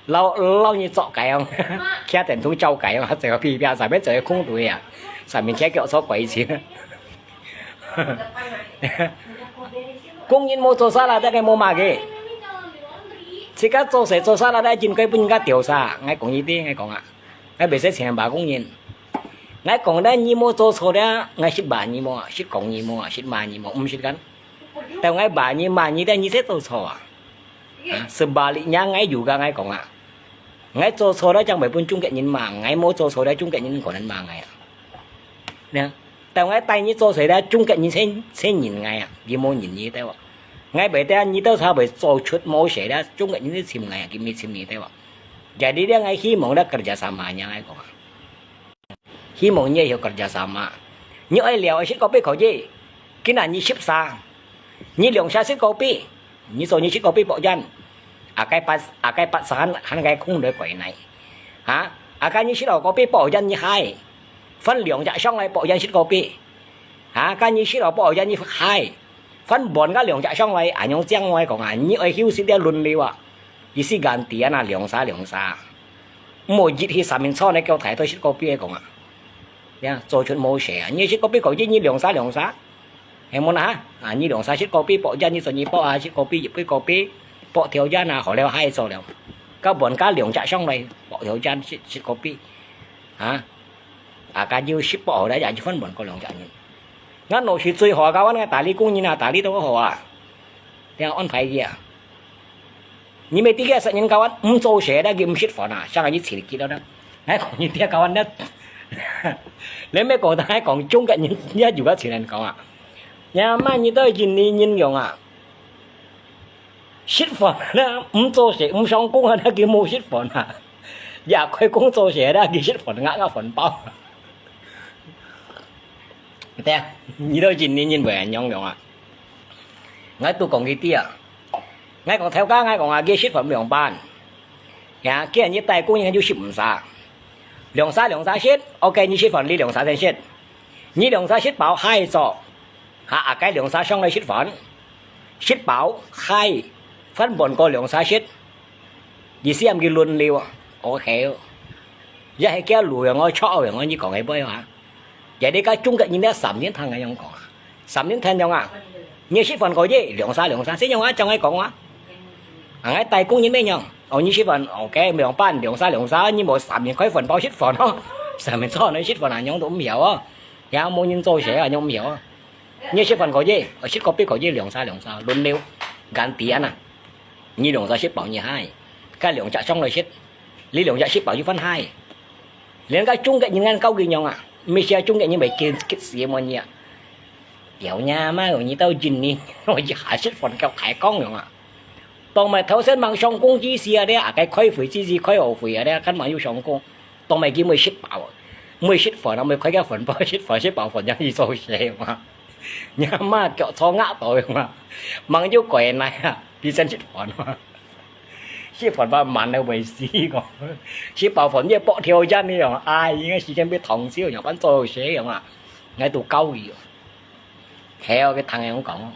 摎，摎你做雞哦，徛等同做雞哦，走皮皮啊，上面走空肚啊，上面徛腳坐鬼去。工人無做啥啦，大家無罵佢。自家做事做啥啦，大家應該分人家調查。𠊎講你知，𠊎講啊，𠊎袂使請罵工人。𠊎講咧，你無做錯咧，𠊎識罵你無？識講你無？識罵你無？毋識kan？ Tau𠊎罵你，罵你，但你才做錯啊。啊，sebaliknya𠊎juga𠊎講啊。𠊎做錯了，正會分中國人罵；𠊎無做錯了，中國人可能罵𠊎啊。呢，tau𠊎帶你做事了，中國人才，才認𠊎啊，佢無認你，對無？𠊎會得你兜差會做出無事了，中國人才尋𠊎啊，佢毋尋你，對無？Jadi咧，𠊎希望咧，kerjasama-nya𠊎講啊。 希望你愛有kerjasama。你愛了，愛食kopi可以。今日你食啥？你兩儕食kopi，你做你食kopi博人。Akai pas-，akai pasangan，還該空來鬼來。Ha？Akai你食了kopi博人你嗨，分兩隻上來博人食kopi。Ha？Akai你食了博人你嗨，分半個兩隻上來，恁樣正會講啊，你愛休息个輪流啊，意思gantian啊，兩儕兩儕。 毋好一去三面坐呢，叫大隊食kopi个講啊。呀，做出無事啊！你食kopi可以，你兩儕兩儕，係無啦？啊，你兩儕食kopi，博人你做你博啊，食kopi一杯kopi，博條人啊，好了，嗨做了。到半家兩隻上來，博條人食，食kopi。啊，akai又食飽好了，也就分半個兩隻人。𠊎老實最好啊，kawan，𠊎打理工人啊，打理到好啊，這樣安排佢啊。 你乜知个，食人kawan毋做事，但佢毋食飯啊，像你自己了呢。𠊎講你聽kawan呢，你乜講，但係講中國人，你有个前人講啊，呀，乜你都印尼人用啊，食飯呢，毋做事，毋上工啊，佢無食飯啊，也開工做事呢，佢食飯，額額飯包。對啊，你都印尼人會恁樣用啊？ 𠊎都講佢知啊。𠊎講頭家，𠊎講啊，佢食飯兩班。呀，今日帶工人就食毋晒。兩儕兩儕食，OK，你食飯，你兩儕先食。你兩儕食飽，嗨做。哈，akai兩儕上來食飯。食飽，嗨，分半個兩儕食。意思恁樣輪流啊。OK。也係佢路樣哦，錯樣哦，你講个背啊。 Jadi該中國人呢，三年聽恁樣講啊，三年聽樣啊，你食飯可以，兩儕兩儕，先樣啊，正愛講啊。啊，𠊎帶工人乜樣？哦，你食飯，OK，兩班，兩儕兩儕，你無三年開飯包食飯哦，三年做你食飯啊，樣都毋曉哦，也無人做事啊，樣毋曉哦。你食飯可以，食kopi可以，兩儕兩儕，輪流，gantian啊。你兩儕食飽你嗨，該兩隻上來食，你兩隻食飽就分嗨。 連該中國人恁高級樣啊，毋係中國人會激，激死麼你啊？表娘嘛，你到印尼，𠊎一下食飯夠開講樣啊。當埋頭先吂上工之時啊，咧，啊，該開會之時，開學會啊，咧，根本有上工。當埋佢會食飽，會食飯啊，會開個飯包，食飯，食飽飯，正去做事嘛。你阿媽腳坐額到樣啊，吂有鬼來啊，佢先食飯嘛。 食飯飯慢了會死个，食飽飯也搏條件个樣，哎，應該時間比通宵樣，反做事樣啊，𠊎都教佢哦。係哦，佢聽人講哦。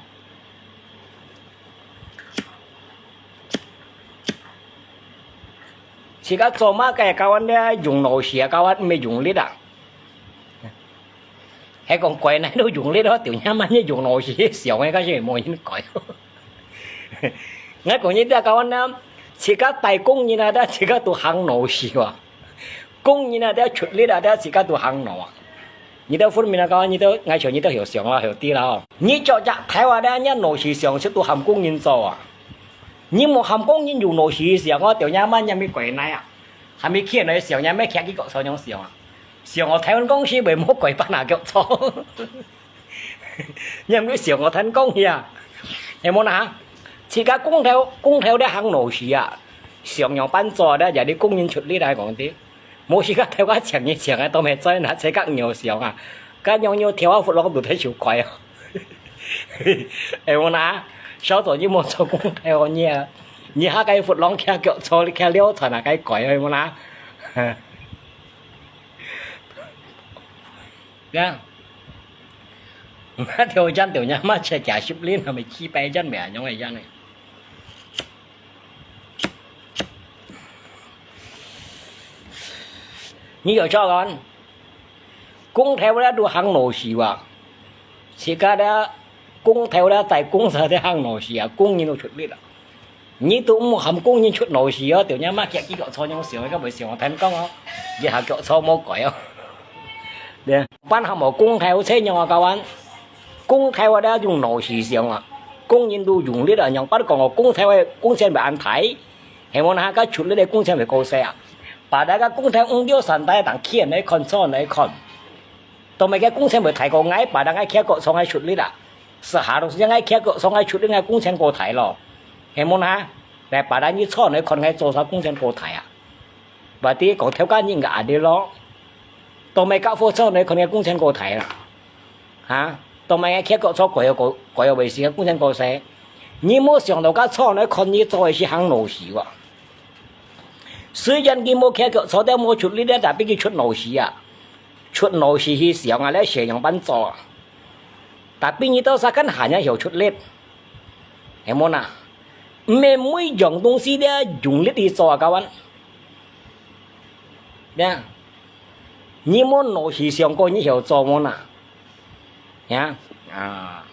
自家做麼个教人咧，用腦屎啊，教人毋係用力啊。 係講國內都用力咯，條人嘛，你用腦屎想个，該時無人改。𠊎講你這教人呢，自家帶工人啊，但自家都行腦屎哇。工人啊，都出力啊，都自家都行路啊。你兜分明啊，講你兜，𠊎想你兜曉想啊，曉知啦哦。你著隻頭啊，你若腦屎想出都喊工人做啊。你無喊工人用腦屎想啊，掉若媽若咪鬼奶啊，還咪企來想，若咪企佢腳坐樣想啊。想哦，台灣公司會無鬼搬啊腳坐。你毋好想哦，聽講呀，係無啦？自家工頭，工頭咧行腦屎啊，想樣搬做咧，就係工人出力來講的。無時間頭家請你請啊，都無在那，自家尿想啊，該尿尿跳啊，佛朗都在手快啊。係無啦？小左你莫做工頭你啊，你下該佛朗徛腳坐，徛了慘啊，該怪係無啦？ 呀，那條人條人嘛，才幾十年，還沒幾百年，沒恁樣个人呢。你有照講，工頭咧都行腦屎哇，自家咧工頭咧在公司咧行腦屎啊，工人都出力了。 你都毋好喊工人出腦屎哦，條人嘛，徛佢腳坐樣想，該會想我聽講哦，一下腳坐無改哦。對，搬下無工頭車樣啊，教官，工頭啊，你用腦屎想啊，工人都用力啊，樣，不過講哦，工頭个工錢會恁大，係無啦？該出力个工錢會過細啊。把那個工頭五吊三大，當企人來看，坐人來看。 都毋係个工錢會大過𠊎，把人𠊎徛腳坐𠊎出力啦。實下都係𠊎徛腳坐𠊎出力，𠊎工錢過大咯。係無啦？來，把人你坐來看𠊎做啥工錢過大啊？或者講頭家人个壓力咯。都毋係甲貨坐來看𠊎工錢過大啦。哈？都毋係𠊎徛腳坐，過有過，過有位時个工錢過細。你無想到甲坐來看你做个係行腦屎哇。雖然佢無徛腳坐，但無出力咧，但比佢出腦屎啊。 出腦屎去想啊，來想樣般做啊。Tapi你兜儕還曉出力，係無啦？毋係每樣東西都用力去做啊，教官。呀，你無腦屎想過，你曉做無啦？呀，啊，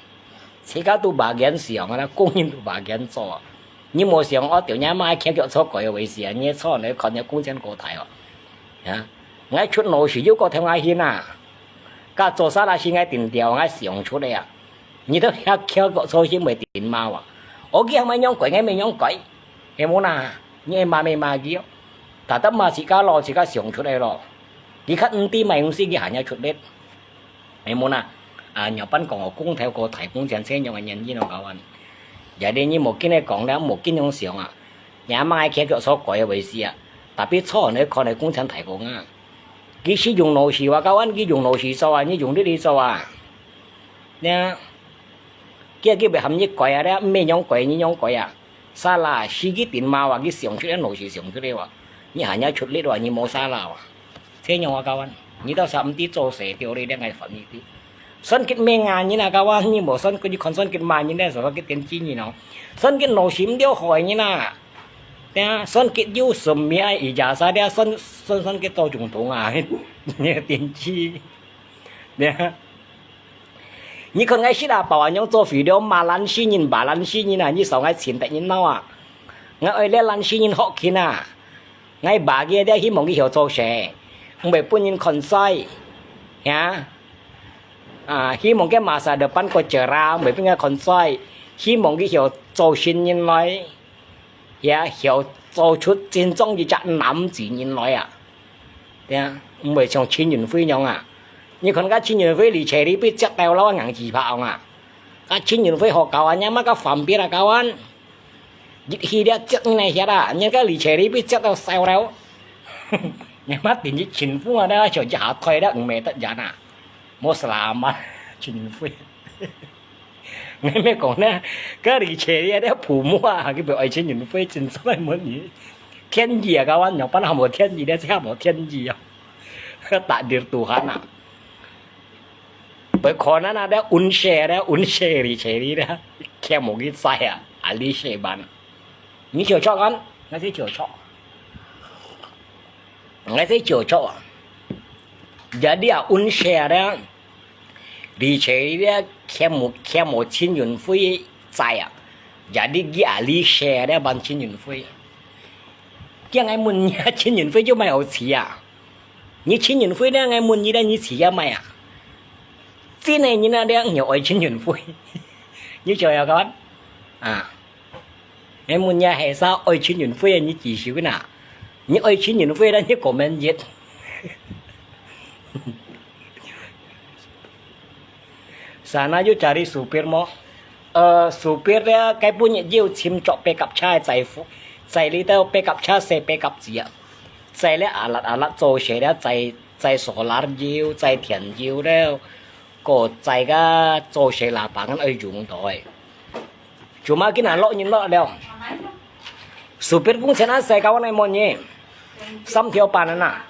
自家都把件想啊，工人都把件做啊。你無想哦，條人嘛徛腳坐過个位時啊，你坐來看，你工錢過大哦。 呀，𠊎出腦屎又過聽𠊎去啊，該做啥啦係𠊎定調，𠊎想出來啊。你兜徛徛个做事毋會定嘛哇？哦，佢還無樣改，𠊎乜樣改，係無啦？你罵乜罵佢哦，但得罵自家咯，自家想出來咯。佢較毋知麼東西，佢還曉出力。 係無啦？啊，仰般講哦，工頭過大，工錢細樣个原因哦，教官。Jadi你無緊个講了，無緊樣想啊。若媽徛腳坐過个位時啊，tapi坐來看个工錢大過啊。佢係用腦屎哇，教官，佢用腦屎做啊，你用力去做啊。呀，佢佢會喊你改啊，你毋係樣改，你樣改啊。 Salah，係佢定嘛哇，佢想出來，腦屎想出來哇。你還曉出力哇，你無salah哇。這樣啊，教官，你兜儕毋知做事對毋對，𠊎煩你兜。算佢命啊，你啊，教官，你無算佢，你看算佢罵人咧，算佢天機人哦。算佢腦屎毋了好个人啊。對啊，算佢有什麼ijazah咧，算算算佢做總統啊，你天機。 你看𠊎食啊飽啊，仰做肥料，罵爛死人，罵爛死人啊！你愁𠊎錢得人惱啊！𠊎愛這爛死人學勤啊！𠊎罵佢，這希望佢曉做事，毋會分人看衰，呀！啊，希望佢masa depan kau cerah，毋會分人看衰，希望佢曉做新人來。 也曉做出真正一隻男子人來啊！對啊，毋會像陳雲輝樣啊！你看該陳雲輝，李彩麗被接到老硬紙炮啊！該陳雲輝好搞啊，你媽个反別啊搞啊！一去了接你來歇啊，你該李彩麗被接到燒了！你媽頂日政府啊，那小家伙退了，毋會得人啊！莫selamat，陳雲輝。 𠊎乜講呢，該李彩麗這父母啊，佢分愛陳雲輝真正个問題。天意啊，教官，仰般還無天意咧，這下無天意啊。Takdir Tuhan啊。不可能啊，這運勢，這運勢李彩麗這，徛無佢在啊，啊，李世班。你笑笑看，𠊎係笑笑。 𠊎係笑笑啊。Jadi啊，運勢咧，李彩麗咧，徛無，徛無陳雲輝在啊。Jadi佢啊，李世咧，幫陳雲輝。叫𠊎問你啊，陳雲輝就蠻有錢啊。你陳雲輝呢，𠊎問你呢，你自家買啊？真个人啊，你愛陳雲輝，你就要講啊。 𠊎問你係啥愛陳雲輝个，你舉手个呐？你愛陳雲輝个，你comment一。Sana you cari supir無？呃，supir咧，該本日要尋著pickup車个載貨，載你兜pickup車，駛pickup子啊。載咧阿辣阿辣做事咧，載，載solar油，載電油咧，過載个做事lapangan愛用到个。 Cuma今下落人落了。Supir工錢恁細，教𠊎來問你，三條半啊呐。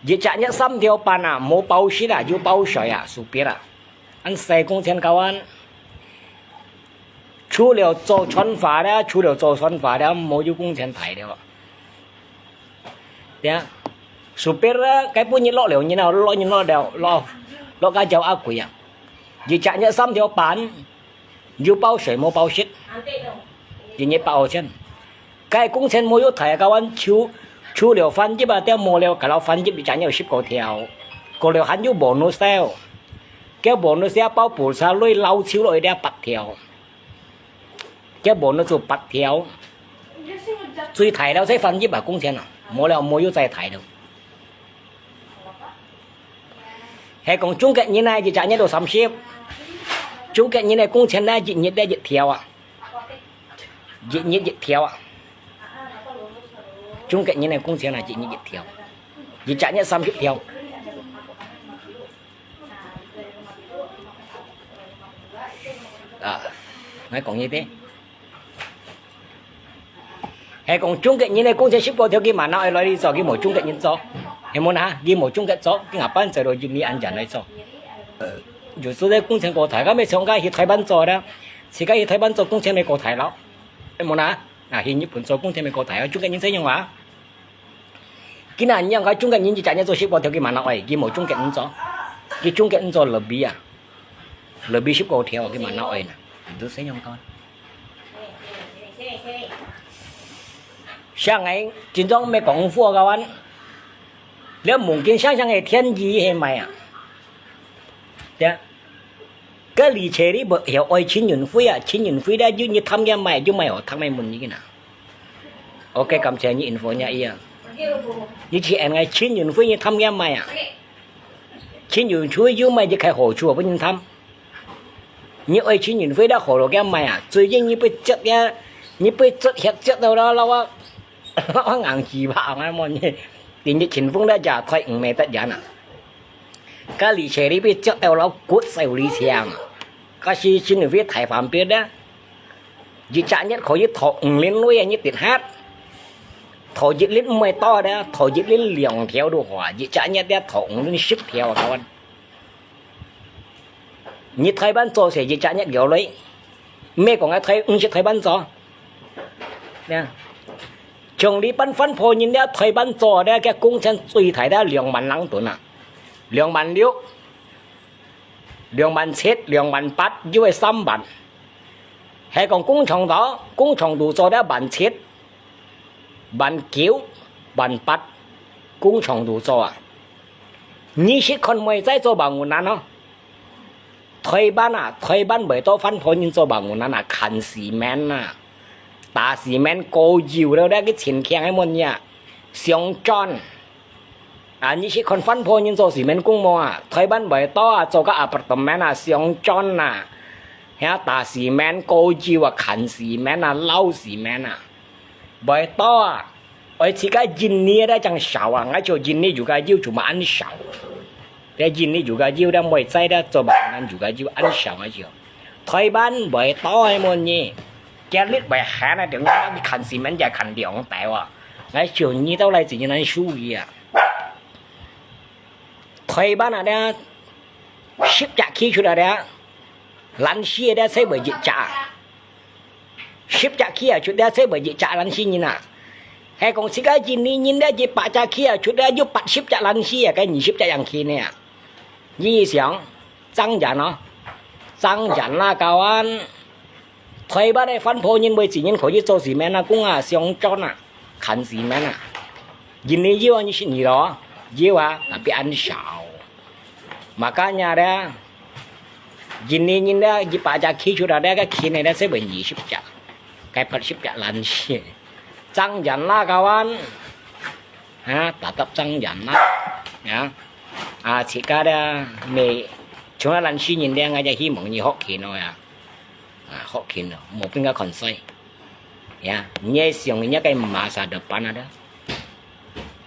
一隻月三條半啊，無包食啊，有包睡啊，supir啊。恁細工錢教𠊎，除了做船花了，除了做船花了，無有工錢大了。 呀，supir啊，該本日落了人啊，落人落了，落，落該朝阿貴啊。一隻月三條半，有包睡無包食，一日八號錢。該工錢無有大，教𠊎除，除了番薯啊，掉無了，該老番薯一隻月有十過條，過了還有bonus了。該bonus啊，包pulsa鐳、老抽落去了八條。 該bonus就八條，最大了才番薯啊，工錢啊，無了無有再大了。係講中國人呢，一隻月都三十，中國人个工錢呢，一日得一條啊，一日一條啊。中國人个工錢啊，一日一條，一隻月三十條。 啊，𠊎講你知。係講中國人个工錢十過條，佢嘛拿愛來你做，佢無中國人做，係無呐？佢無中國做，佢下班做到印尼恁樣來做。呃，有時个工錢過大，該咪像該去台灣做啦，自家去台灣做工錢咪過大咯，係無呐？啊，去日本做工錢咪過大，中國人怎樣啊？ 今下你講該中國人一隻月做十過條，佢嘛拿愛，佢無中國人做，佢中國人做lebih啊，lebih十過條，佢嘛拿愛呢。你都這樣講。像𠊎今朝乜講貨个話，這mungkin想想个天意係無啊？對啊。 該李彩麗無曉愛陳雲輝啊，陳雲輝咧，又你貪佢買，又買好貪个問你个呐。OK，感謝你info你啊。你去安个陳雲輝，你貪佢買啊？陳雲輝又買一個好處，分人貪。你愛陳雲輝咧，好了佢買啊？最近你被捉呀，你被捉，嚇捉到了，了啊！ 硬起吧，𠊎問你，今日清風咧，也太毋免得人啊。該李彩麗被捉到了，骨手裡搶啊。該時陳雲輝大番表咧，一隻月可以討五輪位啊，你定下。討一輪毋會多咧，討一輪兩條都好啊，一隻月咧討五輪十條啊，各位。 你台灣做事一隻月幾多鐳？毋係講个台，毋係台灣做。呀，像你班番婆人了，台灣做了，个工錢最大了兩萬零銀啊，兩萬六、兩萬七、兩萬八，有个三萬。係講工廠度，工廠度做了萬七、 萬九、萬八，工廠度做啊。你識看妹仔做bangunan哦？台灣啊，台灣會多番婆人做bangunan啊，牽cement啊，打cement過油了，該个情況係無呀？上轉。啊，你識看番婆人做cement工無啊？台灣會多啊，做个apartemen啊，上轉啊，遐打cement過油啊，牽cement啊，撈cement啊。 會多啊，愛自家印尼个正少啊，𠊎就印尼有个油就嘛恁少。這印尼有个油，這妹仔這做bangunan有个油恁少啊就。台灣會多个無呢，今日會閒啊，等下你牽cement也牽兩袋啊。𠊎就你到來自己難收益啊。台灣啊，這十隻企出來這，爛死个這才會一隻啊。 十隻企啊，出了才會一隻爛死人啊。係講自家印尼人咧，一百隻企啊，出了有八十隻爛死啊，該二十隻樣企呢啊。你想，爭人哦，爭人啦，kawan。台灣个番婆人會自然可以做cement啊，工啊，上轉啊，牽cement啊。印尼有啊，你識你咯？有啊，tapi恁少。Makanya咧，印尼人咧，一百隻企出來咧，个企呢咧，只會二十隻，該八十隻懶尸。爭人啦，kawan。啊，tetap爭人啦。啊，啊，自家咧，每，像啊懶尸人咧，𠊎就希望你學勤咯呀。啊，學勤咯，莫變个看衰。Ya，你愛想你个masa depan ada。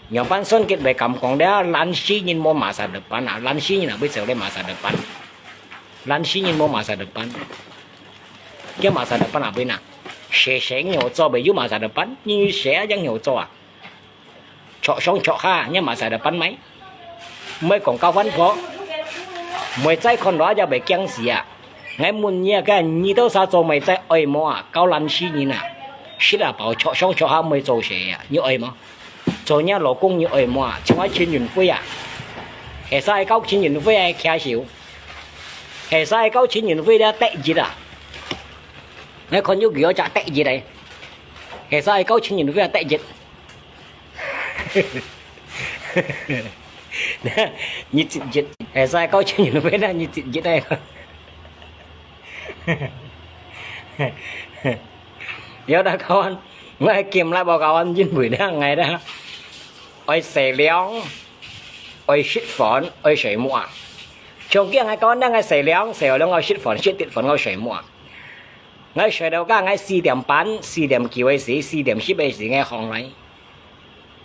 仰般算佢會敢講咧，懶尸人無masa depan啊，懶尸人哪會做咧masa depan？懶尸人無masa depan。佢masa depan哪會哪？寫寫有做，會有masa depan？你寫啊，樣有做啊？著上著下，你masa depan無？毋係講交番婆。毋係再看落也會驚死啊！𠊎問你啊，該你到時做麼个愛無啊？交懶尸人啊！食啊飽，著上著下，毋係做事啊！你愛無？做你老公你愛無啊？像𠊎陳雲輝啊！係使交陳雲輝啊，徛手。係使交陳雲輝咧，得意啊！𠊎看有幾多隻得意咧？係使交陳雲輝啊，得意。 你一日，係使交錢人會啦，你一日啊。有得講，𠊎今日無講，因為咧，𠊎咧，愛洗涼，愛食飯，愛睡目啊。從今日講，𠊎洗涼，洗涼愛食飯，食得飯愛睡目啊。 𠊎睡到該，𠊎四點半、四點九个時，四點十个時，𠊎䟘來。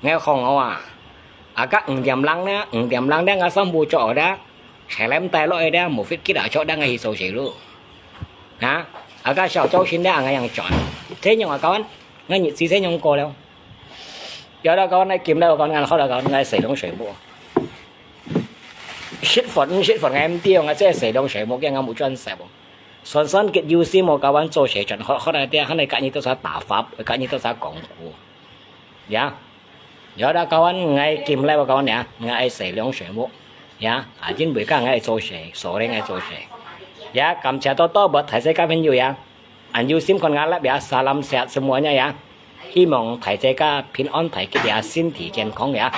𠊎䟘好啊。啊，該五點零呢，五點零呢，𠊎衫褲著好了，洗涼帶落去了，無fit kit啊，著了，𠊎去做事咯。啊，啊，該小朝晨呢，𠊎樣轉。這樣啊，kawan，𠊎日子這樣過了。有了，kawan，𠊎今日，kawan，𠊎好了，kawan，𠊎洗涼睡目。食飯，食飯，𠊎毋知，𠊎這洗涼睡目，驚𠊎無轉食哦。 算算佢有心無，kawan做事轉，好，好來點，好來甲你多少打發，甲你多少講古。Ya，有啦，kawan，𠊎今日無，kawan，ya，𠊎愛洗涼睡目。Ya，啊，因為甲𠊎愛做事，所以𠊎愛做事。Ya，感謝多多，buat大自家朋友，ya。恁有心看𠊎live，ya，salam sehat semuanya，ya。希望大自家平安，大家身體健康，ya。